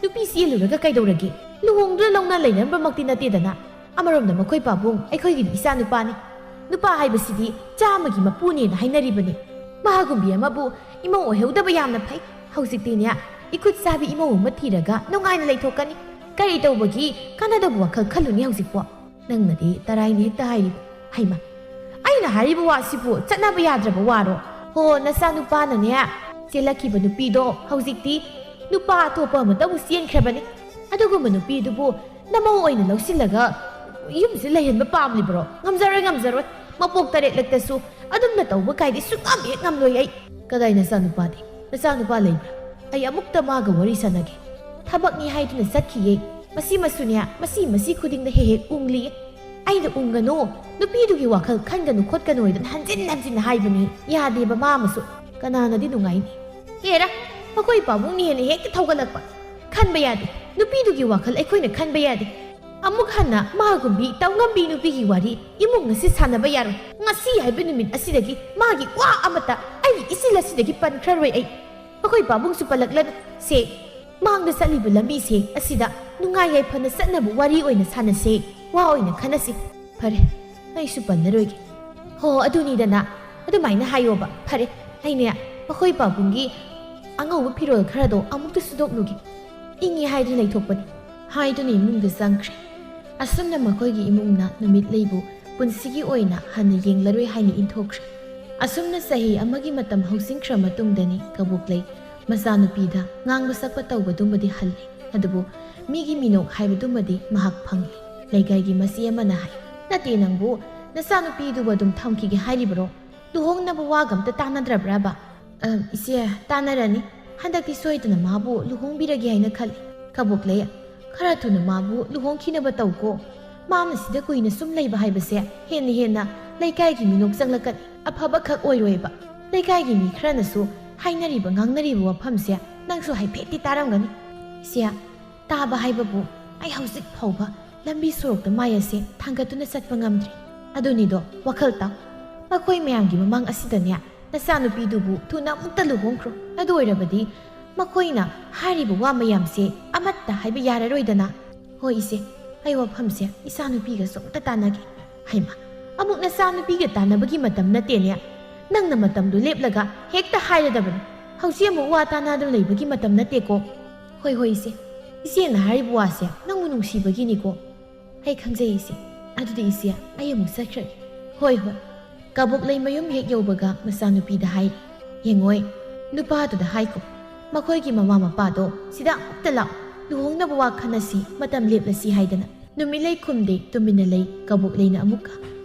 ꯅꯨꯄꯤ ꯆꯦꯜꯂꯨꯔꯒ ꯀꯩꯗꯧꯔꯒꯦ? ꯂꯨꯍꯣꯡꯗꯨꯅ ꯂꯧꯅ ꯂꯩꯅꯔꯝꯕꯃꯛꯇꯤ ꯅꯠꯇꯦꯗꯅ꯫ ꯑꯃꯔꯣꯝꯗ ꯃꯈꯣꯏ ꯄꯥꯕꯨꯡ, ꯑꯩꯈꯣꯏꯒꯤꯗꯤ ꯏꯆꯥ ꯅꯨꯄꯥꯅꯤ꯫ ꯅꯨꯄꯥ ꯍꯥꯏꯕꯁꯤꯗꯤ ꯆꯥꯝꯃꯒꯤ ꯃꯄꯨꯅꯦꯅ ꯍꯥꯏꯅꯔꯤꯕꯅꯤ꯫ ꯃꯍꯥꯒꯨꯝꯕꯤ ꯑꯃꯕꯨ ꯏꯃꯧ ꯑꯣꯏꯍꯧꯗꯕ ꯌꯥꯝꯅ ꯐꯩ꯫ ꯍꯧꯖꯤꯛꯇꯤꯅꯦ, ꯏꯈꯨꯠ ꯆꯥꯕꯤ ꯏꯃꯧ ꯑꯃ ꯊꯤꯔꯒ ꯅꯨꯡꯉꯥꯏꯅ ꯂꯩꯊꯣꯛꯀꯅꯤ꯫ ꯀꯔꯤ ꯇꯧꯕꯒꯤ ꯀꯥꯟꯅꯗꯕ ꯋꯥꯈꯜ ꯈꯜꯂꯨꯅꯤ ꯍꯧꯖꯤꯛꯄꯣ? ꯅꯪꯅꯗꯤ ꯇꯔꯥꯏꯅ ꯍꯦꯛꯇ ꯍꯥꯏꯔꯤꯕ꯫ ꯍꯩꯃ, ꯑꯩꯅ ꯍꯥꯏꯔꯤꯕ ꯋꯥꯁꯤꯕꯨ ꯆꯠꯅꯕ ꯌꯥꯗ꯭ꯔꯕ ꯋꯥꯔꯣ? ꯍꯣ, ꯅꯆꯥꯅꯨꯄꯥꯅꯅꯦ, ꯆꯦꯜꯂꯛꯈꯤꯕ ꯅꯨꯄꯤꯗꯣ ꯍꯧꯖꯤꯛꯇꯤ ꯅꯨꯄꯥ ꯑꯇꯣꯞꯄ ꯑꯃꯗ ꯑꯃꯨꯛ ꯆꯦꯟꯈ꯭ꯔꯕꯅꯤ꯫ ꯑꯗꯨꯒꯨꯝꯕ ꯅꯨꯄꯤꯗꯨꯕꯨ ꯅꯃꯧ ꯑꯣꯏꯅ ꯂꯧꯁꯤꯜꯂꯒ ꯌꯨꯝꯁꯤꯗ ꯂꯩꯍꯟꯕ ꯄꯥꯝꯂꯤꯕꯔꯣ? ꯉꯝꯖꯔꯣꯏ, ꯉꯝꯖꯔꯣꯏ꯫ ꯃꯄꯣꯛ ꯇꯔꯦꯠꯂꯛꯇꯁꯨ ꯑꯗꯨꯝꯅ ꯇꯧꯕ ꯀꯥꯏꯗꯤ ꯁꯨꯡꯉꯝ ꯍꯦꯛ ꯉꯝꯂꯣꯏ ꯑꯩ꯫ ꯀꯗꯥꯏ ꯅꯆꯥꯅꯨꯄꯥꯗꯤ? ꯅꯆꯥꯅꯨꯄꯥ ꯂꯩꯕ꯭ꯔꯥ? ꯑꯩ ꯑꯃꯨꯛꯇ ꯃꯥꯒ ꯋꯥꯔꯤ ꯁꯥꯟꯅꯒꯦ꯫ ꯊꯕꯛꯅꯤ ꯍꯥꯏꯗꯨꯅ ꯆꯠꯈꯤꯌꯦ꯫ ꯃꯁꯤꯃꯁꯨꯅꯦ, ꯃꯁꯤ ꯃꯁꯤ ꯈꯨꯗꯤꯡꯗ ꯍꯦꯛ ꯍꯦꯛ ꯎꯪꯂꯤꯌꯦ꯫ ꯑꯩꯅ ꯎꯪꯒꯅꯨ, ꯅꯨꯄꯤꯗꯨꯒꯤ ꯋꯥꯈꯜ ꯈꯟꯒꯅꯨ ꯈꯣꯠꯀꯅꯨ ꯍꯥꯏꯗꯅ ꯍꯟꯖꯤꯟ ꯍꯟꯖꯤꯟꯅ ꯍꯥꯏꯕꯅꯤ꯫ ꯌꯥꯗꯦꯕ ꯃꯥ ꯑꯃꯁꯨ꯫ ꯀꯅꯥꯅꯗꯤ ꯅꯨꯡꯉꯥꯏꯅꯤ? ꯍꯦꯔꯥ, ꯑꯩꯈꯣꯏ ꯄꯥꯕꯨꯡꯅ ꯍꯦꯟꯅ ꯍꯦꯛꯇ ꯊꯧꯒꯠꯂꯛꯄ꯫ ꯈꯟꯕ ꯌꯥꯗꯦ꯫ ꯅꯨꯄꯤꯗꯨꯒꯤ ꯋꯥꯈꯜ ꯑꯩꯈꯣꯏꯅ ꯈꯟꯕ ꯌꯥꯗꯦ꯫ ꯑꯃꯨꯛ ꯍꯟꯅ ꯃꯥꯒꯨꯝꯕꯤ ꯇꯧꯉꯝꯕꯤ ꯅꯨꯄꯤꯒꯤ ꯋꯥꯔꯤ ꯏꯃꯨꯡ ꯑꯁꯤ ꯁꯥꯟꯅꯕ ꯌꯥꯔꯣꯏ꯫ ꯉꯁꯤ ꯍꯥꯏꯕ ꯅꯨꯃꯤꯠ ꯑꯁꯤꯗꯒꯤ ꯃꯥꯒꯤ ꯋꯥ ꯑꯃꯠꯇ ꯑꯩꯒꯤ ꯏꯆꯤꯜ ꯑꯁꯤꯗꯒꯤ ꯄꯟꯈ꯭ꯔꯔꯣꯏ ꯑꯩ꯫ ꯑꯩꯈꯣꯏ ꯄꯥꯕꯨꯡꯁꯨ ꯄꯜꯂꯛꯂꯅꯨ꯫ ꯁꯦ, ꯃꯥꯡꯗ ꯆꯠꯂꯤꯕ ꯂꯝꯕꯤꯁꯦ ꯑꯁꯤꯗ ꯅꯨꯡꯉꯥꯏ ꯌꯥꯏꯐꯅ ꯆꯠꯅꯕ ꯋꯥꯔꯤ ꯑꯣꯏꯅ ꯁꯥꯟꯅꯁꯦ, ꯋꯥ ꯑꯣꯏꯅ ꯈꯟꯅꯁꯤ꯫ ꯐꯔꯦ, ꯑꯩꯁꯨ ꯄꯜꯂꯔꯣꯏꯒꯦ꯫ ꯍꯣ, ꯑꯗꯨꯅꯤꯗꯅ, ꯑꯗꯨꯃꯥꯏꯅ ꯍꯥꯏꯌꯣꯕ꯫ ꯐꯔꯦ, ꯑꯩꯅꯦ ꯃꯈꯣꯏ ꯄꯥꯕꯨꯡꯒꯤ ꯑꯉꯧꯕ ꯐꯤꯔꯣꯜ ꯈꯔꯗꯣ ꯑꯃꯨꯛꯇ ꯁꯨꯗꯣꯛꯂꯨꯒꯦ꯫ ꯏꯪꯉꯤ ꯍꯥꯏꯗꯨꯅ ꯂꯩꯊꯣꯛꯄꯅꯤ꯫ ꯍꯥꯏꯗꯨꯅ ꯏꯃꯨꯡꯗ ꯆꯪꯈ꯭ꯔꯦ꯫ ꯑꯁꯨꯝꯅ ꯃꯈꯣꯏꯒꯤ ꯏꯃꯨꯡꯅ ꯅꯨꯃꯤꯠ ꯂꯩꯕꯨ ꯄꯨꯟꯁꯤꯒꯤ ꯑꯣꯏꯅ ꯍꯟꯅ ꯌꯦꯡꯂꯔꯣꯏ ꯍꯥꯏꯅ ꯏꯟꯊꯣꯛꯈ꯭ꯔꯦ꯫ ꯑꯁꯨꯝꯅ ꯆꯍꯤ ꯑꯃꯒꯤ ꯃꯇꯝ ꯍꯧꯖꯤꯟꯈ꯭ꯔ ꯃꯇꯨꯡꯗꯅꯤ ꯀꯕꯣꯛꯂꯩ ꯃꯆꯥꯅꯨꯄꯤꯗ ꯉꯥꯡꯕ ꯁꯛꯄ ꯇꯧꯕꯗꯨꯃꯗꯤ ꯍꯜꯂꯦ, ꯑꯗꯨꯕꯨ ꯃꯤꯒꯤ ꯃꯤꯅꯣꯛ ꯍꯥꯏꯕꯗꯨꯃꯗꯤ ꯃꯍꯥꯛ ꯐꯪꯂꯦ꯫ ꯂꯩꯀꯥꯏꯒꯤ ꯃꯆꯦ ꯑꯃꯅ ꯍꯥꯏ, "ꯅꯠꯇꯦ, ꯅꯪꯕꯨ ꯅꯆꯥꯅꯨꯄꯤꯗꯨꯕꯨ ꯑꯗꯨꯝ ꯊꯝꯈꯤꯒꯦ ꯍꯥꯏꯔꯤꯕꯔꯣ? ꯂꯨꯍꯣꯡꯅꯕ ꯋꯥꯒ ꯑꯝꯇ ꯇꯥꯟꯅꯗ꯭ꯔꯕ꯭ꯔꯕ?" "ꯑ, ꯏꯆꯦ, ꯇꯥꯟꯅꯔꯅꯤ꯫ ꯍꯟꯗꯛꯇꯤ ꯁꯣꯏꯗꯅ ꯃꯥꯕꯨ ꯂꯨꯍꯣꯡꯕꯤꯔꯒꯦ ꯍꯥꯏꯅ ꯈꯜꯂꯤ꯫ ꯀꯕꯣꯛꯂꯩ, ꯈꯔ ꯊꯨꯅ ꯃꯥꯕꯨ ꯂꯨꯍꯣꯡꯈꯤꯅꯕ ꯇꯧꯀꯣ꯫ ꯃꯥ ꯃꯁꯤꯗ ꯀꯨꯏꯅ ꯁꯨꯝ ꯂꯩꯕ ꯍꯥꯏꯕꯁꯦ ꯍꯦꯟꯅ ꯍꯦꯟꯅ ꯂꯩꯀꯥꯏꯒꯤ ꯃꯤꯅꯣꯛ ꯆꯪꯂꯛꯀꯅꯤ꯫ ꯑꯐꯕꯈꯛ ꯑꯣꯏꯔꯣꯏꯕ꯫ ꯂꯩꯀꯥꯏꯒꯤ ꯃꯤ ꯈꯔꯅꯁꯨ ꯍꯥꯏꯅꯔꯤꯕ ꯉꯥꯡꯅꯔꯤꯕ ꯋꯥꯐꯝꯁꯦ ꯅꯪꯁꯨ ꯍꯥꯏꯐꯦꯠꯇꯤ ꯇꯥꯔꯝꯒꯅꯤ꯫" "ꯏꯆꯦ, ꯇꯥꯕ ꯍꯥꯏꯕꯕꯨ ꯑꯩ ꯍꯧꯖꯤꯛ ꯐꯥꯎꯕ ꯂꯝꯕꯤ ꯁꯣꯔꯣꯛꯇ ꯃꯥꯏ ꯑꯁꯦ ꯊꯥꯡꯒꯠꯇꯨꯅ ꯆꯠꯄ ꯉꯝꯗ꯭ꯔꯤ꯫ ꯑꯗꯨꯅꯤꯗꯣ, ꯋꯥꯈꯜ ꯇꯥꯎ꯫ ꯃꯈꯣꯏ ꯃꯌꯥꯝꯒꯤ ꯃꯃꯥꯡ ꯑꯁꯤꯗꯅꯦ, ꯅꯆꯥꯅꯨꯄꯤꯗꯨꯕꯨ ꯊꯨꯅ ꯑꯃꯨꯛꯇ ꯂꯨꯍꯣꯡꯈ꯭ꯔꯣ꯫ ꯑꯗꯨ ꯑꯣꯏꯔꯕꯗꯤ ꯃꯈꯣꯏꯅ ꯍꯥꯏꯔꯤꯕ ꯋꯥ ꯃꯌꯥꯝꯁꯦ ꯑꯃꯠꯇ ꯍꯥꯏꯕ ꯌꯥꯔꯔꯣꯏꯗꯅ꯫" "ꯍꯣꯏ ꯏꯆꯦ, ꯑꯩ ꯋꯥꯐꯝꯁꯦ ꯏꯆꯥꯅꯨꯄꯤꯒꯁꯨ ꯑꯝꯇ ꯇꯥꯟꯅꯒꯦ꯫" "ꯍꯩꯃꯥ, ꯑꯃꯨꯛ ꯅꯆꯥꯅꯨꯄꯤꯒ ꯇꯥꯟꯅꯕꯒꯤ ꯃꯇꯝ ꯅꯠꯇꯦꯅꯦ꯫ ꯅꯪꯅ ꯃꯇꯝꯗꯨ ꯂꯦꯞꯂꯒ ꯍꯦꯛꯇ ꯍꯥꯏꯔꯗꯕꯅꯤ꯫ ꯍꯧꯖꯤꯛ ꯑꯃꯨꯛ ꯋꯥ ꯇꯥꯟꯅꯗꯨꯅ ꯂꯩꯕꯒꯤ ꯃꯇꯝ ꯅꯠꯇꯦꯀꯣ꯫" "ꯍꯣꯏ, ꯍꯣꯏ ꯏꯆꯦ, ꯏꯆꯦꯅ ꯍꯥꯏꯔꯤꯕ ꯋꯥꯁꯦ ꯅꯪꯕꯨ ꯅꯨꯡꯁꯤꯕꯒꯤꯅꯤꯀꯣ꯫" "ꯑꯩ ꯈꯪꯖꯩ ꯏꯆꯦ꯫ ꯑꯗꯨꯗꯤ ꯏꯆꯦ, ꯑꯩ ꯑꯃꯨꯛ ꯆꯠꯈ꯭ꯔꯒꯦ꯫" "ꯍꯣꯏ, ꯍꯣꯏ꯫" ꯀꯕꯣꯛꯂꯩ ꯃꯌꯨꯝ ꯍꯦꯛ ꯌꯧꯕꯒ ꯃꯆꯥꯅꯨꯄꯤꯗ ꯍꯥꯏꯔꯤ, "ꯌꯦꯡꯉꯣꯏ, ꯅꯨꯄꯥꯗꯨꯗ ꯍꯥꯏꯈꯣ, ꯃꯈꯣꯏꯒꯤ ꯃꯃꯥ ꯃꯄꯥꯗꯣ ꯁꯤꯗ ꯑꯃꯨꯛꯇ ꯂꯥꯛꯑꯣ, ꯂꯨꯍꯣꯡꯅꯕ ꯋꯥ ꯈꯟꯅꯁꯤ, ꯃꯇꯝ ꯂꯦꯞꯂꯁꯤ ꯍꯥꯏꯗꯅ꯫" ꯅꯨꯃꯤꯠꯂꯩ ꯈꯨꯝꯗꯦ, ꯇꯨꯃꯤꯟꯅ ꯂꯩ꯫ ꯀꯕꯣꯛꯂꯩꯅ ꯑꯃꯨꯛꯀ,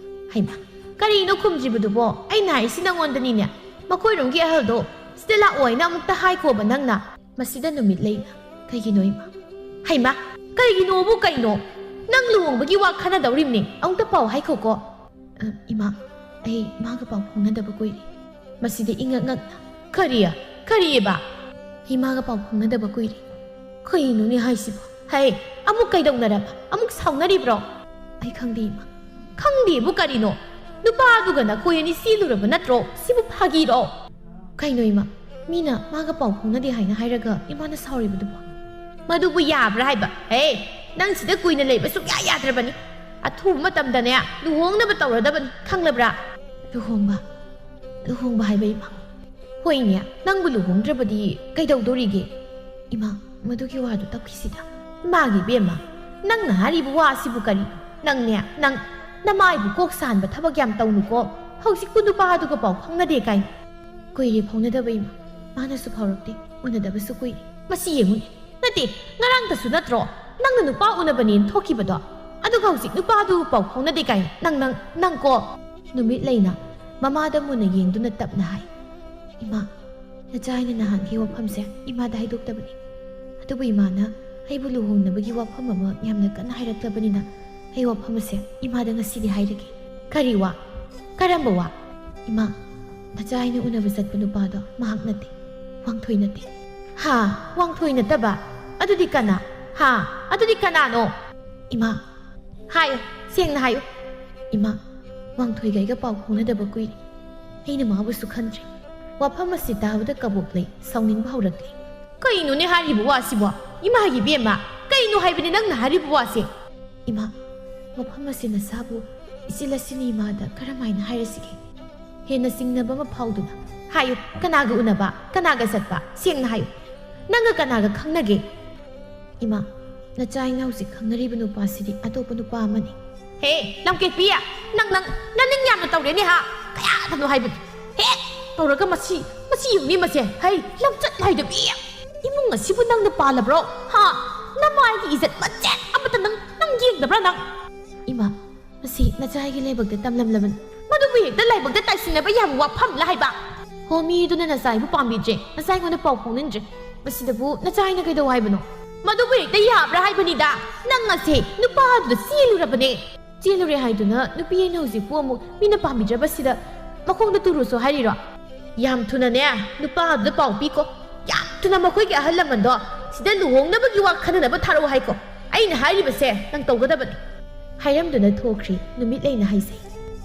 "ꯍꯩꯃꯥ, ꯀꯔꯤꯅꯣ ꯈꯨꯝꯗ꯭ꯔꯤꯕꯗꯨꯕꯣ? ꯑꯩꯅ ꯍꯥꯏꯁꯤ ꯅꯪꯉꯣꯟꯗꯅꯤꯅꯦ꯫ ꯃꯈꯣꯏꯔꯣꯝꯒꯤ ꯑꯍꯜꯗꯣ ꯁꯤꯗ ꯂꯥꯛꯑꯣ ꯍꯥꯏꯅ ꯑꯃꯨꯛꯇ ꯍꯥꯏꯈꯣꯕ ꯅꯪꯅ꯫" ꯃꯁꯤꯗ ꯅꯨꯃꯤꯠꯂꯩꯅ, "ꯀꯩꯒꯤꯅꯣ ꯏꯃꯥ?" "ꯍꯩꯃꯥ, ꯀꯔꯤꯒꯤꯅꯣꯕꯨ ꯀꯩꯅꯣ? ꯅꯪ ꯂꯨꯍꯣꯡꯕꯒꯤ ꯋꯥ ꯈꯟꯅꯗꯧꯔꯤꯕꯅꯤ꯫ ꯑꯃꯨꯛꯇ ꯄꯥꯎ ꯍꯥꯏꯈꯣꯀꯣ꯫" "ꯑ, ꯏꯃꯥ, ꯑꯩ ꯃꯥꯒ ꯄꯥꯎ ꯐꯥꯎꯅꯗꯕ ꯀꯨꯏꯔꯦ꯫" ꯃꯁꯤꯗ ꯏꯉꯛ ꯉꯛꯅ, "ꯀꯔꯤ? ꯀꯔꯤꯑꯕ?" ꯏꯃꯥꯒ ꯄꯥꯎ ꯐꯥꯎꯅꯗꯕ ꯀꯨꯏꯔꯦ꯫ ꯀꯩꯅꯣꯅꯦ ꯍꯥꯏꯁꯤꯕꯣ? ꯍꯩ, ꯑꯃꯨꯛ ꯀꯩꯗꯧꯅꯔꯕ? ꯑꯃꯨꯛ ꯁꯥꯎꯅꯔꯤꯕ꯭ꯔꯣ? ꯑꯩ ꯈꯪꯗꯦ ꯏꯃꯥ꯫ ꯈꯪꯗꯦꯕꯨ ꯀꯔꯤꯅꯣ? ꯅꯨꯄꯥꯗꯨꯒ ꯅꯈꯣꯏ ꯑꯅꯤ ꯆꯦꯜꯂꯨꯔꯕ ꯅꯠꯇ꯭ꯔꯣ? ꯁꯤꯕꯨ ꯐꯥꯒꯤꯔꯣ? ꯀꯩꯅꯣ ꯏꯃꯥ? ꯃꯤꯅ ꯃꯥꯒ ꯄꯥꯎ ꯐꯥꯎꯅꯗꯦ ꯍꯥꯏꯅ ꯍꯥꯏꯔꯒ ꯏꯃꯥꯅ ꯁꯥꯎꯔꯤꯕꯗꯨꯕꯣ? ꯃꯗꯨꯕꯨ ꯌꯥꯕ꯭ꯔꯥ ꯍꯥꯏꯕ? ꯍꯦ, ꯅꯪ ꯁꯤꯗ ꯀꯨꯏꯅ ꯂꯩꯕ ꯁꯨꯡꯌꯥ ꯌꯥꯗ꯭ꯔꯕꯅꯤ꯫ ꯑꯊꯨꯕ ꯃꯇꯝꯗꯅꯦ ꯂꯨꯍꯣꯡꯅꯕ ꯇꯧꯔꯗꯕꯅꯤ, ꯈꯪꯂꯕ꯭ꯔꯥ? ꯂꯨꯍꯣꯡꯕ? ꯂꯨꯍꯣꯡꯕ ꯍꯥꯏꯕ ꯏꯃꯥ? ꯍꯣꯏꯅꯦ, ꯅꯪꯕꯨ ꯂꯨꯍꯣꯡꯗ꯭ꯔꯕꯗꯤ ꯀꯩꯗꯧꯗꯣꯔꯤꯒꯦ? ꯏꯃꯥ, ꯃꯗꯨꯒꯤ ꯋꯥꯗꯨ ꯇꯞꯈꯤꯁꯤꯗ꯫ ꯏꯃꯥꯒꯤ ꯏꯕꯦꯝꯃ, ꯅꯪꯅ ꯍꯥꯏꯔꯤꯕ ꯋꯥꯁꯤꯕꯨ ꯀꯔꯤ? ꯅꯪꯅꯦ, ꯅꯪ ꯅꯃꯥꯏꯕꯨ ꯀꯣꯛ ꯁꯥꯍꯟꯕ ꯊꯕꯛ ꯌꯥꯝ ꯇꯧꯅꯨꯀꯣ꯫ ꯍꯧꯖꯤꯛꯄꯨ ꯅꯨꯄꯥꯗꯨꯒ ꯄꯥꯎ ꯐꯥꯎꯅꯗꯦ ꯀꯥꯏꯅ꯫ ꯀꯨꯏꯔꯦ ꯐꯥꯎꯅꯗꯕ ꯏꯃꯥ, ꯃꯥꯅꯁꯨ ꯐꯥꯎꯔꯛꯇꯦ, ꯎꯅꯗꯕꯁꯨ ꯀꯨꯏꯔꯦ꯫ ꯃꯁꯤ ꯌꯦꯡꯉꯨꯅꯦ, ꯅꯠꯇꯦ, ꯉꯔꯥꯡꯇꯁꯨ ꯅꯠꯇ꯭ꯔꯣ ꯅꯪꯅ ꯅꯨꯄꯥ ꯎꯅꯕꯅꯦꯅ ꯊꯣꯛꯈꯤꯕꯗꯣ? ꯑꯗꯨꯒ ꯍꯧꯖꯤꯛ ꯅꯨꯄꯥꯗꯨ ꯄꯥꯎ ꯐꯥꯎꯅꯗꯦ ꯀꯥꯏꯅ ꯅꯪ, ꯅꯪ, ꯅꯪꯀꯣ꯫ ꯅꯨꯃꯤꯠ ꯂꯩꯅ ꯃꯃꯥꯗ ꯃꯨꯟꯅ ꯌꯦꯡꯗꯨꯅ ꯇꯞꯅ ꯍꯥꯏ, "ꯏꯃꯥ, ꯅꯆꯥ ꯑꯩꯅ ꯅꯍꯥꯟꯒꯤ ꯋꯥꯐꯝꯁꯦ ꯏꯃꯥꯗ ꯍꯥꯏꯗꯣꯛꯇꯕꯅꯤ꯫ ꯑꯗꯨꯕꯨ ꯏꯃꯥꯅ ꯑꯩꯕꯨ ꯂꯨꯍꯣꯡꯅꯕꯒꯤ ꯋꯥꯐꯝ ꯑꯃ ꯌꯥꯝꯅ ꯀꯟꯅ ꯍꯥꯏꯔꯛꯂꯕꯅꯤꯅ ꯑꯩ ꯋꯥꯐꯝ ꯑꯁꯦ ꯏꯃꯥꯗ ꯉꯁꯤꯗꯤ ꯍꯥꯏꯔꯒꯦ꯫" "ꯀꯔꯤ ꯋꯥ? ꯀꯔꯝꯕ ꯋꯥ?" "ꯏꯃꯥ, ꯅꯆꯥ ꯑꯩꯅ ꯎꯅꯕ ꯆꯠꯄ ꯅꯨꯄꯥꯗꯣ ꯃꯍꯥꯛ ꯅꯠꯇꯦ, ꯋꯥꯡꯊꯣꯏ ꯅꯠꯇꯦ꯫" "ꯍꯥ? ꯋꯥꯡꯊꯣꯏ ꯅꯠꯇꯕ? ꯑꯗꯨꯗꯤ ꯀꯅꯥ? ꯍꯥ? ꯑꯗꯨꯗꯤ ꯀꯅꯥꯅꯣ?" "ꯏꯃꯥ, ꯍꯥꯏꯌꯨ, ꯁꯦꯡꯅ ꯍꯥꯏꯌꯨ꯫" "ꯏꯃꯥ, ꯋꯥꯡꯊꯣꯏꯒ ꯑꯩꯒ ꯄꯥꯎ ꯐꯥꯎꯅꯗꯕ ꯀꯨꯏꯔꯦ꯫ ꯑꯩꯅ ꯃꯥꯕꯨꯁꯨ ꯈꯟꯗ꯭ꯔꯦ꯫" ꯋꯥꯐꯝ ꯑꯁꯤ ꯇꯥꯕꯗ ꯀꯕꯣꯛ ꯂꯩ ꯁꯥꯎꯅꯤꯡꯕ ꯍꯧꯔꯛꯂꯦ꯫ "ꯀꯩꯅꯣꯅꯦ ꯍꯥꯏꯔꯤꯕ ꯋꯥꯁꯤꯕꯣ? ꯏꯃꯥꯒꯤ ꯏꯕꯦꯝꯃ, ꯀꯩꯅꯣ ꯍꯥꯏꯕꯅꯤ ꯅꯪꯅ ꯍꯥꯏꯔꯤꯕ ꯋꯥꯁꯦ?" "ꯏꯃꯥ, ꯋꯥꯐꯝ ꯑꯁꯤ ꯅꯁꯥꯕꯨ ꯏꯆꯦ ꯂꯁꯤꯅꯤ ꯏꯃꯥꯗ ꯀꯔꯝꯍꯥꯏꯅ ꯍꯥꯏꯔꯁꯤꯒꯦ?" ꯍꯦꯟꯅ ꯆꯤꯡꯅꯕ ꯑꯃ ꯐꯥꯎꯗꯨꯅ, "ꯍꯥꯏꯌꯨ, ꯀꯅꯥꯒ ꯎꯅꯕ, ꯀꯅꯥꯒ ꯆꯠꯄ? ꯁꯦꯡꯅ ꯍꯥꯏꯌꯨ꯫ ꯅꯪꯒ ꯀꯅꯥꯒ ꯈꯪꯅꯒꯦ?" "ꯏꯃꯥ, ꯅꯆꯥ ꯑꯩꯅ ꯍꯧꯖꯤꯛ ꯈꯪꯅꯔꯤꯕ ꯅꯨꯄꯥꯁꯤꯗꯤ ꯑꯇꯣꯞꯄ ꯅꯨꯄꯥ ꯑꯃꯅꯤ꯫" "ꯍꯦ, ꯂꯝꯀꯦꯠꯄꯤ! ꯅꯪ, ꯅꯪ, ꯅꯅꯤꯡ ꯌꯥꯝꯅ ꯇꯧꯔꯦꯅꯦ ꯍꯥ? ꯀꯌꯥꯗꯅꯣ ꯍꯥꯏꯕꯅꯤ? ꯍꯦ, ꯇꯧꯔꯒ ꯃꯁꯤ, ꯃꯁꯤ ꯌꯦꯡꯅꯤ ꯃꯁꯦ꯫ ꯍꯩ, ꯂꯝꯆꯠ ꯅꯥꯏꯗꯕꯤ! ꯏꯃꯨꯡ ꯑꯁꯤꯕꯨ ꯅꯪꯅ ꯄꯥꯜꯂꯕ꯭ꯔꯣ? ꯍꯥ? ꯅꯃꯥꯏꯒꯤ ꯏꯖꯠ ꯃꯆꯦꯠ ꯑꯃꯠꯇ ꯅꯪ, ꯅꯪ ꯌꯦꯡꯗꯕ꯭ꯔꯥ ꯅꯪ?" "ꯏꯃꯥ, ꯃꯁꯤ ꯅꯆꯥ ꯑꯩꯒꯤ ꯂꯥꯏꯕꯛꯇ ꯇꯝꯂꯝꯂꯕꯅꯤ꯫" "ꯃꯗꯨꯕꯨ ꯍꯦꯛꯇ ꯂꯥꯏꯕꯛꯇ ꯇꯥꯏꯁꯤꯟꯅꯕ ꯌꯥꯕ ꯋꯥꯐꯝꯂ ꯍꯥꯏꯕ? ꯍꯣ, ꯃꯤ ꯑꯗꯨꯅ ꯅꯆꯥ ꯑꯩꯕꯨ ꯄꯥꯝꯕꯤꯗ꯭ꯔꯦ, ꯅꯆꯥ ꯑꯩꯉꯣꯟꯗ ꯄꯥꯎ ꯐꯥꯎꯅꯤꯡꯗ꯭ꯔꯦ꯫ ꯃꯁꯤꯗꯕꯨ ꯅꯆꯥ ꯑꯩꯅ ꯀꯩꯗꯧ ꯍꯥꯏꯕꯅꯣ? ꯃꯗꯨꯕꯨ ꯍꯦꯛꯇ ꯌꯥꯕ꯭ꯔꯥ ꯍꯥꯏꯕꯅꯤꯗ? ꯅꯪ ꯑꯁꯦ ꯅꯨꯄꯥꯗꯨꯗ ꯆꯦꯜꯂꯨꯔꯕꯅꯦ꯫" "ꯆꯦꯜꯂꯨꯔꯦ ꯍꯥꯏꯗꯨꯅ ꯅꯨꯄꯤ ꯑꯩꯅ ꯍꯧꯖꯤꯛꯄꯨ ꯑꯃꯨꯛ ꯃꯤꯅ ꯄꯥꯝꯕꯤꯗ꯭ꯔꯕꯁꯤꯗ ꯃꯈꯣꯡꯗ ꯇꯨꯔꯨꯁꯨ ꯍꯥꯏꯔꯤꯔꯣ?" "ꯌꯥꯝ ꯊꯨꯅꯅꯦ ꯅꯨꯄꯥꯗꯨꯗ ꯄꯥꯎ ꯄꯤꯀꯣ, ꯌꯥꯝ ꯑꯗꯨꯅ ꯃꯈꯣꯏꯒꯤ ꯑꯍꯜ ꯂꯃꯟꯗꯣ ꯁꯤꯗ ꯂꯨꯍꯣꯡꯅꯕꯒꯤ ꯋꯥ ꯈꯟꯅꯅꯕ ꯊꯥꯔꯛꯑꯣ ꯍꯥꯏꯀꯣ꯫ ꯑꯩꯅ ꯍꯥꯏꯔꯤꯕꯁꯦ ꯅꯪ ꯇꯧꯒꯗꯕꯅꯤ꯫ ꯍꯥꯏꯔꯝꯗꯨꯅ ꯊꯣꯛꯈ꯭ꯔꯤ ꯅꯨꯃꯤꯠꯂꯩꯅ ꯍꯥꯏꯖꯩ꯫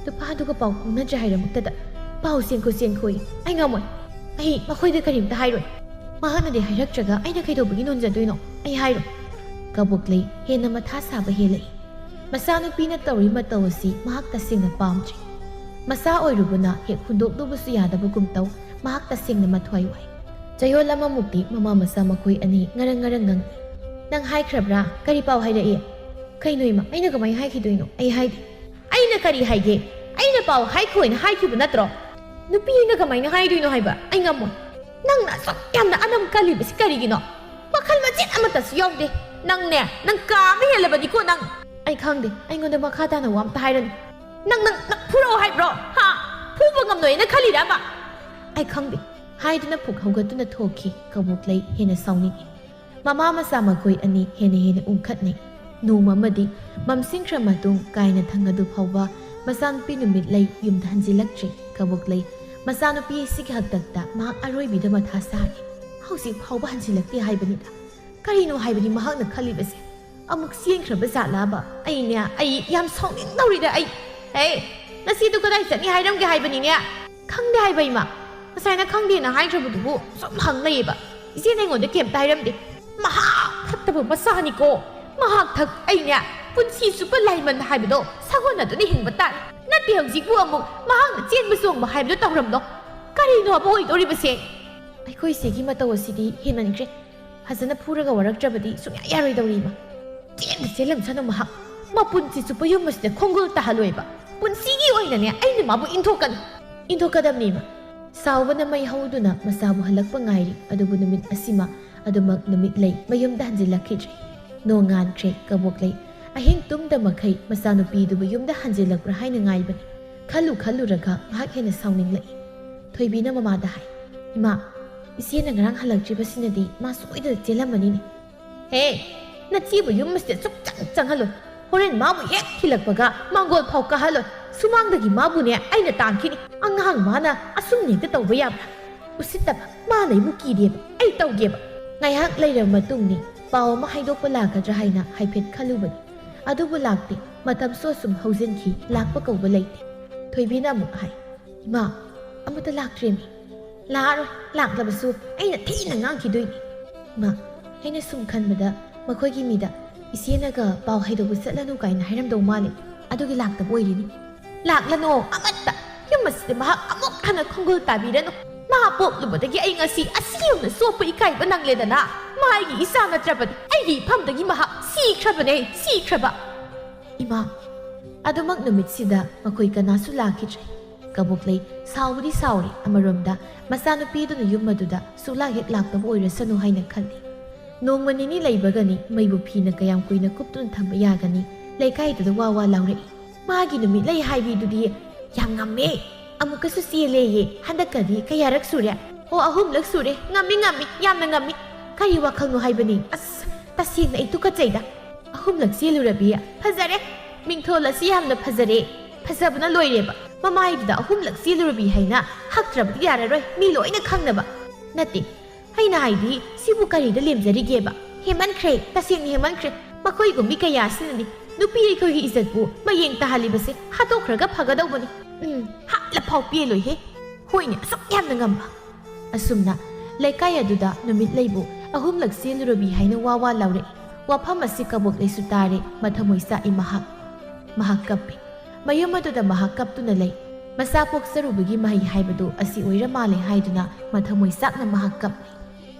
ꯅꯨꯄꯥꯗꯨꯒ ꯄꯥꯎ ꯐꯥꯎꯅꯗ꯭ꯔꯦ ꯍꯥꯏꯔꯃꯛꯇꯗ ꯄꯥꯎ ꯆꯦꯟꯈꯣ ꯆꯦꯟꯈꯣꯏ꯫ ꯑꯩ ꯉꯝꯃꯣꯏ꯫ ꯑꯩ ꯃꯈꯣꯏꯗ ꯀꯔꯤꯝꯇ ꯍꯥꯏꯔꯣꯏ꯫ ꯃꯍꯥꯛꯅꯗꯤ ꯍꯥꯏꯔꯛꯇ꯭ꯔꯒ ꯑꯩꯅ ꯀꯩꯗꯧꯕꯒꯤ ꯅꯣꯟꯖꯗꯣꯏꯅꯣ? ꯑꯩ ꯍꯥꯏꯔꯣꯏ꯫ ꯀꯕꯣꯛꯂꯩ ꯍꯦꯟꯅ ꯃꯊꯥ ꯁꯥꯕ ꯍꯦꯜꯂꯛꯏ꯫ ꯃꯆꯥꯅꯨꯄꯤꯅ ꯇꯧꯔꯤ ꯃꯇꯧ ꯑꯁꯤ ꯃꯍꯥꯛ ꯇꯁꯦꯡꯅ ꯄꯥꯝꯗ꯭ꯔꯦ꯫ ꯃꯆꯥ ꯑꯣꯏꯔꯨꯕꯅ ꯍꯦꯛ ꯍꯨꯟꯗꯣꯛꯂꯨꯕꯁꯨ ꯌꯥꯗꯕꯒꯨꯝ ꯇꯧ꯫ ꯃꯍꯥꯛ ꯇꯁꯦꯡꯅ ꯃꯊ꯭ꯋꯥꯏ ꯋꯥꯏ꯫ ꯆꯌꯣꯜ ꯑꯃꯃꯨꯛꯇꯤ ꯃꯃꯥ ꯃꯆꯥ ꯃꯈꯣꯏ ꯑꯅꯤ ꯉꯔꯪ ꯉꯔꯪ ꯉꯪꯏ꯫ "ꯅꯪ ꯍꯥꯏꯈ꯭ꯔꯕ꯭ꯔꯥ? ꯀꯔꯤ ꯄꯥꯎ ꯍꯥꯏꯔꯛꯏ?" "ꯀꯩꯅꯣ ꯏꯃꯥ, ꯑꯩꯅ ꯀꯃꯥꯏꯅ ꯍꯥꯏꯈꯤꯗꯣꯏꯅꯣ? ꯑꯩ ꯍꯥꯏꯗꯦ꯫" "ꯑꯩꯅ ꯀꯔꯤ ꯍꯥꯏꯒꯦ? ꯑꯩꯅ ꯄꯥꯎ ꯍꯥꯏꯈꯣꯅ ꯍꯥꯏꯈꯤꯕ ꯅꯠꯇ꯭ꯔꯣ?" "ꯅꯨꯄꯤ ꯑꯩꯅ ꯀꯃꯥꯏꯅ ꯍꯥꯏꯗꯣꯏꯅꯣ ꯍꯥꯏꯕ? ꯑꯩ ꯉꯝꯃꯣꯏ꯫" "ꯅꯪꯅ ꯑꯁꯨꯛ ꯌꯥꯝꯅ ꯑꯅꯝ ꯀꯜꯂꯤꯕꯁꯤ ꯀꯔꯤꯒꯤꯅꯣ? ꯋꯥꯈꯜ ꯃꯆꯦꯠ ꯑꯃꯠꯇꯁꯨ ꯌꯥꯎꯗꯦ꯫ ꯅꯪꯅꯦ, ꯅꯪ ꯀꯥ ꯑꯃ ꯍꯦꯜꯂꯕꯅꯤꯀꯣ ꯅꯪ꯫" "ꯑꯩ ꯈꯪꯗꯦ꯫ ꯑꯩꯉꯣꯟꯗ ꯃꯈꯥ ꯇꯥꯅ ꯋꯥ ꯑꯝꯇ ꯍꯥꯏꯔꯅꯨ꯫" "ꯅꯪ, ꯅꯪ, ꯅꯪ ꯐꯨꯔꯛꯑꯣ ꯍꯥꯏꯕ꯭ꯔꯣ? ꯍꯥ? ꯐꯨꯕ ꯉꯝꯂꯣꯏꯅ ꯈꯜꯂꯤꯔꯕ?" "ꯑꯩ ꯈꯪꯗꯦ꯫" ꯍꯥꯏꯗꯨꯅ ꯐꯨꯛ ꯍꯧꯒꯠꯇꯨꯅ ꯊꯣꯛꯈꯤ꯫ ꯀꯕꯣꯛꯂꯩ ꯍꯦꯟꯅ ꯁꯥꯎꯅꯤꯡꯏ꯫ ꯃꯃꯥ ꯃꯆꯥ ꯃꯈꯣꯏ ꯑꯅꯤ ꯍꯦꯟꯅ ꯍꯦꯟꯅ ꯎꯪꯈꯠꯅꯩ꯫ ꯅꯣꯡꯃ ꯑꯃꯗꯤ ꯃꯝꯁꯤꯟꯈ꯭ꯔ ꯃꯇꯨꯡ ꯀꯥꯏꯅ ꯊꯪ ꯑꯗꯨ ꯐꯥꯎꯕ ꯃꯆꯥꯅꯨꯄꯤ ꯅꯨꯃꯤꯠꯂꯩ ꯌꯨꯝꯗ ꯍꯟꯖꯤꯜꯂꯛꯇ꯭ꯔꯤ꯫ ꯀꯕꯣꯛꯂꯩ ꯃꯆꯥꯅꯨꯄꯤ ꯑꯁꯤꯒꯤ ꯍꯥꯛꯇꯛꯇ ꯃꯍꯥꯛ ꯑꯔꯣꯏꯕꯤꯗ ꯃꯊꯥ ꯁꯥꯔꯤ꯫ "ꯍꯧꯖꯤꯛ ꯐꯥꯎꯕ ꯍꯟꯖꯤꯜꯂꯛꯇꯦ ꯍꯥꯏꯕꯅꯤꯗ꯫ ꯀꯔꯤꯅꯣ ꯍꯥꯏꯕꯅꯤ ꯃꯍꯥꯛꯅ ꯈꯜꯂꯤꯕꯁꯦ? ꯑꯃꯨꯛ ꯆꯦꯟꯈ꯭ꯔꯕ ꯖꯥꯠꯂꯕ? ꯑꯩꯅꯦ, ꯑꯩ ꯌꯥꯝ ꯁꯥꯎꯅꯤꯡꯗꯧꯔꯤꯗ ꯑꯩ꯫ ꯍꯦ, ꯉꯁꯤꯗꯨ ꯀꯗꯥꯏ ꯆꯠꯅꯤ ꯍꯥꯏꯔꯝꯒꯦ ꯍꯥꯏꯕꯅꯤꯅꯦ?" "ꯈꯪꯗꯦ ꯍꯥꯏꯕ ꯏꯃꯥ꯫ ꯉꯁꯥꯏꯅ ꯈꯪꯗꯦꯅ ꯍꯥꯏꯈ꯭ꯔꯕꯗꯨꯕꯨ ꯁꯨꯝ ꯍꯪ ꯂꯩꯌꯦꯕ꯫ ꯏꯆꯦꯅ ꯑꯩꯉꯣꯟꯗ ꯀꯩꯝꯇ ꯍꯥꯏꯔꯝꯗꯦ꯫ ꯃꯍꯥꯛ ꯐꯠꯇꯕ ꯃꯆꯥꯅꯤꯀꯣ꯫ ꯃꯍꯥꯛ ꯊꯛ ꯑꯩꯅꯦ ꯄꯨꯟꯁꯤ ꯆꯨꯞꯄ ꯂꯥꯏꯃꯟ ꯍꯥꯏꯕꯗꯣ ꯁꯒꯣꯜ ꯑꯗꯨꯅ ꯍꯤꯡꯕ ꯇꯥꯔꯦ꯫ ꯅꯠꯇꯦ, ꯍꯧꯖꯤꯛꯄꯨ ꯑꯃꯨꯛ ꯃꯍꯥꯛꯅ ꯆꯦꯟꯕ ꯆꯣꯡꯕ ꯍꯥꯏꯕꯗꯣ ꯇꯧꯔꯝꯂꯣ꯫ ꯀꯔꯤꯅꯣ ꯑꯃ ꯑꯣꯏꯗꯧꯔꯤꯕꯁꯦ?" "ꯑꯩꯈꯣꯏ ꯏꯆꯦꯒꯤ ꯃꯇꯧ ꯑꯁꯤꯗꯤ ꯍꯦꯟꯃꯟꯈ꯭ꯔꯦ꯫ ꯐꯖꯅ ꯐꯨꯔꯒ ꯋꯥꯔꯛꯇ꯭ꯔꯕꯗꯤ ꯁꯨꯡꯌꯥ ꯌꯥꯔꯣꯏꯗꯧꯔꯤ ꯏꯃꯥ꯫ ꯆꯦꯟꯗ ꯆꯦꯜꯂꯝꯁꯅꯨ ꯃꯍꯥꯛ꯫ ꯃꯄꯨꯟꯁꯤ ꯆꯨꯞꯄ ꯌꯨꯝ ꯑꯁꯤꯗ ꯈꯣꯡꯒꯨꯜ ꯇꯥꯍꯜꯂꯣꯏꯕ꯫ ꯄꯨꯟꯁꯤꯒꯤ ꯑꯣꯏꯅꯅꯦ ꯑꯩꯅ ꯃꯥꯕꯨ ꯏꯟꯊꯣꯛꯀꯅꯤ꯫ ꯏꯟꯊꯣꯛꯀꯗꯕꯅꯤ ꯏꯃꯥ꯫" ꯁꯥꯎꯕꯅ ꯃꯩ ꯍꯧꯗꯨꯅ ꯃꯆꯥꯕꯨ ꯍꯜꯂꯛꯄ ꯉꯥꯏꯔꯤ꯫ ꯑꯗꯨꯕꯨ ꯅꯨꯃꯤꯠ ꯑꯁꯤꯃ ꯑꯗꯨꯃꯛ ꯅꯨꯃꯤꯠꯂꯩ ꯃꯌꯨꯝꯗ ꯍꯟꯖꯤꯜꯂꯛꯈꯤꯗ꯭ꯔꯦ꯫ ꯅꯣꯡꯉꯥꯟꯈ꯭ꯔꯦ꯫ ꯀꯕꯣꯛꯂꯩ ꯑꯍꯤꯡ ꯇꯨꯝꯗ ꯃꯈꯩ ꯃꯆꯥꯅꯨꯄꯤꯗꯨꯕꯨ ꯌꯨꯝꯗ ꯍꯟꯖꯤꯜꯂꯛꯄ꯭ꯔꯥ ꯍꯥꯏꯅ ꯉꯥꯏꯕꯅꯤ꯫ ꯈꯜꯂꯨ ꯈꯜꯂꯨꯔꯒ ꯉꯥꯏꯍꯥꯛ ꯍꯦꯟꯅ ꯁꯥꯎꯅꯤꯡꯂꯛꯏ꯫ ꯊꯣꯏꯕꯤꯅ ꯃꯃꯥꯗ ꯍꯥꯏ, "ꯏꯃꯥ, ꯏꯆꯦꯅ ꯉꯔꯥꯡ ꯍꯜꯂꯛꯇ꯭ꯔꯤꯕꯁꯤꯅꯗꯤ ꯃꯥ ꯁꯣꯏꯗꯅ ꯆꯦꯜꯂꯝꯃꯅꯤꯅꯦ꯫" "ꯍꯦ, ꯅꯆꯦꯕꯨ ꯌꯨꯝ ꯑꯁꯤꯗ ꯁꯨꯛꯆꯪ ꯆꯪꯍꯜꯂꯣꯏ꯫ ꯍꯣꯔꯦꯟ ꯃꯥꯕꯨ ꯍꯦꯛ ꯊꯤꯜꯂꯛꯄꯒ ꯃꯥꯡꯒꯣꯜ ꯐꯥꯎ ꯀꯥꯍꯜꯂꯣꯏ꯫ ꯁꯨꯃꯥꯡꯗꯒꯤ ꯃꯥꯕꯨꯅꯦ ꯑꯩꯅ ꯇꯥꯟꯈꯤꯅꯤ꯫ ꯑꯉꯥꯡ ꯃꯥꯅ ꯑꯁꯨꯝꯅ ꯍꯦꯛꯇ ꯇꯧꯕ ꯌꯥꯕ꯭ꯔꯥ?" ꯎꯁꯤꯠꯇꯕ, ꯃꯥꯅ ꯑꯩꯕꯨ ꯀꯤꯗꯦꯕ, ꯑꯩ ꯇꯧꯒꯦꯕ꯫ ꯉꯥꯏꯍꯥꯛ ꯂꯩꯔꯕ ꯃꯇꯨꯡꯅꯤ, ꯄꯥꯎ ꯑꯃ ꯍꯥꯏꯗꯣꯛꯄ ꯂꯥꯛꯀꯗ꯭ꯔꯥ ꯍꯥꯏꯅ ꯍꯥꯏꯐꯦꯠ ꯈꯜꯂꯨꯕꯅꯤ꯫ ꯑꯗꯨꯕꯨ ꯂꯥꯛꯇꯦ꯫ ꯃꯇꯝꯁꯨ ꯑꯁꯨꯝ ꯍꯧꯖꯤꯟꯈꯤ, ꯂꯥꯛꯄ ꯀꯧꯕ ꯂꯩꯇꯦ꯫ ꯊꯣꯏꯕꯤꯅ ꯑꯃꯨꯛ ꯍꯥꯏ, "ꯏꯃꯥ, ꯑꯃꯠꯇ ꯂꯥꯛꯇ꯭ꯔꯦꯃꯤ꯫ ꯂꯥꯛꯑꯔꯣꯏ, ꯂꯥꯛꯂꯕꯁꯨ ꯑꯩꯅ ꯊꯤꯅ ꯉꯥꯡꯈꯤꯗꯣꯏꯅꯤ꯫ ꯏꯃꯥ, ꯑꯩꯅ ꯁꯨꯝ ꯈꯟꯕꯗ ꯃꯈꯣꯏꯒꯤ ꯃꯤꯗ ꯏꯆꯦꯅꯒ ꯄꯥꯎ ꯍꯥꯏꯗꯣꯛꯄ ꯆꯠꯂꯅꯨ ꯀꯥꯏꯅ ꯍꯥꯏꯔꯝꯗꯧ ꯃꯥꯜꯂꯦ꯫ ꯑꯗꯨꯒꯤ ꯂꯥꯛꯇꯕ ꯑꯣꯏꯔꯤꯅꯤ꯫ ꯂꯥꯛꯂꯅꯣ ꯑꯃꯠꯇ꯫ ꯌꯨꯝ ꯑꯁꯤꯗ ꯃꯍꯥꯛ ꯑꯃꯨꯛ ꯍꯟꯅ ꯈꯣꯡꯒꯨꯜ ꯇꯥꯕꯤꯔꯅꯨ꯫ ꯃꯥ ꯄꯣꯛꯂꯨꯕꯗꯒꯤ ꯑꯩ ꯉꯁꯤ ꯑꯁꯤ ꯌꯧꯅ ꯆꯣꯞꯄ ꯏꯀꯥꯏꯕ ꯅꯪꯂꯦꯗꯅ꯫ ꯃꯥ ꯑꯩꯒꯤ ꯏꯆꯥ ꯅꯠꯇ꯭ꯔꯕꯅꯤ꯫ ꯑꯩꯒꯤ ꯏꯐꯝꯗꯒꯤ ꯃꯍꯥꯛ ꯁꯤꯈ꯭ꯔꯕꯅꯦ, ꯁꯤꯈ꯭ꯔꯕ꯫ ꯏꯃꯥ, ꯑꯗꯨꯃꯛ ꯅꯨꯃꯤꯠꯁꯤꯗ ꯃꯈꯣꯏ ꯀꯅꯥꯁꯨ ꯂꯥꯛꯈꯤꯗ꯭ꯔꯦ꯫ ꯀꯕꯣꯛꯂꯩ ꯁꯥꯎꯕꯗꯤ ꯁꯥꯎꯔꯤ, ꯑꯃꯔꯣꯝꯗ ꯃꯆꯥꯅꯨꯄꯤꯗꯨꯅ ꯌꯨꯝ ꯑꯗꯨꯗ ꯁꯨꯛꯂꯥꯛ ꯍꯦꯛ ꯂꯥꯛꯇꯕ ꯑꯣꯏꯔꯁꯅꯨ ꯍꯥꯏꯅ ꯈꯜꯂꯤ꯫ ꯅꯣꯡꯃ ꯅꯤꯅꯤ ꯂꯩꯕꯒꯅꯤ, ꯃꯩꯕꯨ ꯐꯤꯅ ꯀꯌꯥꯝ ꯀꯨꯏꯅ ꯀꯨꯞꯇꯨꯅ ꯊꯝꯕ ꯌꯥꯒꯅꯤ? ꯂꯩꯀꯥꯏꯗꯨꯗ ꯋꯥ ꯋꯥ ꯂꯥꯎꯔꯛꯏ꯫ ꯃꯥꯒꯤ ꯅꯨꯃꯤꯠꯂꯩ ꯍꯥꯏꯕꯤꯗꯨꯗꯤ ꯌꯥꯝ ꯉꯝꯃꯦ, ꯑꯃꯨꯛꯀꯁꯨ ꯆꯦꯜꯂꯦꯌꯦ꯫ ꯍꯟꯗꯛꯀꯗꯤ ꯀꯌꯥꯔꯛ ꯁꯨꯔꯦ? ꯑꯣ, ꯑꯍꯨꯝꯂꯛ ꯁꯨꯔꯦ꯫ ꯉꯝꯃꯤ, ꯉꯝꯃꯤ, ꯌꯥꯝꯅ ꯉꯝꯃꯤ꯫ ꯀꯔꯤ ꯋꯥꯈꯜꯅꯣ ꯍꯥꯏꯕꯅꯤ? ꯑꯁ, ꯇꯁꯦꯡꯅ ꯑꯩ ꯇꯨꯀꯠꯆꯩꯗ꯫ ꯑꯍꯨꯝꯂꯛ ꯆꯦꯜꯂꯨꯔꯕꯤ? ꯐꯖꯔꯦ꯫ ꯃꯤꯡꯊꯣꯜ ꯑꯁꯤ ꯌꯥꯝꯅ ꯐꯖꯔꯦ꯫ ꯐꯖꯕꯅ ꯂꯣꯏꯔꯦꯕ꯫ ꯃꯃꯥꯏꯗꯨꯗ ꯑꯍꯨꯝꯂꯛ ꯆꯦꯜꯂꯨꯔꯕꯤ ꯍꯥꯏꯅ ꯍꯛꯇ꯭ꯔꯕꯗꯤ ꯌꯥꯔꯔꯣꯏ, ꯃꯤ ꯂꯣꯏꯅ ꯈꯪꯅꯕ꯫ ꯅꯠꯇꯦ, ꯑꯩꯅ ꯍꯥꯏꯗꯤ, ꯁꯤꯕꯨ ꯀꯔꯤꯗ ꯂꯦꯝꯖꯔꯤꯒꯦꯕ? ꯍꯦꯟꯃꯟꯈ꯭ꯔꯦ, ꯇꯁꯦꯡꯅ ꯍꯦꯟꯃꯟꯈ꯭ꯔꯦ꯫ ꯃꯈꯣꯏꯒꯨꯝꯕꯤ ꯀꯌꯥ ꯑꯁꯤꯅꯅꯤ ꯅꯨꯄꯤ ꯑꯩꯈꯣꯏꯒꯤ ꯏꯖꯠꯄꯨ ꯃꯌꯦꯡ ꯇꯥꯍꯜꯂꯤꯕꯁꯦ꯫ ꯍꯥꯠꯇꯣꯛꯈ꯭ꯔꯒ ꯐꯒꯗꯧꯕꯅꯤ꯫ ꯎꯝ, ꯍꯥꯠꯂꯐꯥꯎ ꯄꯦꯜꯂꯣꯏꯍꯦ꯫ ꯍꯣꯏꯅꯦ, ꯑꯁꯨꯛ ꯌꯥꯝꯅ ꯉꯝꯕ꯫ ꯑꯁꯨꯝꯅ ꯂꯩꯀꯥꯏ ꯑꯗꯨꯗ ꯅꯨꯃꯤꯠꯂꯩꯕꯨ ꯑꯍꯨꯝꯂꯛ ꯆꯦꯜꯂꯨꯔꯕꯤ ꯍꯥꯏꯅ ꯋꯥ ꯋꯥ ꯂꯥꯎꯔꯛꯏ꯫ ꯋꯥꯐꯝ ꯑꯁꯤ ꯀꯕꯣꯛꯂꯩꯁꯨ ꯇꯥꯔꯦ, ꯃꯊꯃꯣꯏ ꯆꯥꯛꯏ ꯃꯍꯥꯛ꯫ ꯃꯍꯥꯛ ꯀꯞꯄꯤ꯫ ꯃꯌꯨꯝ ꯑꯗꯨꯗ ꯃꯍꯥꯛ ꯀꯞꯇꯨꯅ ꯂꯩ꯫ ꯃꯆꯥ ꯄꯣꯛꯆꯔꯨꯕꯒꯤ ꯃꯍꯩ ꯍꯥꯏꯕꯗꯨ ꯑꯁꯤ ꯑꯣꯏꯔ ꯃꯥꯜꯂꯦ ꯍꯥꯏꯗꯨꯅ ꯃꯊꯃꯣꯏ ꯆꯥꯛꯅ ꯃꯍꯥꯛ ꯀꯞꯂꯤ꯫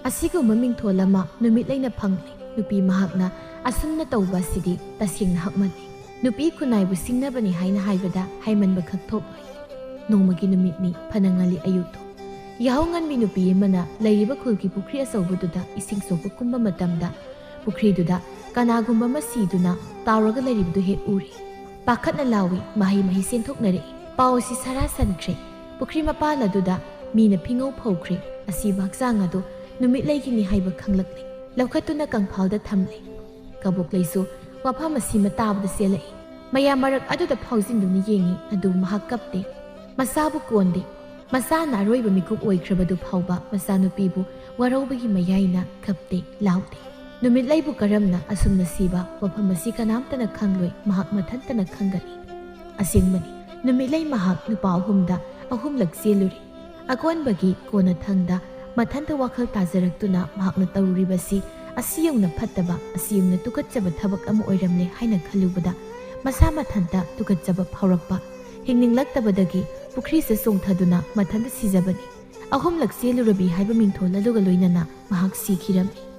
ꯑꯁꯤꯒꯨꯝꯕ ꯃꯤꯡꯊꯣꯜ ꯑꯃ ꯅꯨꯃꯤꯠꯂꯩꯅ ꯐꯪꯂꯦ꯫ ꯅꯨꯄꯤ ꯃꯍꯥꯛꯅ ꯑꯁꯨꯝꯅ ꯇꯧꯕ ꯑꯁꯤꯗꯤ ꯇꯁꯦꯡꯅ ꯍꯛꯃꯜꯂꯤ꯫ ꯅꯨꯄꯤ ꯈꯨꯟꯅꯥꯏꯕꯨ ꯁꯤꯡꯅꯕꯅꯤ ꯍꯥꯏꯅ ꯍꯥꯏꯕꯗ ꯍꯥꯏꯃꯟꯕ ꯈꯛ ꯊꯣꯛꯂꯣꯏ꯫ ꯅꯣꯡꯃꯒꯤ ꯅꯨꯃꯤꯠꯅꯤ, ꯐꯅ ꯉꯜꯂꯤ ꯑꯌꯨꯛꯇꯣ꯫ ꯌꯥꯍꯧ ꯉꯟꯕꯤ ꯅꯨꯄꯤ ꯑꯃꯅ ꯂꯩꯔꯤꯕ ꯈꯨꯜꯒꯤ ꯄꯨꯈ꯭ꯔꯤ ꯑꯆꯧꯕꯗꯨꯗ ꯏꯁꯤꯡ ꯁꯣꯛꯄ ꯀꯨꯝꯕ ꯃꯇꯝꯗ, ꯄꯨꯈ꯭ꯔꯤꯗꯨꯗ ꯀꯅꯥꯒꯨꯝꯕ ꯑꯃ ꯁꯤꯗꯨꯅ ꯇꯥꯎꯔꯒ ꯂꯩꯔꯤꯕꯗꯨ ꯍꯦꯛ ꯎꯔꯤ꯫ ꯄꯥꯈꯠꯅ ꯂꯥꯎꯏ, ꯃꯍꯩ ꯃꯍꯩ ꯆꯦꯟꯊꯣꯛꯅꯔꯛꯏ꯫ ꯄꯥꯎ ꯑꯁꯤ ꯁꯔꯥ ꯁꯟꯈ꯭ꯔꯦ꯫ ꯄꯨꯈ꯭ꯔꯤ ꯃꯄꯥꯜ ꯑꯗꯨꯗ ꯃꯤꯅ ꯐꯤꯉꯧ ꯐꯧꯈ꯭ꯔꯦ꯫ ꯑꯁꯤꯕ ꯍꯛꯆꯥꯡ ꯑꯗꯨ ꯅꯨꯃꯤꯠꯂꯩꯒꯤꯅꯤ ꯍꯥꯏꯕ ꯈꯪꯂꯛꯂꯦ꯫ ꯂꯧꯈꯠꯇꯨꯅ ꯀꯪꯐꯥꯜꯗ ꯊꯝꯂꯦ꯫ ꯀꯕꯣꯛꯂꯩꯁꯨ ꯋꯥꯐꯝ ꯑꯁꯤꯃ ꯇꯥꯕꯗ ꯆꯦꯜꯂꯛꯏ꯫ ꯃꯌꯥꯝ ꯃꯔꯛ ꯑꯗꯨꯗ ꯐꯥꯎꯖꯤꯟꯗꯨꯅ ꯌꯦꯡꯏ, ꯑꯗꯨꯕꯨ ꯃꯍꯥꯛ ꯀꯞꯇꯦ꯫ ꯃꯁꯥꯕꯨ ꯀꯣꯟꯗꯦ꯫ ꯃꯆꯥꯅ ꯑꯔꯣꯏꯕ ꯃꯤꯀꯨꯞ ꯑꯣꯏꯈ꯭ꯔꯕꯗꯨ ꯐꯥꯎꯕ ꯃꯆꯥꯅꯨꯄꯤꯕꯨ ꯋꯥꯔꯧꯕꯒꯤ ꯃꯌꯥꯏꯅ ꯀꯞꯇꯦ, ꯂꯥꯎꯗꯦ꯫ ꯅꯨꯃꯤꯠꯂꯩꯕꯨ ꯀꯔꯝꯅ ꯑꯁꯨꯝꯅ ꯁꯤꯕ ꯋꯥꯐꯝ ꯑꯁꯤ ꯀꯅꯥꯝꯇꯅ ꯈꯪꯂꯣꯏ, ꯃꯍꯥꯛ ꯃꯊꯟꯇꯅ ꯈꯪꯒꯅꯤ꯫ ꯑꯁꯦꯡꯕꯅꯤ, ꯅꯨꯃꯤꯠꯂꯩ ꯃꯍꯥꯛ ꯅꯨꯄꯥ ꯑꯍꯨꯝꯗ ꯑꯍꯨꯝꯂꯛ ꯆꯦꯜꯂꯨꯔꯦ꯫ ꯑꯀꯣꯟꯕꯒꯤ ꯀꯣꯟꯅꯊꯪꯗ ꯃꯊꯟꯇ ꯋꯥꯈꯜ ꯇꯥꯖꯔꯛꯇꯨꯅ ꯃꯍꯥꯛꯅ ꯇꯧꯔꯨꯔꯤꯕꯁꯤ ꯑꯁꯤ ꯌꯧꯅ ꯐꯠꯇꯕ, ꯑꯁꯤ ꯌꯧꯅ ꯇꯨꯀꯠꯆꯕ ꯊꯕꯛ ꯑꯃ ꯑꯣꯏꯔꯝꯂꯦ ꯍꯥꯏꯅ ꯈꯜꯂꯨꯕꯗ ꯃꯁꯥ ꯃꯊꯟꯇ ꯇꯨꯀꯠꯆꯕ ꯐꯥꯎꯔꯛꯄ꯫ ꯍꯤꯡꯅꯤꯡꯂꯛꯇꯕꯗꯒꯤ ꯄꯨꯈ꯭ꯔꯤꯁꯦ ꯆꯣꯡꯊꯗꯨꯅ ꯃꯊꯟꯇ ꯁꯤꯖꯕꯅꯤ꯫ ꯑꯍꯨꯝꯂꯛ ꯆꯦꯜꯂꯨꯔꯕꯤ ꯍꯥꯏꯕ ꯃꯤꯡꯊꯣꯜ ꯑꯗꯨꯒ ꯂꯣꯏꯅꯅ ꯃꯍꯥꯛ ꯁꯤꯈꯤꯔꯝꯃꯤ꯫